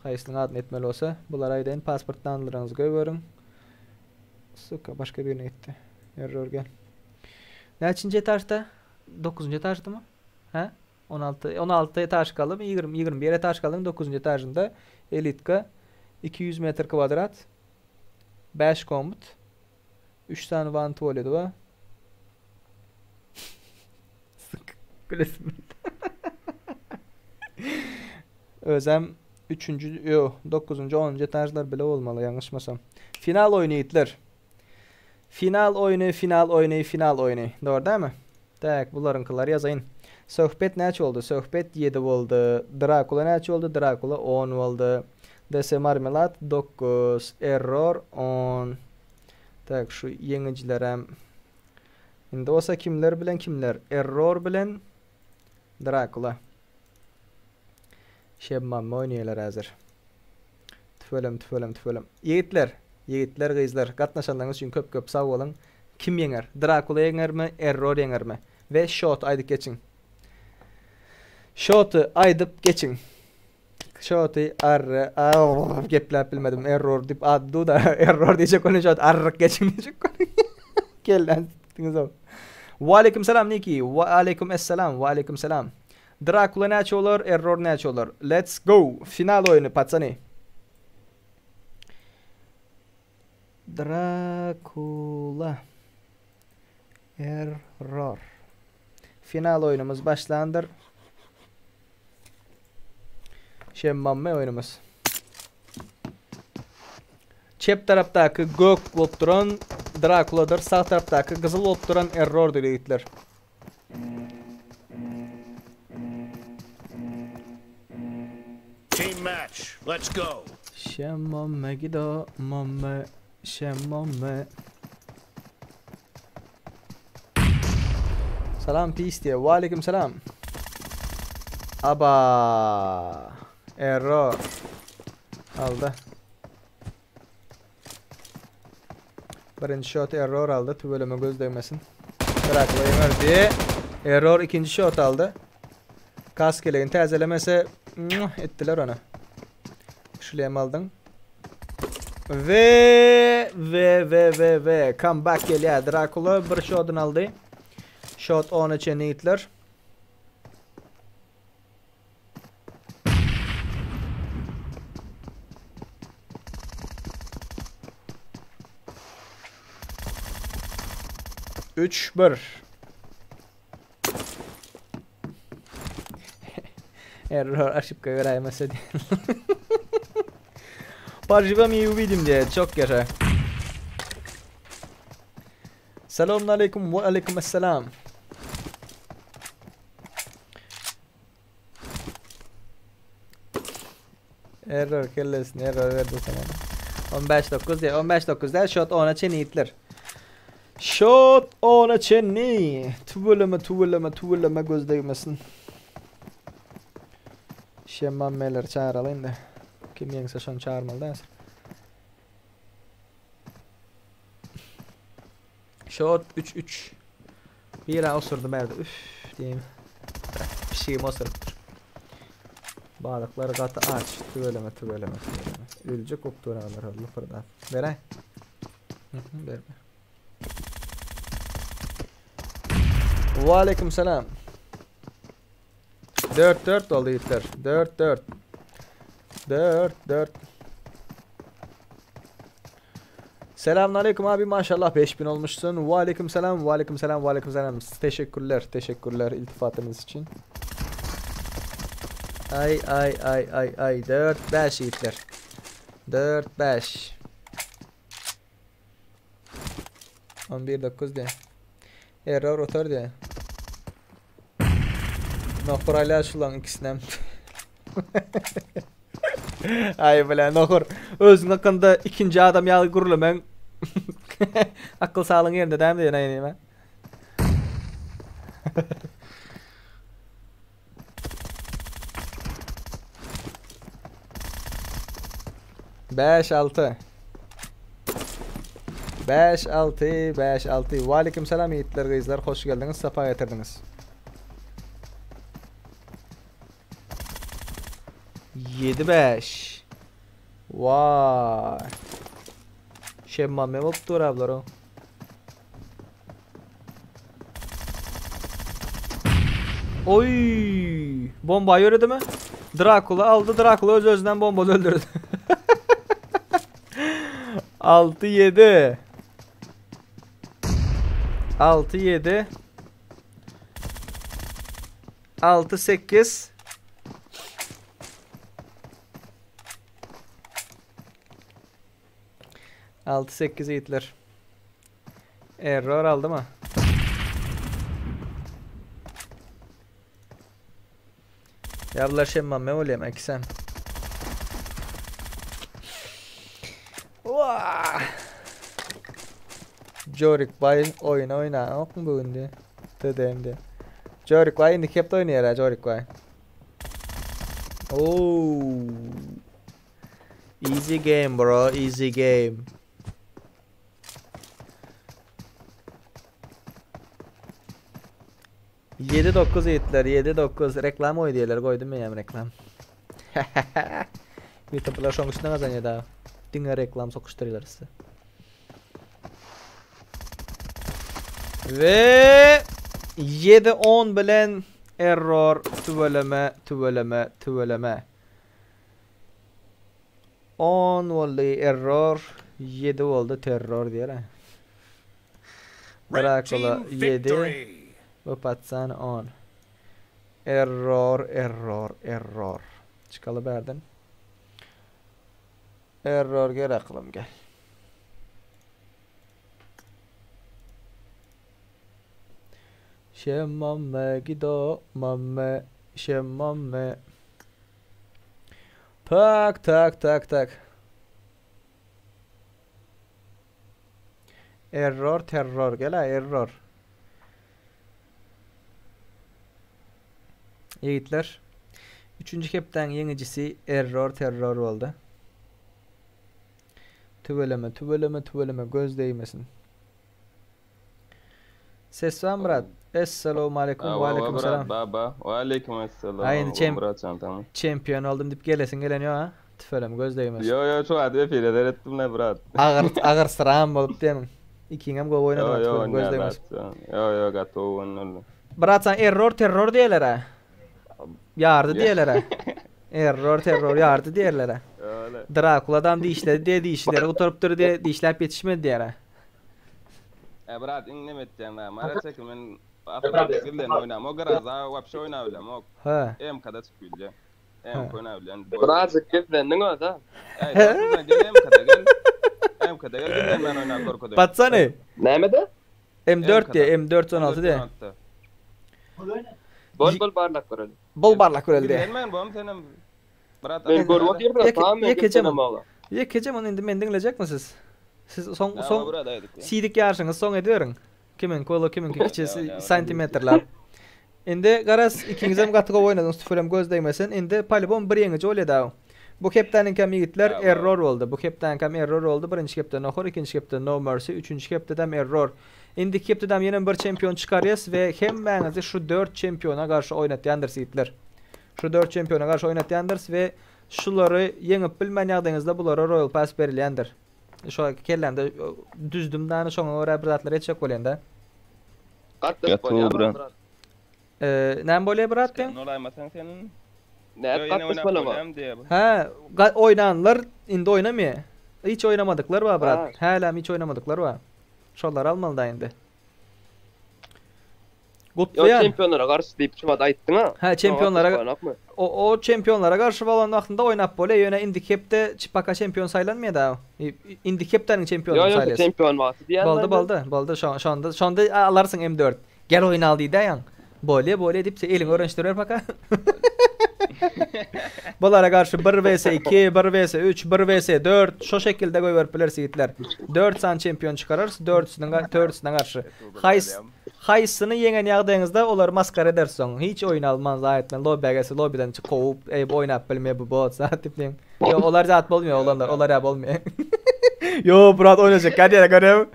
Haýsynyň adyny etmeli bolsa, bulary aýdaýyn, pasport danlaryňyzy goýberiň. Suka, başga birine gitdi. Error gel. Näçinji etažda? 9-njy etaždymy? Hä? 16 16 etaž galdymy? 20 21 etaž galdyň 9-njy etažynda elitka 200 metr kwadrat 5 komut 3 sany wan tualeti bar. Gülesim. Özem 3-nji, ýo, 9-njy, 10-njy etažlar bile bolmaly, ýalňyşmasam. Final oýny ýigitler. Final oýny, final oýny, final oýny. Dogry dälmi? Tak, bularyňkylary ýazaýyn. Söhbet näçe boldy? Söhbet 7 boldy. Drakula näçe boldy? Drakula 10 boldy. DS Marmelad 9, Error 10. Tak, şu ýeňijilerem. Indi bolsa kimler bilen kimler? Error bilen Drakula. Şemmammy oýnaýarlar häzir. Tüweleme, tüweleme, tüweleme. Ýigitler, ýigitler, gyzlar, gatnaşanlaryňyz üçin köp köp sag boluň. Kim ýeňer? Drakula ýeňermi, Error ýeňermi? We şoty aýdyp geçiň. Şoty aýdyp geçiň. Şoty arre arr gepläp bilmedim. Error diýip ady du-da. Error diýjek welin şot arryk geçiň diýjek welin. Kelläni sikdiňiz ow. Waleýkim salam Niki. Waleýkim esselam. Waleýkim salam. Drakula näçe bolar, Error näçe bolar? Let's go! Final oýny, patsany. Drakula. Error. Final oýnumyz başlandyr. Şemmamme oýnumyz. Çep tarapdaky gök bolup duran Drakuladyr, sag tarapdaky gyzyl bolup duran Errordyr ýigitler. Team match. Let's go. Şemmamme gido mamme şemmamme. Salam peace diýe. Waleýkim salam. Aba. Error. Aldy. Birinji shot error aldy. Tüweleme göz degmesin. Drakula ýeňerdi. Error ikinji shot aldy. Kaskelegini täzelemese etdiler ony. Şlem aldyň. Ve ve ve ve ve comeback gelýär. Drakula bir shotyny aldy. Shot 10-a çenli ýigitler. Üç bir. Error aşıp göräýmese diýen. Pažywam i uwidim diýe çok ýaşa. Salam aleyküm we aleyküm esselam. Error kellesine error berdi sana. 15 9 diýe 15 9 däl şot 10-a çenli ýigitler. Şot 10-a çenli. Tüweleme tüweleme tüweleme göz degmesin. Şemmammeleri çagyraly indi. Kim ýeňse şony çagyrmaly däl. Şot 3 3. Bira osurdy bärde. Üf diýeyim. Pişigim osurypdyr. Balyklar gaty aç. Tüweleme tüweleme tüweleme. Öljek bolup durarlar lypyrdap. Beräý. Ber ber. Waleýkim salam. 4-4 boldy ýigitler. 4-4. 4-4. Selamun aleyküm abi maşallah 5000 olmuşsun. Ve aleyküm selam ve aleyküm selam ve aleyküm selam. Teşekkürler teşekkürler iltifatınız için. Ay ay ay ay ay 4 5 yiğitler. 4 5 11 9 diye. Error otar diye. Nohur aýlar şulaň ikisinem. Aý bile nohur. Özüň hakynda ikinji adam ýaly gürlemeň. Akyl saglygyň ýerinde dämi diýen aýny men. Bäş alty. Bäş alty, bäş alty. Waleýkim salam ýigitler gyzlar hoş geldiňiz sapa getirdiňiz. 7-5. Vay. Şemmame bolup dur ablar o. Oy! Bomba ýöredi mi? Drakula aldy. Drakula öz özünden bomba öldürdi. 6 7 6 7 6 8 6 8 ýigitler. Error aldy mı? Ya bular şemmam ne bolýar ikisem. Vah! Jorik bay oýun oýna ok mu bugün diye. TDM'de. Jorik bay indi kepde oýnaýar ha Jorik bay. Oo. Easy game bro, easy game. 7-9 ýigitler, 7-9 reklam goý diýerler, goýdum men hem reklam. YouTuberlar şoň üstüne gazanýar da. Diňe reklam sokuşdyrýarlar size. Ve 7-10 bilen error tüweleme tüweleme tüweleme. 10 boldy error, 7 boldy terror diýer. Drakula 7 bu patsan 10. Error, error, error. Çykaly bärden. Error gel aklym gel. Şemmame gido mamme şemmame. Tak tak tak tak. Error terror gel ha error. Ýigitler. Üçünji hepdäň ýeňijisi Error Terror boldy. Tüweleme, tüweleme, tüweleme göz degmesin. Ses bar Myrat. Essalowmaleýkum, waleýkim salam. Baba, waleýkim esselam. Aý indi çem çempion oldum diýip gelesiň gelen ýok ha. Tüweleme göz degmesin. Ýo ýo şu wagt efire seretdim ne brat. Agyr agyr syram bolup diýemiň. Ikiňem gowy oýnadyň tüweleme göz degmesin. Ýo ýo gaty gowy oýnaldy. Brat sen error terror diýerler-ä. Ýardy diýerler-ä. Error terror ýardy diýerler-ä. Drakuladam dişledi diýe dişleri gutarypdyr diýe dişläp ýetişmedi diýer-ä. E brat iň neme etýäň da mara çekil men asyl gizlen oýnamok graza wapşe oýnabilemok. Hä. MK-da çykyp bilýän. MK oýnabilýän. Birazjyk gizlendiň özä. Äý gel MK-da gel. MK-da gel gizlen men oýnap görkezeýin. Patsany. Nämede? M4 diýe M4 16 diýe. Bol bol barlap göreli. Bol barlap göreli diýe. Gizlenmän bom senem. Brat. Men görüp otyryn tamam men gizlenem oga. Ýekeje muny indi meni diňlejekmi siz? Siz soň soň siýdik ýaryşyňyzy soň ediberiň. Kimiňki uly, kimiňki kiçi santimetrlap. Indi garaz ikiňizem gaty gowy oýnadyňyz tüfürem göz degmesin. Indi polibom bir ýeňiji bolýa daw. Bu hepdäniňkem ýigitler error boldy. Bu hepdäniňkem error boldy. Birinji hepde nohur, ikinji hepde no mercy, üçünji hepdedem error. Indiki hepdedem ýenem bir çempion çykarýas we hemmäňizi şu dört çempiona garşy oýnatýandyrys ýigitler. Şu dört çempiona garşy oýnatýandyrys we Şulary ýeňip bilmän ýagdaýyňyzda bulara Royal Pass berilýändir. Şo kellämde düzdüm dany şoňa görä bir zatlar etjek bolýan da. Gatnaşyp bolýar brat. Eee, näme bolýar brat diýen? Nolaýmasaň sen. Nädip gatnaşmaly Hä, oýnanlar indi oýnamaýar. Hiç oýnamadyklar bar brat. Hälem hiç oýnamadyklar bar. Şolary almaly da indi. Gutlaýan. Ýok çempionlara garşy diýip şu wagt aýtdyň-a. Hä çempionlara o o çempionlara garşy bolan wagtynda oýnap bolýar ýöne indiki hepde çipaka çempion saýlanmaýar da. Indiki hepdäniň çempionyny saýlaýas. Ýok ýok çempion wagty diýýän. Boldy boldy boldy şo şonda şonda alarsyň M4. Gel oýnaly diýdä ýaň. Bolýa bolýa diýip sen eliňi öwrenişdiriber paka. Bulara garşy 1 vs 2, 1 vs 3, 1 vs 4 şo şekilde goýberip bileris ýigitler. 4 sany çempion çykararys, dördüsiniň dördüsine garşy. Haýs haýsyny ýeňen ýagdaýyňyzda olary maskara ederis soň. Hiç oýun alman zaýa etmän lobby'a gelse lobby'den çyk kowup, eý bu oýnap bilmeýär bu bot zat diýip diýen. Ýok olar zat bolmaýar oglanlar, olar ýa bolmaýar. Ýo brat oýnajak gel ýere görem.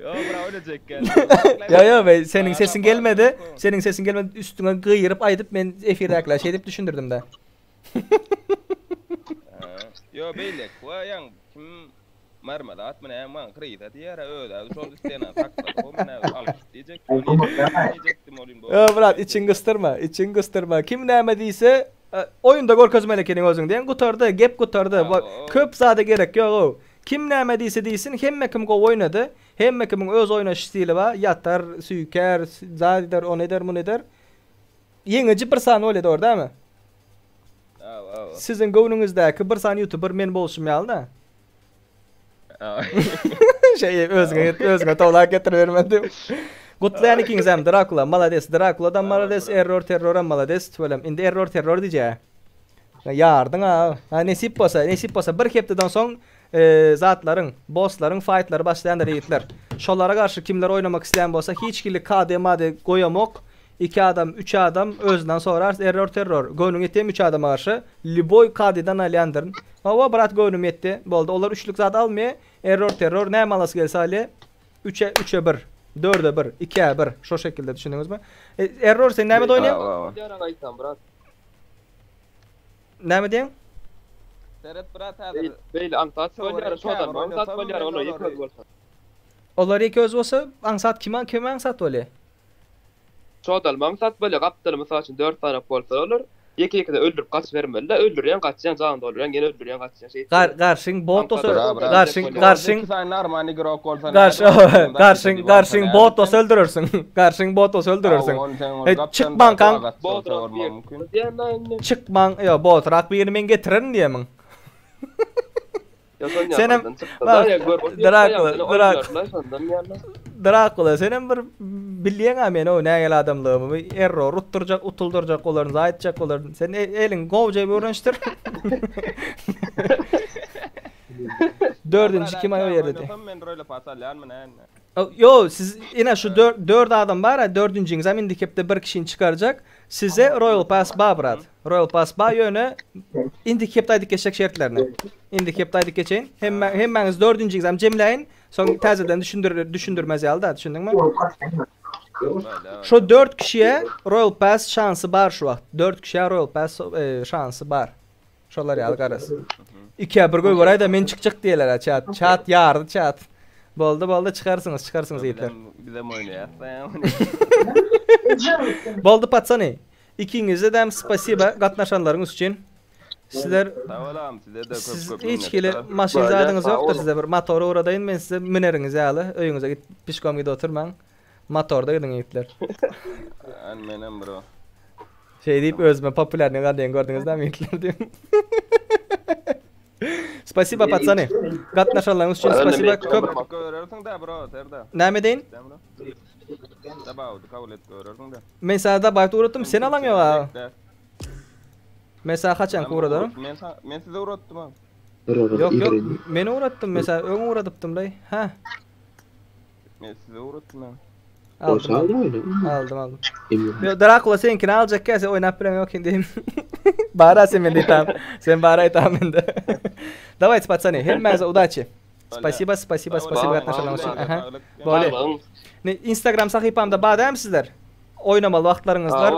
Ýo brat oýnajak gel. Ýo ýo be seniň sesiň gelmedi. Seniň sesiň gelmedi üstüňe gygyryp aýdyp men efirdäkilere şeýdip düşündirdim de. Ýo beýlek we ýaň kim marmelat mı näme maňa krysa diýer özä şol stena saklady o men alyp diýjekdim diýjekdim olim Ýo brat içiňi gysdyrma içiňi gysdyrma kim näme diýse oýunda görkezmeli ekeniň özüň diýen gutardy gep gutardy köp zada gerek ýogow kim näme diýse diýsin hemme kim gowy oýnady hemme kimiň öz oýnaş stili bar ýatar süýkär zat eder ony eder muny eder ýeňiji bir sany bolýa dogry dälmi Siziň göwnüňizdäki bir sany ýutuber men bolşum ýaly-da. Şeý özüňe özüňe towlak getiriberme diýip. Gutlaýan ikiňizem Drakula malades Drakuladan malades Error Terroram malades tüwelem indi Error Terror diýjä. Ýardyň a. Ha nesip bolsa nesip bolsa bir hepdeden soň zatlaryň bosslaryň faýtlary başlaýandyr ýigitler. Şolara garşy kimler oýnamak isleýän bolsa hiç hili KD made goýamok. Iki adam, üç adam özünden sorarys error terror. Göwnüň ýetýämi üç adama garşy? Lýuboý kadydan alýandyryn. Hawa brat göwnüm ýetdi. Boldy. Olar üçlük zat almaýa. Error terror näme alasy gelse alýa. Üçe üçe bir. Dörde bir. Ikä bir. Şo şekilde düşündiňizmi? Error sen nämede oýnaýaň? Ýaran aýtsam brat. Näme diýýäň? Seret brat häzir. Beýle aňsat bolýar, şodan aňsat bolýar, olar ýeke özi bolsa. Olar ýeke özi bolsa aňsat kime kime aňsat bolýa? Çodalmaň sat bolýa gapdaly mysal üçin 4 tarap bolsa olar ýeke ýekeden öldürip gaçybermelidä öldürýäň gaçýaň jan doldurýaň ýene öldürýäň gaçýaň şeýtip Gar garşyň bot bolsa garşyň garşyň Iki sany normal igrok bolsa garşy garşyň garşyň bot bolsa öldürersiň garşyň bot bolsa öldürersiň Heý çykmaňkaň çykmaň ýo botrak birini men getirerin diýemiň Senem Drakula, Drakula. Drakula, senem bir bilýäň-ä meni o nägile adamlygymy. Error utdurjak, utuldyrjak bolaryn, zaý etjek bolaryn. Sen e, eliň gowja öwrenişdir. Dördünji kim aý o ýerde? Men röle pas alýan men indi. Yo, siz ine şu dört adam bar, dördünjiňiz hem indiki hepde bir kişini çykarjak. Size Royal Pass ba brat. Royal Pass ba ýöne indiki hepde aýdyp geçjek şertlerini. Indiki hepde aýdyp geçeýin. Hemme hemmäňiz dördünjiňiz hem jemläýin. Soň täzeden düşündir düşündirmez ýaly da, düşündiňmi? Şu dört kişiye Royal Pass şansy bar şu wagt. Dört kişiye Royal Pass e, şansy bar. Şolar ýaly garaz. Ikä bir goýberäý-de men çykjak diýerler çat. Çat ýardy çat. Boldy boldy çykarsyňyz çykarsyňyz ýigitler. Bizem oýnaýas. Boldy patsany. Ikiňize-dem spasiba gatnaşanlaryňyz üçin. Sizler Sag size-de köp köp hiç hili maşyn zadyňyz ýokdur size bir motor ugradaýyn men size müneriňiz ýaly öýüňize git pişkom gidip oturmaň. Motorda gidiň ýigitler. An menem bro. Şeý diýip özüme populýarnyý galýan gördüňiz dämi ýigitler diýip. Spasiba patsany. Gatnaşanlaryňyz üçin spasiba köp. Görersiň da bro, Serda. Näme deýin? Dabawdy kabul et görersiň da. Men sana dabawdy ugratdym, sen alaň ýok a. Men sana haçan ugradarym? Men men size ugratdym a. Ýok ýok, men ugratdym, men sana öň ugradypdym laý. Ha. Men size ugratdym ha. Aldym aldım. Aldım aldım. Yo Drakula seninkini aljak gelse oýnap bilen ýok indi. Bara sen mende tam. Sen bara tam mende. Давайте, пацаны, hemmäňize удачи. Спасибо, спасибо, спасибо gatnaşanyňyz üçin. Aha. Bolýar. Ne Instagram sahypamda bar dämi sizler? Oýnamaly wagtlaryňyzlar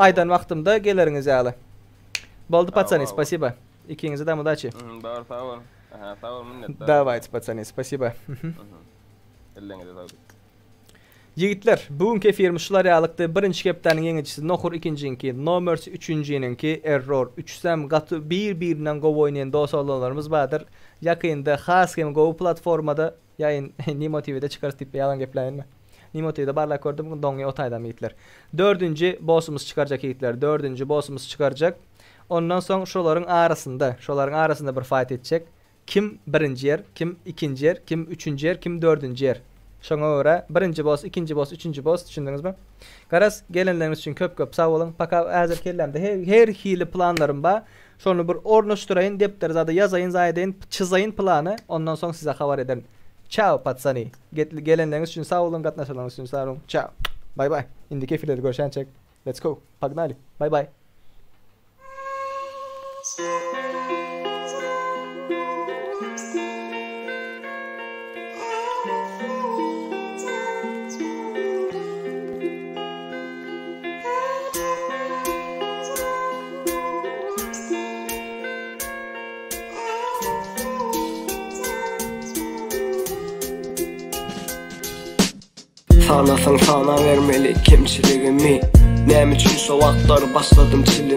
aýdan wagtymda geleriňiz ýaly. Boldy, пацаны, спасибо. Ikiňize de удачи. Bar, sag bol. Aha, sag bol, minnetdar. Давайте, пацаны, спасибо. Elleňize saglyk. Ýigitler, bu günki efirimiz şular ýalykdy. Birinji hepdäniň ýeňijisi Nohur, ikinjiňki No Mercy, üçünjiniňki Error. Üçüsem gaty bir-birinden gowy oýnaýan dos oglanlarymyz bardyr. Ýakynda has hem gowy platformada ýaýyn Nimo TVde çykarys diýip ýalan gepläýinmi? Nimo TVde barlap gördüm, doňy o taýdam ýigitler. Dördünji bossumyz çykarjak ýigitler, dördünji bossumyz çykarjak. Ondan soň şolaryň arasynda, şolaryň arasynda bir fight etjek. Kim birinji ýer, kim ikinji ýer, kim üçünji ýer, kim dördünji ýer. Şoňa görä birinji boss, ikinji boss, üçünji boss düşündiňizmi? Garaz, gelenleriňiz üçin köp köp sag boluň. Paka häzir kellämde her, her hili planlarym bar. Şony bir ornaşdyraýyn, depdere zada ýazaýyn, zaýadaýyn, çyzaýyn plany, ondan soň size habar ederin. Çao, patsany. Gelenleriňiz üçin sag boluň, gatnaşanlaryňyz üçin sag boluň. Çao. Baý baý. Indiki efirlerde görşänçek. Let's go. Pagnali. Baý baý. Sanasaň sanabermeli kemçiligimi Näme üçin şo wagtlar başladym çilimi.